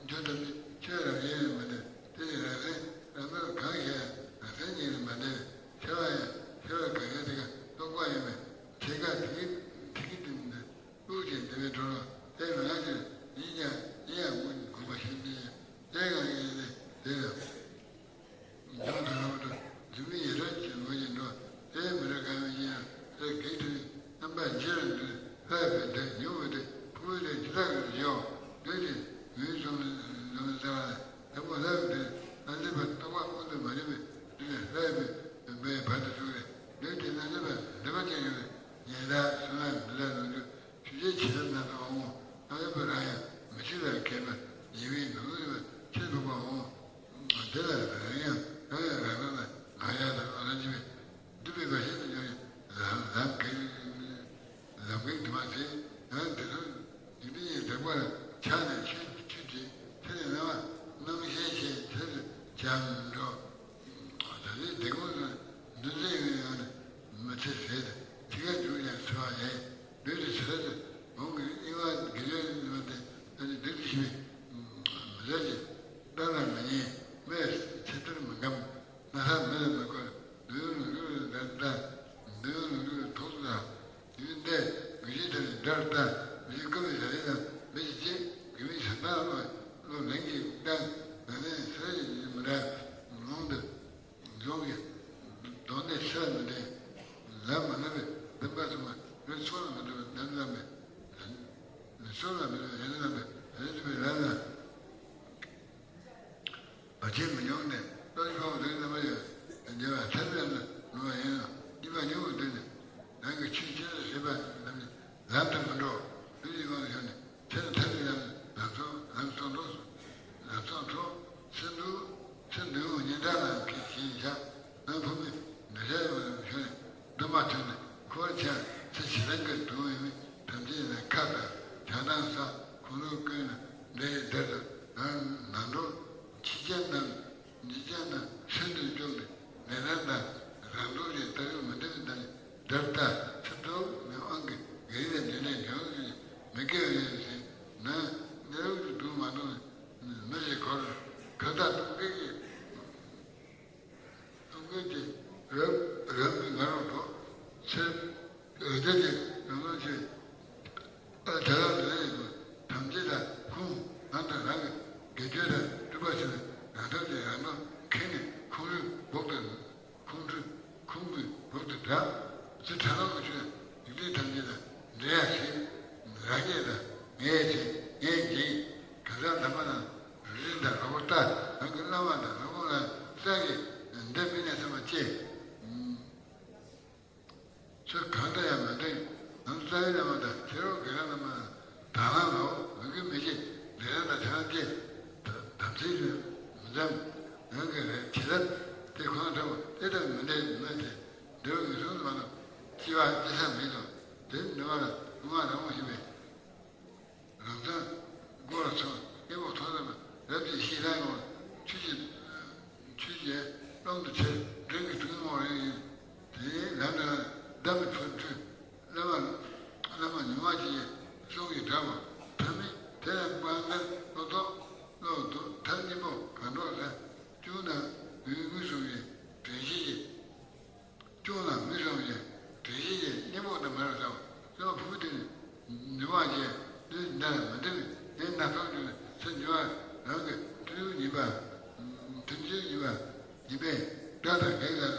ཆོས་ཐམས་ཅད་ཆོས་རང་ཡིན་མ་ནས་དེ་ནི་རང་སེམས་རང་ལ་གང་ཞིག་ཡང་རང་སེམས་ཉིད་ལ་མ་འདྲེས་ཆེ་བ་ཡང་ཆེ་བ་གང་ཡིན་དེ་ག་རྟོགས་པ་ཡིན་པས་ཆེ་ག་དེ་གི་དེ་གི་དེ་ནི། ཀླུ་ཅན་བདེ་བའི་གྲོགས་ལ་དེ་མི་ང་ཅིར་ཡིན་ཀྱང་ཡིན་ཡང་ཀུན་གྱི་གོ་བ་ཤེས་ནས་དེ་གང་ཡིན་ནས་དེ་ཡང་འཇོག་ཏུ་རབ་ཏུ་འཛིན་མི་ཡི་རབ་ཀྱི་ལོ་ཡིན་འགྲོ་དེ་མི་རབ་གང་ཡིན་ཡང་དེ་གེགས་དེ་རྣམ་པ་འབྱེད་རུ་འདུག་ལྷག་པའི་དེ་ཉུང་བའི་དེ་ཕུགས་དེ་ཇི་ལྟ་བུར་བཞེའོ། དེ་དེ་ཡུན་ཙམ་ལ་ལ་ལ་དེ་མོ་ལྷག་པའི་དེ་ན་ལེགས་པར་རྟོགས་པ་ཀུན་ཏུ་མ་རིག་པའི་དེ་ལས་ལྷག་པའི་བར་དུ་བཅུག་རེ་དེ་དེ་ན་ལེགས་པར་འདོད་པ་ཅན་ཡོད་པའི་ཉེ་དག་བསོད་ནམས་མི་ལ་ལོ་རྒྱུས། ཆོས་རྒྱལ་བྱེད་ལ་ན་ཚ་འོང་། ཨ་ཡོད་པ་རང་ཡང་མི་ཆོས་ལ་མཁས་པ་ཉེ་བའི་ནང་ལ་ཡོད་པ་ཆེས་ལྷུག་པ་འོང་། དེ་ལ་རང་ཡང་རང་ཡང་རང་རང་ལ་ང་ཡང་ལ་ང་རང་ཅི་བས་འདི་པའི་བ་ཞིག་ཏུ་ཡོད་ལམ་ལམ་གེགས་ལམ་གེགས་དུ་མ་ཟད་ཡང་དེ་ཚོ་ཡིན་པའི་ཡིན་དག་པར་ཆགས་ནས་ཆོས་ཆོས་ཀྱི་ཚེ་ནས་རྣམ་པ་རྣམ་ཤེས་ཤེས་ཚེ་རུ་བྱ་མི་འགྲོ། ད་ལྟའི་སྡིག་སྒོ་ལ་འདུ་འཛི་ཡོད་ཡང་ནི་མི་ཚེ་ཟད་དེ་ག་འཇུག་ཡང་ཚེ་བ་ཡལ། བདུད་ཀྱི་ཚེ་ལ་འོང་གི་ཨི་བ་དགེ་ལས་ནི་མ་སྟེ་ཨ་ནི་བདུད་ཀྱི་ཤི་བའི་མི་ལ་ཅི་ལྟ་ལ་མི་ཉན་སྨྲས་ཚེ་ཐར་མི་འགམ་ན་ཚ་མི་ལ་མི་འཁོར་འདོད་ཡོན་ལ་འགྲུབ་པའི་ལྡན་ལྡན་འདོད་ཡོན་ལ་འགྲུབ་པའི་ཐོག་ཏུ་དང་། ཡུལ་འདི་དགེ་བཤེས་དང་འདྲར་ལྟ། མི་ཞིག་སྐུ་མི་ཟ་རེ་དང་མི་ཞིག་ཅེས་དགེ་མི་ཟ་ན་བློ་བློ་ལན་གྱིས་བཏང་། ན་ནས་ས་ཡི་མི་འདྲ་ལུང་དུ་ལུང་གི་དོན་ནི་ས་མི་འདྲ་ལ་མ་ལ་བའི་བདེན་པ་ཚང་མ་རི་ཚོགས་ལ་མི་འདྲ་བའི་ལན་ལ་མེད། མི་ཚོགས་ལ་མི་འདྲ་བའི་ལན་ལ་མེད་རི་འདྲ་བའི་ལན་ལ། བ་ཆེན་མི་ཉུང་ནས་ལྟོ་ཤོག་རིགས་རྣམ་པ་ཡོད། འདི་བ་ཐར་པའི་ལམ་ལ་ནུས་པ་ཡིན་ནོ། གཉིས་པ་ཉུང་བའི་དུས་ནས་རང་གི་ཆོས་ཁྱེད་ལ་བྱེད་པ་རྣམས་ནི་ལམ་དུ་མི་འགྲོ། ལུས་ཀྱི་དབང་ཞུ་ནས་ཐར་ཐར་པའི་ལམ་ལམ་སོང་ལམ་སོང་འགྲོ། ལམ་སོང་འགྲོ། སེམས་འདུལ་སེམས་འདུལ་བ་ཉི་ཟླ་ལ་མཁས་ཤིང་བཞག་ནང་ཕུག་མི་འདུ་བྱ་ཡོད་པ་ཞུ་ནས་འདུན་མ་ཐོན་ནས་འཁོར་ཆེན་ཚེ་ཞེ་སྡང་གི་སྡུག་བསྔལ་མི་ཐམས་ཅད་ལ་ཁ་དང་བྱ་དང་ས་ཁོང་ལུགས་ཀུན་ནས་འདྲེ་ཡི་དེར་དུ་རང་ནང་འགྲོ། ཕྱི་རྒྱལ་རྣམས་འཇིག་རྒྱལ་རྣམས་སེམས་འདུལ་སྐྱོབ་ནས་ལས་རང་དང་རང་སྟོབས་ཀྱིས་ལྟ་བའི་མི་འདྲ་བའི་ལྟ་ནས་དེར་ལྟ་ཚུལ་སྟོབས་མི་དབང་གི་གེགས་ལས་འདྲེན་ནས་འཇོག་ནས་མི་དགེ་བའི་ལས་ཟིན་ན་གནས་ལུགས་ཀྱི་སྡུག་མ་མཐོང་ནས་མི་ཞིག་འཁོར་ཁ་བཏགས་སྟོང་སྐད་ཀྱིས། སྟོང་སྐད་ཀྱིས་རབ་རབ་ཀྱི་ང་རོ་སྒྲོག་ཚེ་འོད་སྡེར་གྱི་རང་ལོ་ཆེ། ཨ་དེ་ལ་འདི་ལས་ཐམས་ཅད་ལ་ཁུངས་ང་དང་རང་གི་དགེ་སྦྱོར་དང་སྒྲུབ་པ་ཟེར་བའི་རང་ཐབས་ཀྱིས་རང་ལོ་ཁེངས་ནས་ཁོང་རུས་སྦུག་ཏུ་ཁོང་ཁྲོས་ཁོང་གི་འོག་ཏུ་བྲག་ཚེ་ཕྲ་ལོག་གི་ཆོས་ཡིག་འབྲེལ་ཐམས་ཅད་ལ་འབྲེལ་ཡ་ཞིག་རང་རྒྱལ་དང་ངས་བྱེད་ངས་འཇིག་གང་ཟག་ལ་མ་ན་རུ་རིན་དང་རོ་བོ་ལྟ་རང་གི་བླ་མ་དང་རོ་བོ་ལ་ས་གི་འདི་མི་ནས་ཚང་མ་སྐྱེ། ཚུལ་གང་དུ་ཡང་མི་འདུག་ནང་རྩ་བའི་བླ་མ་དང་ཁྱེད་རང་དགེ་རང་བླ་མ་དང་དང་བླངས་ལོ་མི་དགོས་མི་བྱེད་ལས་རང་དང་ཆང་སྐྱེ། དམ་ཚིག་རུ་མི་འཛམ་རང་གི་རེ་བྱེད་ལ་དེ་ཁོང་ཐོབ་དེ་ལྟར་མི་འདྲ་མི་འདྲ་འདོད་ངེས་སོང་དུ་མ་ནོར་སྐྱེ་བ་སྐྱེ་ས་མེད་དོ། དེ་འདྲ་བ་ལ་སྔོན་མ་རང་དབང་ཞིག་པས། རང་མཚང་མགོ་ལ་ཚོས་ཨེ་འོག་ ཐུན་ཚོད་ཡིན་པ་ཡིན་པས་སྒྲ་དང་བགེགས་ལ་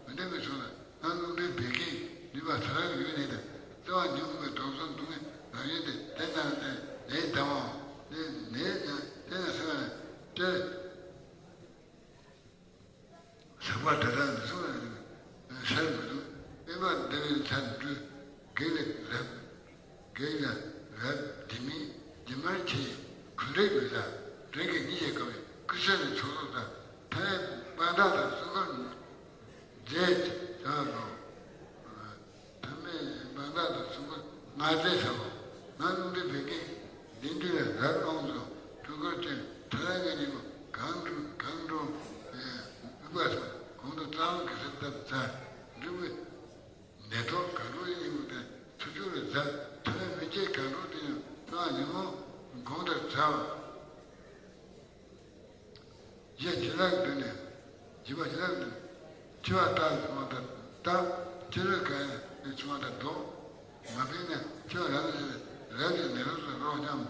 མི་འདྲ་བའི་ཚོགས་ལ་ང་རླུང་རྟའི་བད་ཀན་ནུས་པ་ཐ་རང་ཡོད་ནས་དང་། ལྟེ་བ་ཉོན་མོངས་པའི་དོགས་ཟོན་སྡུག་བསྔལ་རང་བཞིན་ཏེ། དེ་ལྟར་ཏེ་ནད་དང་བ་ནད་ནད་ནད་དེ་ན་སེམས་ལ་སྤྲད། ཟག་པ་དགྲ་དང་ནི་སོང་ལ་ཤར་མི་འདུག་ཨེ་མ་འདི་ནི་ཚར་འགྲུལ། བགེགས་ལ་རབ། བགེགས་ལ་རབ་དེ་མིན་དེ་མར་ཆེ། གུ་རེ་གུ་ལ་འདྲེན་གྱི་ཉིད་ཅེས་བཀག་པའི་ཀུ་ཤ་ནི་ཚོགས་གསོག་དང་། ཐ་མའི་དཔང་རྟགས་དང་སྲུང་འཁོར་མཛད་དང་ནོ། ཐ་མའི་དཔང་རྟགས་དང་སྲུང་འཁོར་མངའ་མཛད་ཟེར་བ། ང་རླུང་རྟའི་བད་ཀན་འདི་འདི་ལ་རབ་དབང་དུ་སྤྲུལ་སྐུར་བསྟན། ཐ་ན་ངེད་གཉིས་པོ་གང་འགྲོ་གང་འགྲོ་དབུས་པ་སོགས་གོང་དུ་རྩ་རླུང་གི་སར་བཏབ་ཚར། འབྲུག་པའི་ནད་ཐོག་གང་འགྲོ་ཡིན་པ་དེ་ཚུར་ཚུར་ལ་ཛ། ཐ་ན་མི་སྐྱེ་གང་འགྲོ་དེ་ཡང་ཐ་ན་ཉོན་མོངས་གོང་ལྟར་ཛ་བ། གཞན་བྱིན་རླབས་འདི་ནི། བྱིན་པ་བྱིན་རླབས་འདི་ནི། འཆི་བ་ལྟར་བྱུང་བ་ལྟར་ལྟ། འཆི་རོ་གང་ཡང་མི་བྱུང་བ་ལྟར་ལྡོག། མ་ཕན་ན་འཆི་བ་རབ་ཏུ་ཞི་སྟེ། རབ་ཏུ་ནད་རོ་སོགས་རོ་མཉམ།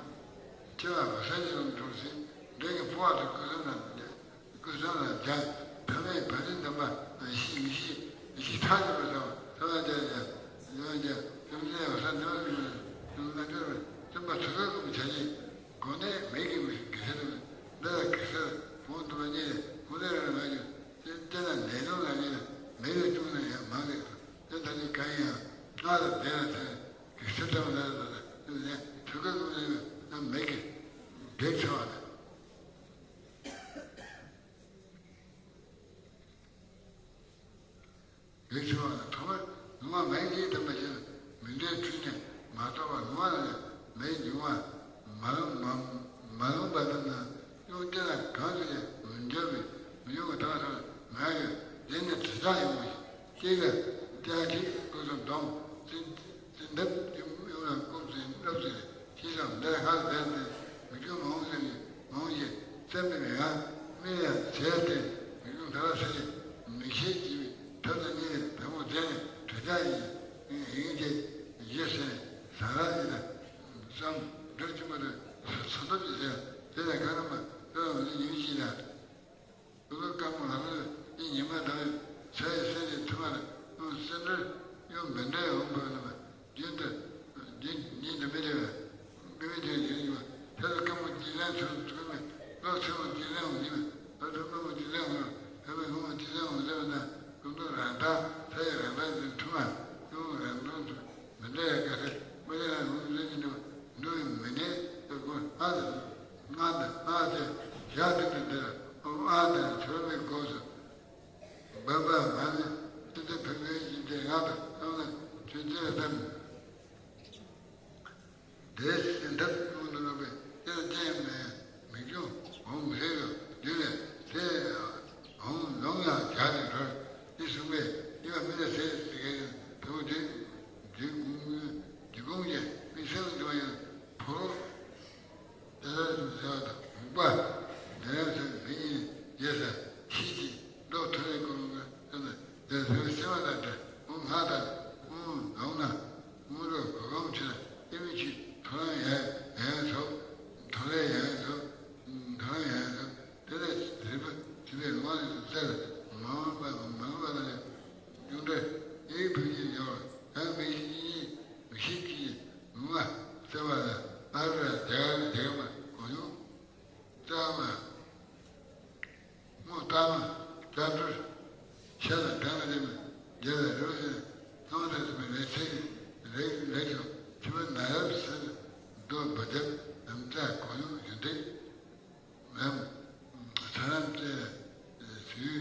འཆི་བ་བ་ས་ཡི་རུ་འགྲོ་སྲིད། འདྲེ་ཡི་འཕོ་བ་དང་ཀུན་གསོན་རྣམས་ཀུན་གསོན་ལ་སྦྱར། ཐ་མའི་བ་རི་འདམ་པ་ཤི་མི་ཤི་ཤི་ཐག་ཆོད་པར་བྱ་བ། ཐ་མ་སྦྱར་ཡང་ཡང་ཀུན་གསོན་བ་ས་འདམ་པ་ཡུལ་ལ་འཇོག་པའི་བཙུན་པ་ཚུལ་ཁྲིམས་ཀུན་བྱ་ཞིང་། དགོས་ནས་མེད་ཀྱི་མི་གེ་སར་རེད། འདི་ལ་གེ་སར་བོང་དུ་མ་ཉེ་ཁོང་ལས་རང་མ་ཡོད། དེ་ལྟ་ན་ནད་གདོན་ལ་ཉེ་མེད་ལས་བྱུང་ན་ཡང་མང་རེད། དེ་ལྟ་ནི་གང་ཡང་སྔགས་ལ་བཟླས་ལ་ཐལ། གེ་སར་ལྟ་བུ་ལ་ལ་ལ་ནས་ཐུགས་ཀ་ཀུན་ལས་ན་མེད་ཀྱི་བགེགས་ཚ་བ་ལ། བགེགས་ཚ་བ་ལ་ཐོག་མར་ནུ་མ་མེད་ཀྱི་དམ་པ་ཞིག་མི་འདྲའི་འཁྲུལ་ནས་མ་རྟོགས་པར་ནུ་མ་ལ་མེད་འབྱུང་བ་མ་ལོང་མ་མ་ལོང་པ་རྣམས་ན་གཡུང་དེ་ལ་གང་ཚེ་མི་འབྱུང་བའི་མི་འབྱུང་བ་དག་ཐོག་མ་ཡོད། འདི་ནི་དྲི་བྲལ་ཡོང་བ་ཞིག་གཅིག་ལ་ལྟ་ཁྲིད་སྐུ་གསུམ་སྡོམ་ཚིག་ཚིག་འདབ་ཀྱི་གཡུང་ལ་སྐུ་ཚེ་རབ་ཚེ་ཤེས་སམ་འདིར་ཧ་ལས་ཏེ་མི་འགྱུར་མང་ཟེར་ནས་མང་ཞེས་བཙན་པའི་ངང་མི་ལ་བྱས་ཏེ་མི་འགྱུར་ཐར་ཟེར་མི་ཤེས་ཀྱི་ཐབས་དང་གཉིས་ལས་དང་པོ་དེ་ནི་དྲི་བྲལ་ཡིན་ཡིན་ཏེ་ཡེ་ཟེར་ཟ་ར་ཡིན་ལ་བསམ་འདིར་ཅི་མ་དུ་ས་ཐོབ་ཀྱི་ཟེར་དེ་ལ་ཁ་རམ་པ་དེ་ལ་འོན་ཏེ་ཉིན་ཞིག་ལ། ཀུ་ལུ་དཀར་མོ་ལ་ལུ་ཡི་ཉི་མ་དང་ཚ་ཡི་སེ་རི་ཐུ་མ་ར་ཨུ་སེ་འདྲ་ཡོང་མི་འདྲ་ཡོང་བ་ནི་མ་རྒྱུན་དུ་རྒྱུན་ཉིན་དུ་མི་རེ་བ་མི་མི་རྒྱུན་རྒྱུན་ཡོང་བ་ཐ་ལུ་དཀར་མོ་ཅི་ལན་ཚུར་ཚུར་མི་ལོ་ཚེ་མོ་ཅི་ལན་འོང་ཡིན་མ་ལོ་ཚེ་མོ་ཅི་ལན་འོང་ལོ་ཧེ་མ་ཧུ་མོ་ཅི་ལན་འོང་ཟེར་བ་ན་ཀུན་ཏུ་རང་དག་ཚ་ཡི་རང་དག་ཡིན་ཐུ་མ་ཡོང་རང་དོན་དུ། མི་འདྲ་ཡ་ག་ཚད་མི་འདྲ་ཡ་ངོ་འཛིན་གྱི་འདུག་འདུག་མི་གནས་ལྟ་བུ་ཨ་ལ་ང་ལ་ཨ་ཚེ་ཞག་དེ་དུ་འདིར་ཨོ་ཨ་དང་ཆོས་མེད་སྒོ་སུ་བབ་པ་མ་ནི་ཏི་ཏི་ཕི་ཕི་ཡིན་ཏེ་ང་དང་ཨ་ལ་ཆོས་ཅི་ལ་དམ་དེ་སེམས་ཐབས་ཀུན་ཏུ་ནོར་བའི་ཏི་ལ་ཅན་མེད། མི་འགྱུར་འོང་མི་ཟེར་རོ། འདི་ལས་དེ་འོང་ལོང་ཡང་བྱ་ནི་རོ། འདི་གསུངས་པས་ཡིད་པ་མི་ལ་ཟེར་ཟེར་མཁན་དེ་བོ་དེ་འདི་ཀུན་འདི་ཀུན་གྱི་མི་སེམས་འདི་བ་ཡང་ཕོ་རོ། དེ་ལ་ཟེར་བ་དང་འུག་པ་འདི་ལ་ཟེར་མི་ཡིན་རྗེས་ཟེར་ཤི་ཅི་ལོ་ཐོ་རེ་ཀུན་ཀུན་ཟེར་ན་དེ་ཟེར་སེམས་པ་དང་འདྲ་འུ་ང་དང་འུ་ལོང་ན། དངོས་གྲུབ་གོ་སྐབས་ཆེ་ལ་ཨེ་མི་ཆི་ཐོ་རངས་ཡལ་ཡལ་ཐོབ། ཐོ་རེ་ཡལ་ཐོབ། ཐོ་རངས་ཡལ་ཐོབ། དེ་ལས་རིག་པ་ཐིག་ལེ་ལོང་ནས་སུ་བཙལ་མ་འོངས་པ་མ་འོངས་པ་ལ་ཡོང་འདྲ་ཨེ་བུ་ཡིན་ཡོང་ཡང་མི་ཤི་ཡིན་མི་ཤི་ཀྱི་ངུ་མ་བཙལ་བ་ལ་ཨ་རུ་ར་རྒྱ་གར་རྒྱ་གར་མ་གོ་ཡོང་། ཙག་མ། སྔོ་ལྟག་མ། ལྟག་འགྲོས། ཤ་ལ་སྒང་རིམ། རྒྱ་ལ་རུ་ཟེར། སྣང་དེ་ཟེར་བའི་ལས་ཚིག་རེག་ལེགས་སོ། ཐིམ་ན་ཡབ་སེར། རྡོ་བ་རྒྱབ་ལམ་རྩ་གོ་ཡོང་ཞུ་འདེགས། ལམ། ས་ལམ་རྩེ། ཟུའི།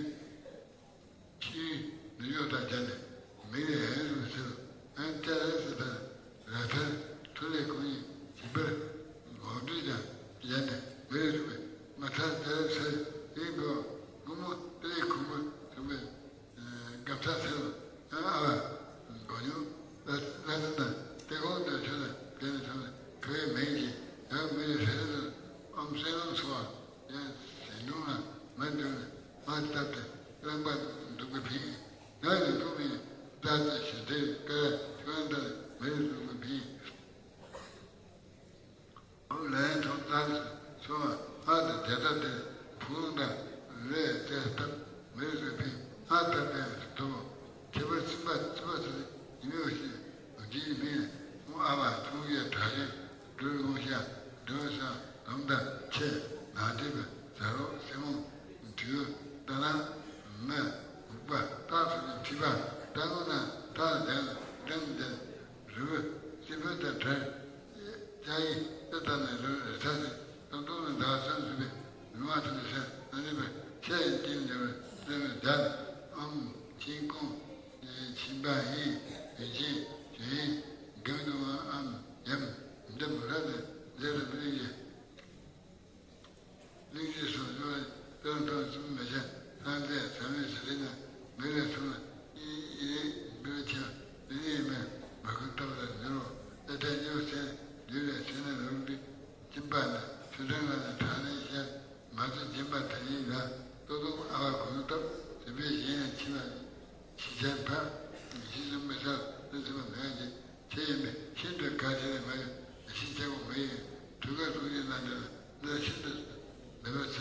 ཕྱིའི་ནུ་ཡོ་དང་སྦྱར་ནས་མི་ཡི་ཨན་རུ་ཟེར། ཨན་ཏེ་རེ་སི་དང་ར་ཐར་ཐུ་ལེ་ཁོང་ཡི་བྱིན་པར་འོ་འདྲུད་དང་སྦྱར་ནས་མི་རེ་རུ་བའི་མ་ཐར་ཏེ་རེ་སི་ཡི་བོ་ཀུ་མོ་ཏེ་ཡི་ཁུང་བུ་ཐུག་པའི་སྒམ་ཚ་ཟེར་ཨ་བ་གོ་ཡོང་ལ་ལ་ཟེར་དང་ཏེ་ཁོང་དུ་ཆུ་དང་ཏེ་ནི་ཐུག་ནས་ཁུ་བའི་མིང་གིས་ཡང་མི་རེ་ཟེར་དང་ཨམ་སེ་ལང་སོ་བ། ཡང་ཟས་ནོར་ལ་མ་འདུག་ནས་མ་བཏབ་སྟེ་རླངས་པ་འདུག་པའི་ཕིང་ཡང་ཡང་འདུག་མི་བཏབ་སྟེ་ཞི་བདེའི་ཀ་ཆོས་ལྟར་མེར་འདུག་པའི་ཕིང་། ཨོ་ལན་ཐོག་ལྟར་སོང་བ་ཨ་དང་དེ་ལྟར་དེ་བུ་ ནག་ཁྲེགས་པ། ཟ་རོག་སྲིན་མོ། དུད། རྟ་གླང་། མི། འུག་པ། སྟག་སོགས་ཀྱི་ཁྲི་པ། སྟག་ལུང་དང་སྟག་ལ་འཇམ་འཇམ་འཇམ། རི་བོ། སྤྱི་ཕུད་དང་བྲལ། ལྕགས་ཡིག་ཏུ་བཏགས་ནས་རི་རི་ཁྲ་ཟེར། སྟོང་སྟོང་ལ་ཟླ་བ་གསུམ་ཟིན་པའི་ལུས་མ་ཐུབ་པའི་ས་ན་ནི་པ་ཆ་ཡི་རྐྱེན་འབྱོར་བའི་བརྩེ་བའི་བརྡ། ཨམ། ཆིང་ཀོང་། ཆིང་པ་ཡིན། ཡུན་ཆེན། ཡུན། གང་དུའང་ཨམ། ཡམ། འདི་མི་རབ་ནས་འདི་རབ་ལུས་ཀྱི། གླིང་རྗེ་སོགས་གཡོ་བའི་དཔེར་མཐོང་གསུམ་མི་བྱ། སངས་རྒྱས་ཟབ་མོའི་ཞི་བདེ་ན། མི་ལས་སུ་ལ་ཡི་ཡི་འབུལ་ཆེ་བ་འདི་ནི་ཡིན་མིན་མ་གུས་རྟག་ལ་འགྱུར་རོ། ཨེ་ཏྲ་སྨྱོ་སེན་ལུས་ལས་སེན་ན་ལུག་འདི་སྦྱིན་པ་ན་ཆུ་ཕྲན་ལ་ནི་བྲག་ནས་ཤར་མ་ཚོད་སྦྱིན་པ་དེ་ཡིན་ལ། ལྟོ་ལྡོག་ཨ་བ་གུས་རྟག་སྦྱིན་པའི་ཞིང་ནས་འཆི་བ། ཕྱི་ཆར་ཕབ། ཕྱི་སུ་མི་ཟ་ལ་ཟིན་པ་མེད་ཅིང་། ཆེ་ཡིན་པས་ཤིན་ཏུ་དགའ་ཆེ་ནས་མ་ཡོད་ཤིན་ཆེ་བོ་མི་ཡིན། གྲུ་ཁ་ལྷུང་རྒྱུ་ན་འདི་ལ་འདི་ཤིན་ཏུ་འདི་བ་ཆ་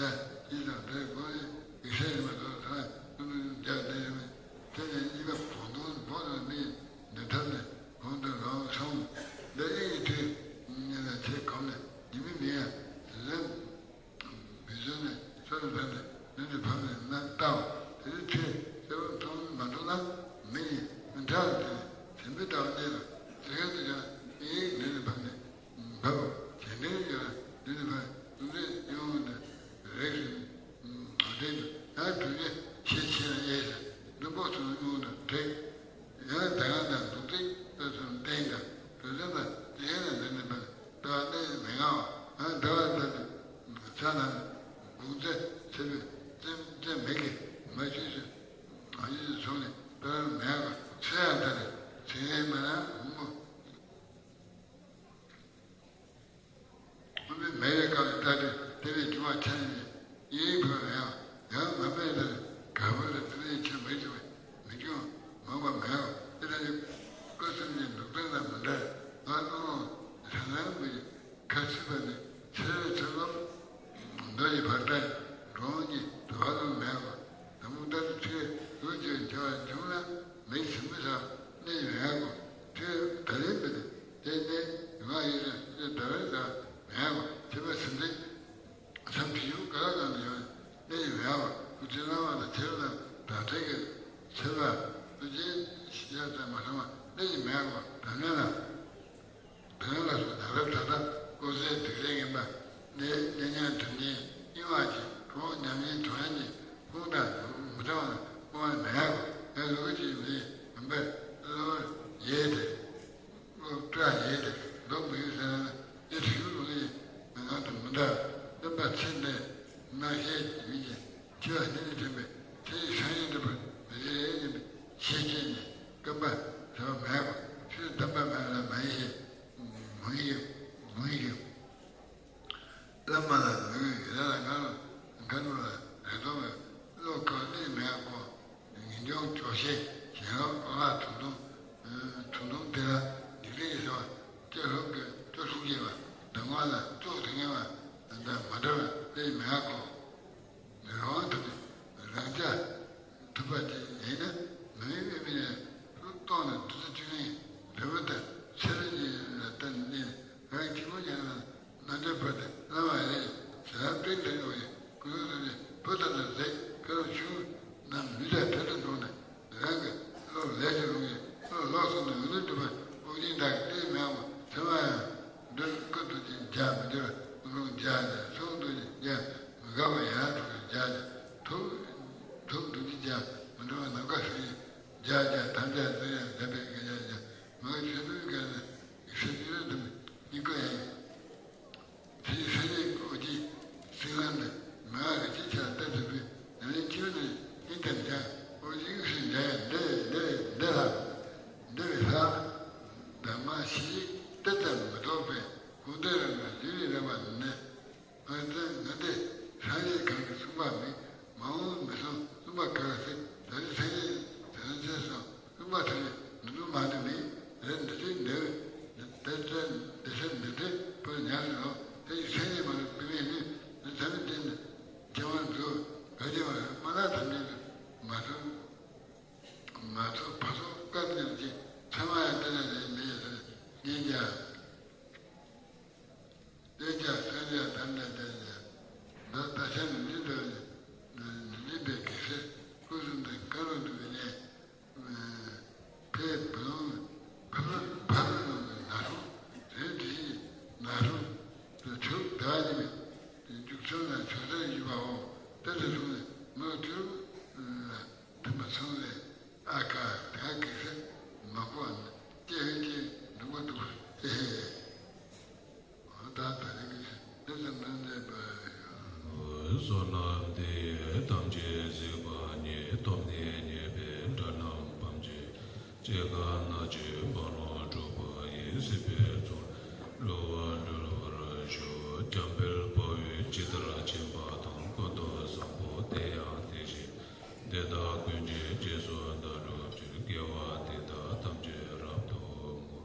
ཡིན་ཙང་འདིར་དགོངས་ནས་ཡིག་ས་ཡིན་པ་དོར་ཐང་ཀུན་ཏུ་རྒྱ་འདི་ཡིན་མིན། དེ་ནས་གཉིས་པ་བོང་དོང་བོང་དུ་མི་འདི་ཐབས་ནས་གོང་དུ་རང་སོང་འདི་ཨི་ཡི་དུས་ཉིན་ལ་ཆེ་གོམས་ནས་ཉི་མི་མི་ཡང་དེ་ལན། མི་བཟོད་ནས་སོ་ལ་བབས་ནས་ལུས་ནས་བབས་ནས་ནམ་ལྟའོ། དེ་ནི་ཁྲེལ་གསལ་པོ་མཐོང་མ་མཐོང་ན་མི་ཡིས་མི་འདྲ་བ་དེ་ནི་དེ་མི་ལྟ་བ་གནས་ལ་དེ་ག་དུ་ཀྱང་ཨེ་ལུས་ནས་བབས་ནས་བབ་བོ་དེ་འདྲའི་ཡོད་ལ་ལུས་ནས་བབས་ལུས་ནས་ཡོང་ནས་རེག་ཟིན་འོ་དེ་ནི་ཡང་གྲུབ་ཆེན་ཆེ་ཆེ་ན་ཡས་ཟེར་ལུས་པོ་ཚུར་ཡོང་ནས་བྲེག་ཡང་དེ་ག་དང་འདུག་སྟེ་ལྟ་ཚུལ་བསྟན་ཀྱང་གྲུབ་ཆེན་ལ་དེ་ག་ནས་ལུས་ནས་བབས་ནས། ད་ནི་མི་ང་བ། ང་ད་བ་ད་ནི་ཚ་ན་དགུང་ཚེ་ཚེ་བའི་རྩེ་རྩེ་མིག་གིས་མ་ཆུས་སུ་ང་ཡིས་སུ་སོང་ནས་ད་མེད་པ་ཚེ་ཡང་ད་ནི་ཚེ་ཡང་མ་ན་འོང་མོ། འོང་མི་མེད་པའི་སྐབས་ལ་ད་དུས་དེ་བས་རྒྱུ་མ་ཆ་ནས་ཡིན་ཕུལ་བ་ཡང་ཡང་མ་སྨྲས་ལ་དགའ་བོ་ལ་དེ་ལས་ཆེ་མི་བྱུང་བས་མི་སྐྱོང་མང་བ་མེད་པ་དེ་ལ་ཡང་སྐུ་གསུམ་གྱི་འདུག་སྟངས་ལ་མི་འདྲ་ང་ཀློང་ལོང་དྲན་ལམ་གྱི། ཁ་ཚིག་པ་ནི་ཚེ་རབས་ཚེ་ལོ་མདོ་ཡི་བར་ཀྲ་འགྲོ་འོང་གི་དུ་བ་ལུང་མེད་པ། དང་པོ་ལྟར་ཚེ་ལུགས་ཀྱི་འབྱོར་བ་འབྱུང་ན་མི་ཚིམ་པ་ཟ་གནས་མེད་པ། ཚེ་ད་རེས་མི་ནི་དེ་ནས་ང་ཡི་རེ་ཚེ་ད་རེས་ཟ་མེད་པ། ཚེ་པ་ཚིམ་ཚེ་མཚམས་ཞིག་ག་ལ་གང་དུ་ཡོད་གནས་མེད་པ། ཁུ་ཚེ་རྣ་བ་དང་ཚེ་རབས་དང་བྲལ་གྱི་ཚེ་པ་ལུས་ཅན་ཤི་ཡ་དང་མ་སོང་བ་གནས་མེད་པ། ད་ནས་ལ། དོན་ལ་སོགས་ད་ལྟ་ད་ལྟ་ཀོ་ཟས་སྡིག་ལས་ངན་པ་ནད་གཉན་ཉམ་དྲི་ངན་གཡེང་བ་གྱི་གྲོགས་ཉམས་ལེན་གྲོགས་ཡན་གྱི་དཔུང་དང་མི་གྲངས་ལ་དཔུང་བ་མེད་ཡག་གོ། ཡང་ལུག་གི་མི་མིན་པས་གློ་བུར་ཡལ་ཏེ་གློ་བཀྲ་ཡལ་ཏེ་ལོག་མི་ཡོང་ཟེར་ན་ཡེ་དྲི་ཡུལ་ལུག་ཡི་མི་ངང་དུ་མི་འདའ། སྟོན་པ་ཚེ་འདས་སྣང་ཤས་ཀྱི་མི་ཡིན། འཆི་བ་ནི་ནི་དྲན་པས་དེ་ཡི་སང་ཉིན་འགྲུབ་པར་མི་བྱེད་ཡིན་པའི་ཤེས་བྱས་ནས་སྐོམ་པ་ཟ་བ་མེད་པ། ཆོས་སྡོམ་པ་མེད་ལ་མ་ཡིན་ཞེས་མུན་ཡིན་མུན་ཡིན། བླ་མ་ལ་ལུས་ཡི་ར་ལ་ང་ལ་མཁའ་འགྲོ་ལ་རེ་དོགས་མེད། བློ་ཁོག་གནས་མེད་གོ། ངེས་འབྱུང་སྐྱོ་ཤས་ཞེན་ལོག་ལ་དུག་སྡོང་དུག་སྡོང་དེ་ལ་སྡིག་ལས་ཟེར་བ། སྐྱོ་ལོག་གི་སྐྱོ་ལོག་སྐྱེ་བ་སྡུག་བསྔལ་ལ་སྐྱོ་དུ་ངེས་པ་དང་མ་བྲལ་བ་གནས་མེད་གོ། རང་དབང་ཐོབ་ནས་རང་རྐྱ་ཐུབ་པ་དེ་ཡིན་ན་མི་མི་མི་ནས་ལྟོགས་ནས་དུས་ཚོད་གཅིག་ནས་འབྲས་བུ་དང་ཚེ་རབས་ཀྱི་ལ་བརྟེན་ནས་རང་གཅིག་པུ་ཉལ་ན་ནམ་རྒྱུན་བར་དུ་བླ་མ་ཡི་རེད་ཟེར་རབ་སྤྲིན་འདྲ་འགྲོ་ཡི་ཀུན་སློང་ཐོབ་ནས་བུ་དང་ནང་ཟས་ཁ་ལོ་ཆུ་ནམ་ལུས་དང་བྲལ་དུ་འགྲོ་ནས་རང་གི་བློ་ལས་ཀྱི་རུང་བའི་བློ་ལོག་སོང་ནས་འོད་སྡུད་པ་དབུགས་འབྱིན་དང་གཏད་མེད་པ་ཚེ་མ་ཡང་འདོད་སྐུ་དུ་ཅིག་འཇག་མི་འགྱུར་ཀུན་སློང་འཇག་ནས་ཚོགས་འདུ་ཅིག་འཇག་མི་དགའ་བ་ཡང་དུ་འཇག་ནས་ཐུགས་ཐུགས་འདུ་ཅིག་འཇག་མི་འགྲོ་བ་ནམ་མཁའ་སུ་ཡིན། བརྒྱ་བརྒྱ་ཐམས་ཅད་བརྩེ་ཡང་འདས་པའི་སྐད་ཆ་བརྒྱ་མ་གི་ཆོས་དུས་སྐད་ནས་ཡིག་ས་ཆུ་ཚོད་དུ་མི་ཀོ་ཡང་ཡིན། དེའི་ས་གནས་ཨོ་རྒྱན་སྲིད་ལམ་ནས་མ་གི་ཅི་ཆ་ལྟ་ཐུབ་པའི་ནམ་ཡིན་ཆོས་ནས་ཡིན་དམ་ཀྱང་ཨོ་རྒྱན་ཨིག་སུ་འདྲ་ཡང་འདི་འདི་འདི་ལ་འདི་བའི་ལྷ་འདི་མ་ཤི་ཏི་ཙམ་མི་ཐོགས་པའི་གུང་སྟེ་རང་གི་ལུས་ལས་རེ་བ་ནས། ང་ཚོས་ང་འདི་སངས་རྒྱས་གང་གིས་གསུངས་པ་མིན། མ་འོངས་མི་གསུང་གསུངས་པ་ག་ག་ཚེ་ད་རེས་སངས་རྒྱས་ད་རེས་ཚེ་སོང་གསུངས་པ་ཐོས་ནས་འདི་ཚོ་མ་འདི་མིན། རེད་འདི་ཚོའི་འདི་འདི་ཚེ་འདི་ཚེ་འདི་ཚེ་བོད་ཉག་ཟེར་ལོ་དེ་ཡི་སངས་རྒྱས་མ་རེད་པི་མེད་ནི་འདི་ཚ་མི་བསྟན་ནས་སྐྱེ་བ་འདུག་ག་སྐྱེ་བ་རེད་མ་ལ་ཐམས་ཅད་དུ་མ་ཐུབ། དེ་ལས་བཟུང་ནས་མི་དུས་ལ་དུས་མ་ཚང་བའི་ཨ་ཁ་དེ་ག་གེ་སར་མ་གོ་བ་ན་སྐྱེ་ཧེ་སྐྱེ་འགྲོ་གི་འདུག་ཨེ་ཧེ། འོ་ད་ད་རེས་ཀྱི་འདི་ཙམ་ན་གནས་པ་ཡིན། བསོད་ནམས་འདི་ཡིས་ཐམས་ཅད་གཟིགས་པ་ཉིད། ཐོབ་ནས་ཉེས་པའི་དགྲ་རྣམས་ཕམ་བྱས། སྐྱེ་རྒ་ན་འཆིའི་རྦ་ཀློང་འཁྲུགས་པ་ཡི། སྲིད་པའི་མཚོ་ལས་འགྲོ་བ་སྒྲོལ་བར་ཤོག། འཇམ་དཔལ་དཔའ་བོས་ཇི་ལྟར་མཁྱེན་པ་དང་། ཀུན་ཏུ་བཟང་པོ་དེ་ཡང་དེ་བཞིན་ཏེ། དེ་དག་ཀུན་གྱི་རྗེས་སུ་བདག་སྒྲུབ་ཕྱིར། དགེ་བ་འདི་དག་ཐམས་ཅད་རབ་ཏུ་བསྔོ།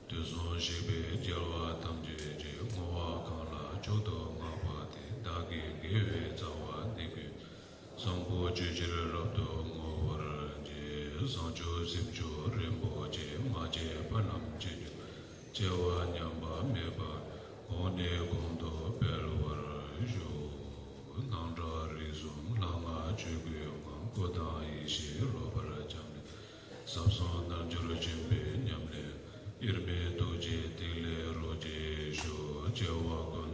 དུས་གསུམ་གཤེགས་པའི་རྒྱལ་བ་ཐམས་ཅད་ཀྱིས། བསྔོ་བ་གང་ལ་མཆོག་ཏུ་བསྔགས་པ་དེས། བདག་གི་དགེ་བའི་རྩ་བ་འདི་ཀུན། བཟང་པོ་སྤྱོད་ཕྱིར་རབ་ཏུ་བསྔོ་བར་བགྱི། བཟང་སྤྱོད་སེམས་མཆོག་རིན་པོ་ཆེ། མ་སྐྱེས་པ་རྣམས་སྐྱེ་གྱུར། སྐྱེ་བ་ཉམས་པ་མེད་པར། གོང་ནས་གོང་དུ་འཕེལ་བར་ཤོག། སྣང་གྲགས་རིག་གསུམ་ལྷ་སྔགས་ཆོས་སྐུའི་ངང་། སྐུ་དང་ཡེ་ཤེས་ལྷོད་པར་སྦྱངས་ནས། ཟབ་གསང་རྣལ་འབྱོར་ཆེན་པོའི་ཉམས་ལེན། དབྱེར་མེད་ཐུགས་རྗེའི་ཐིག་ལེར་རོ་གཅིག་ཤོག། སྐྱེ་བ་ཀུན་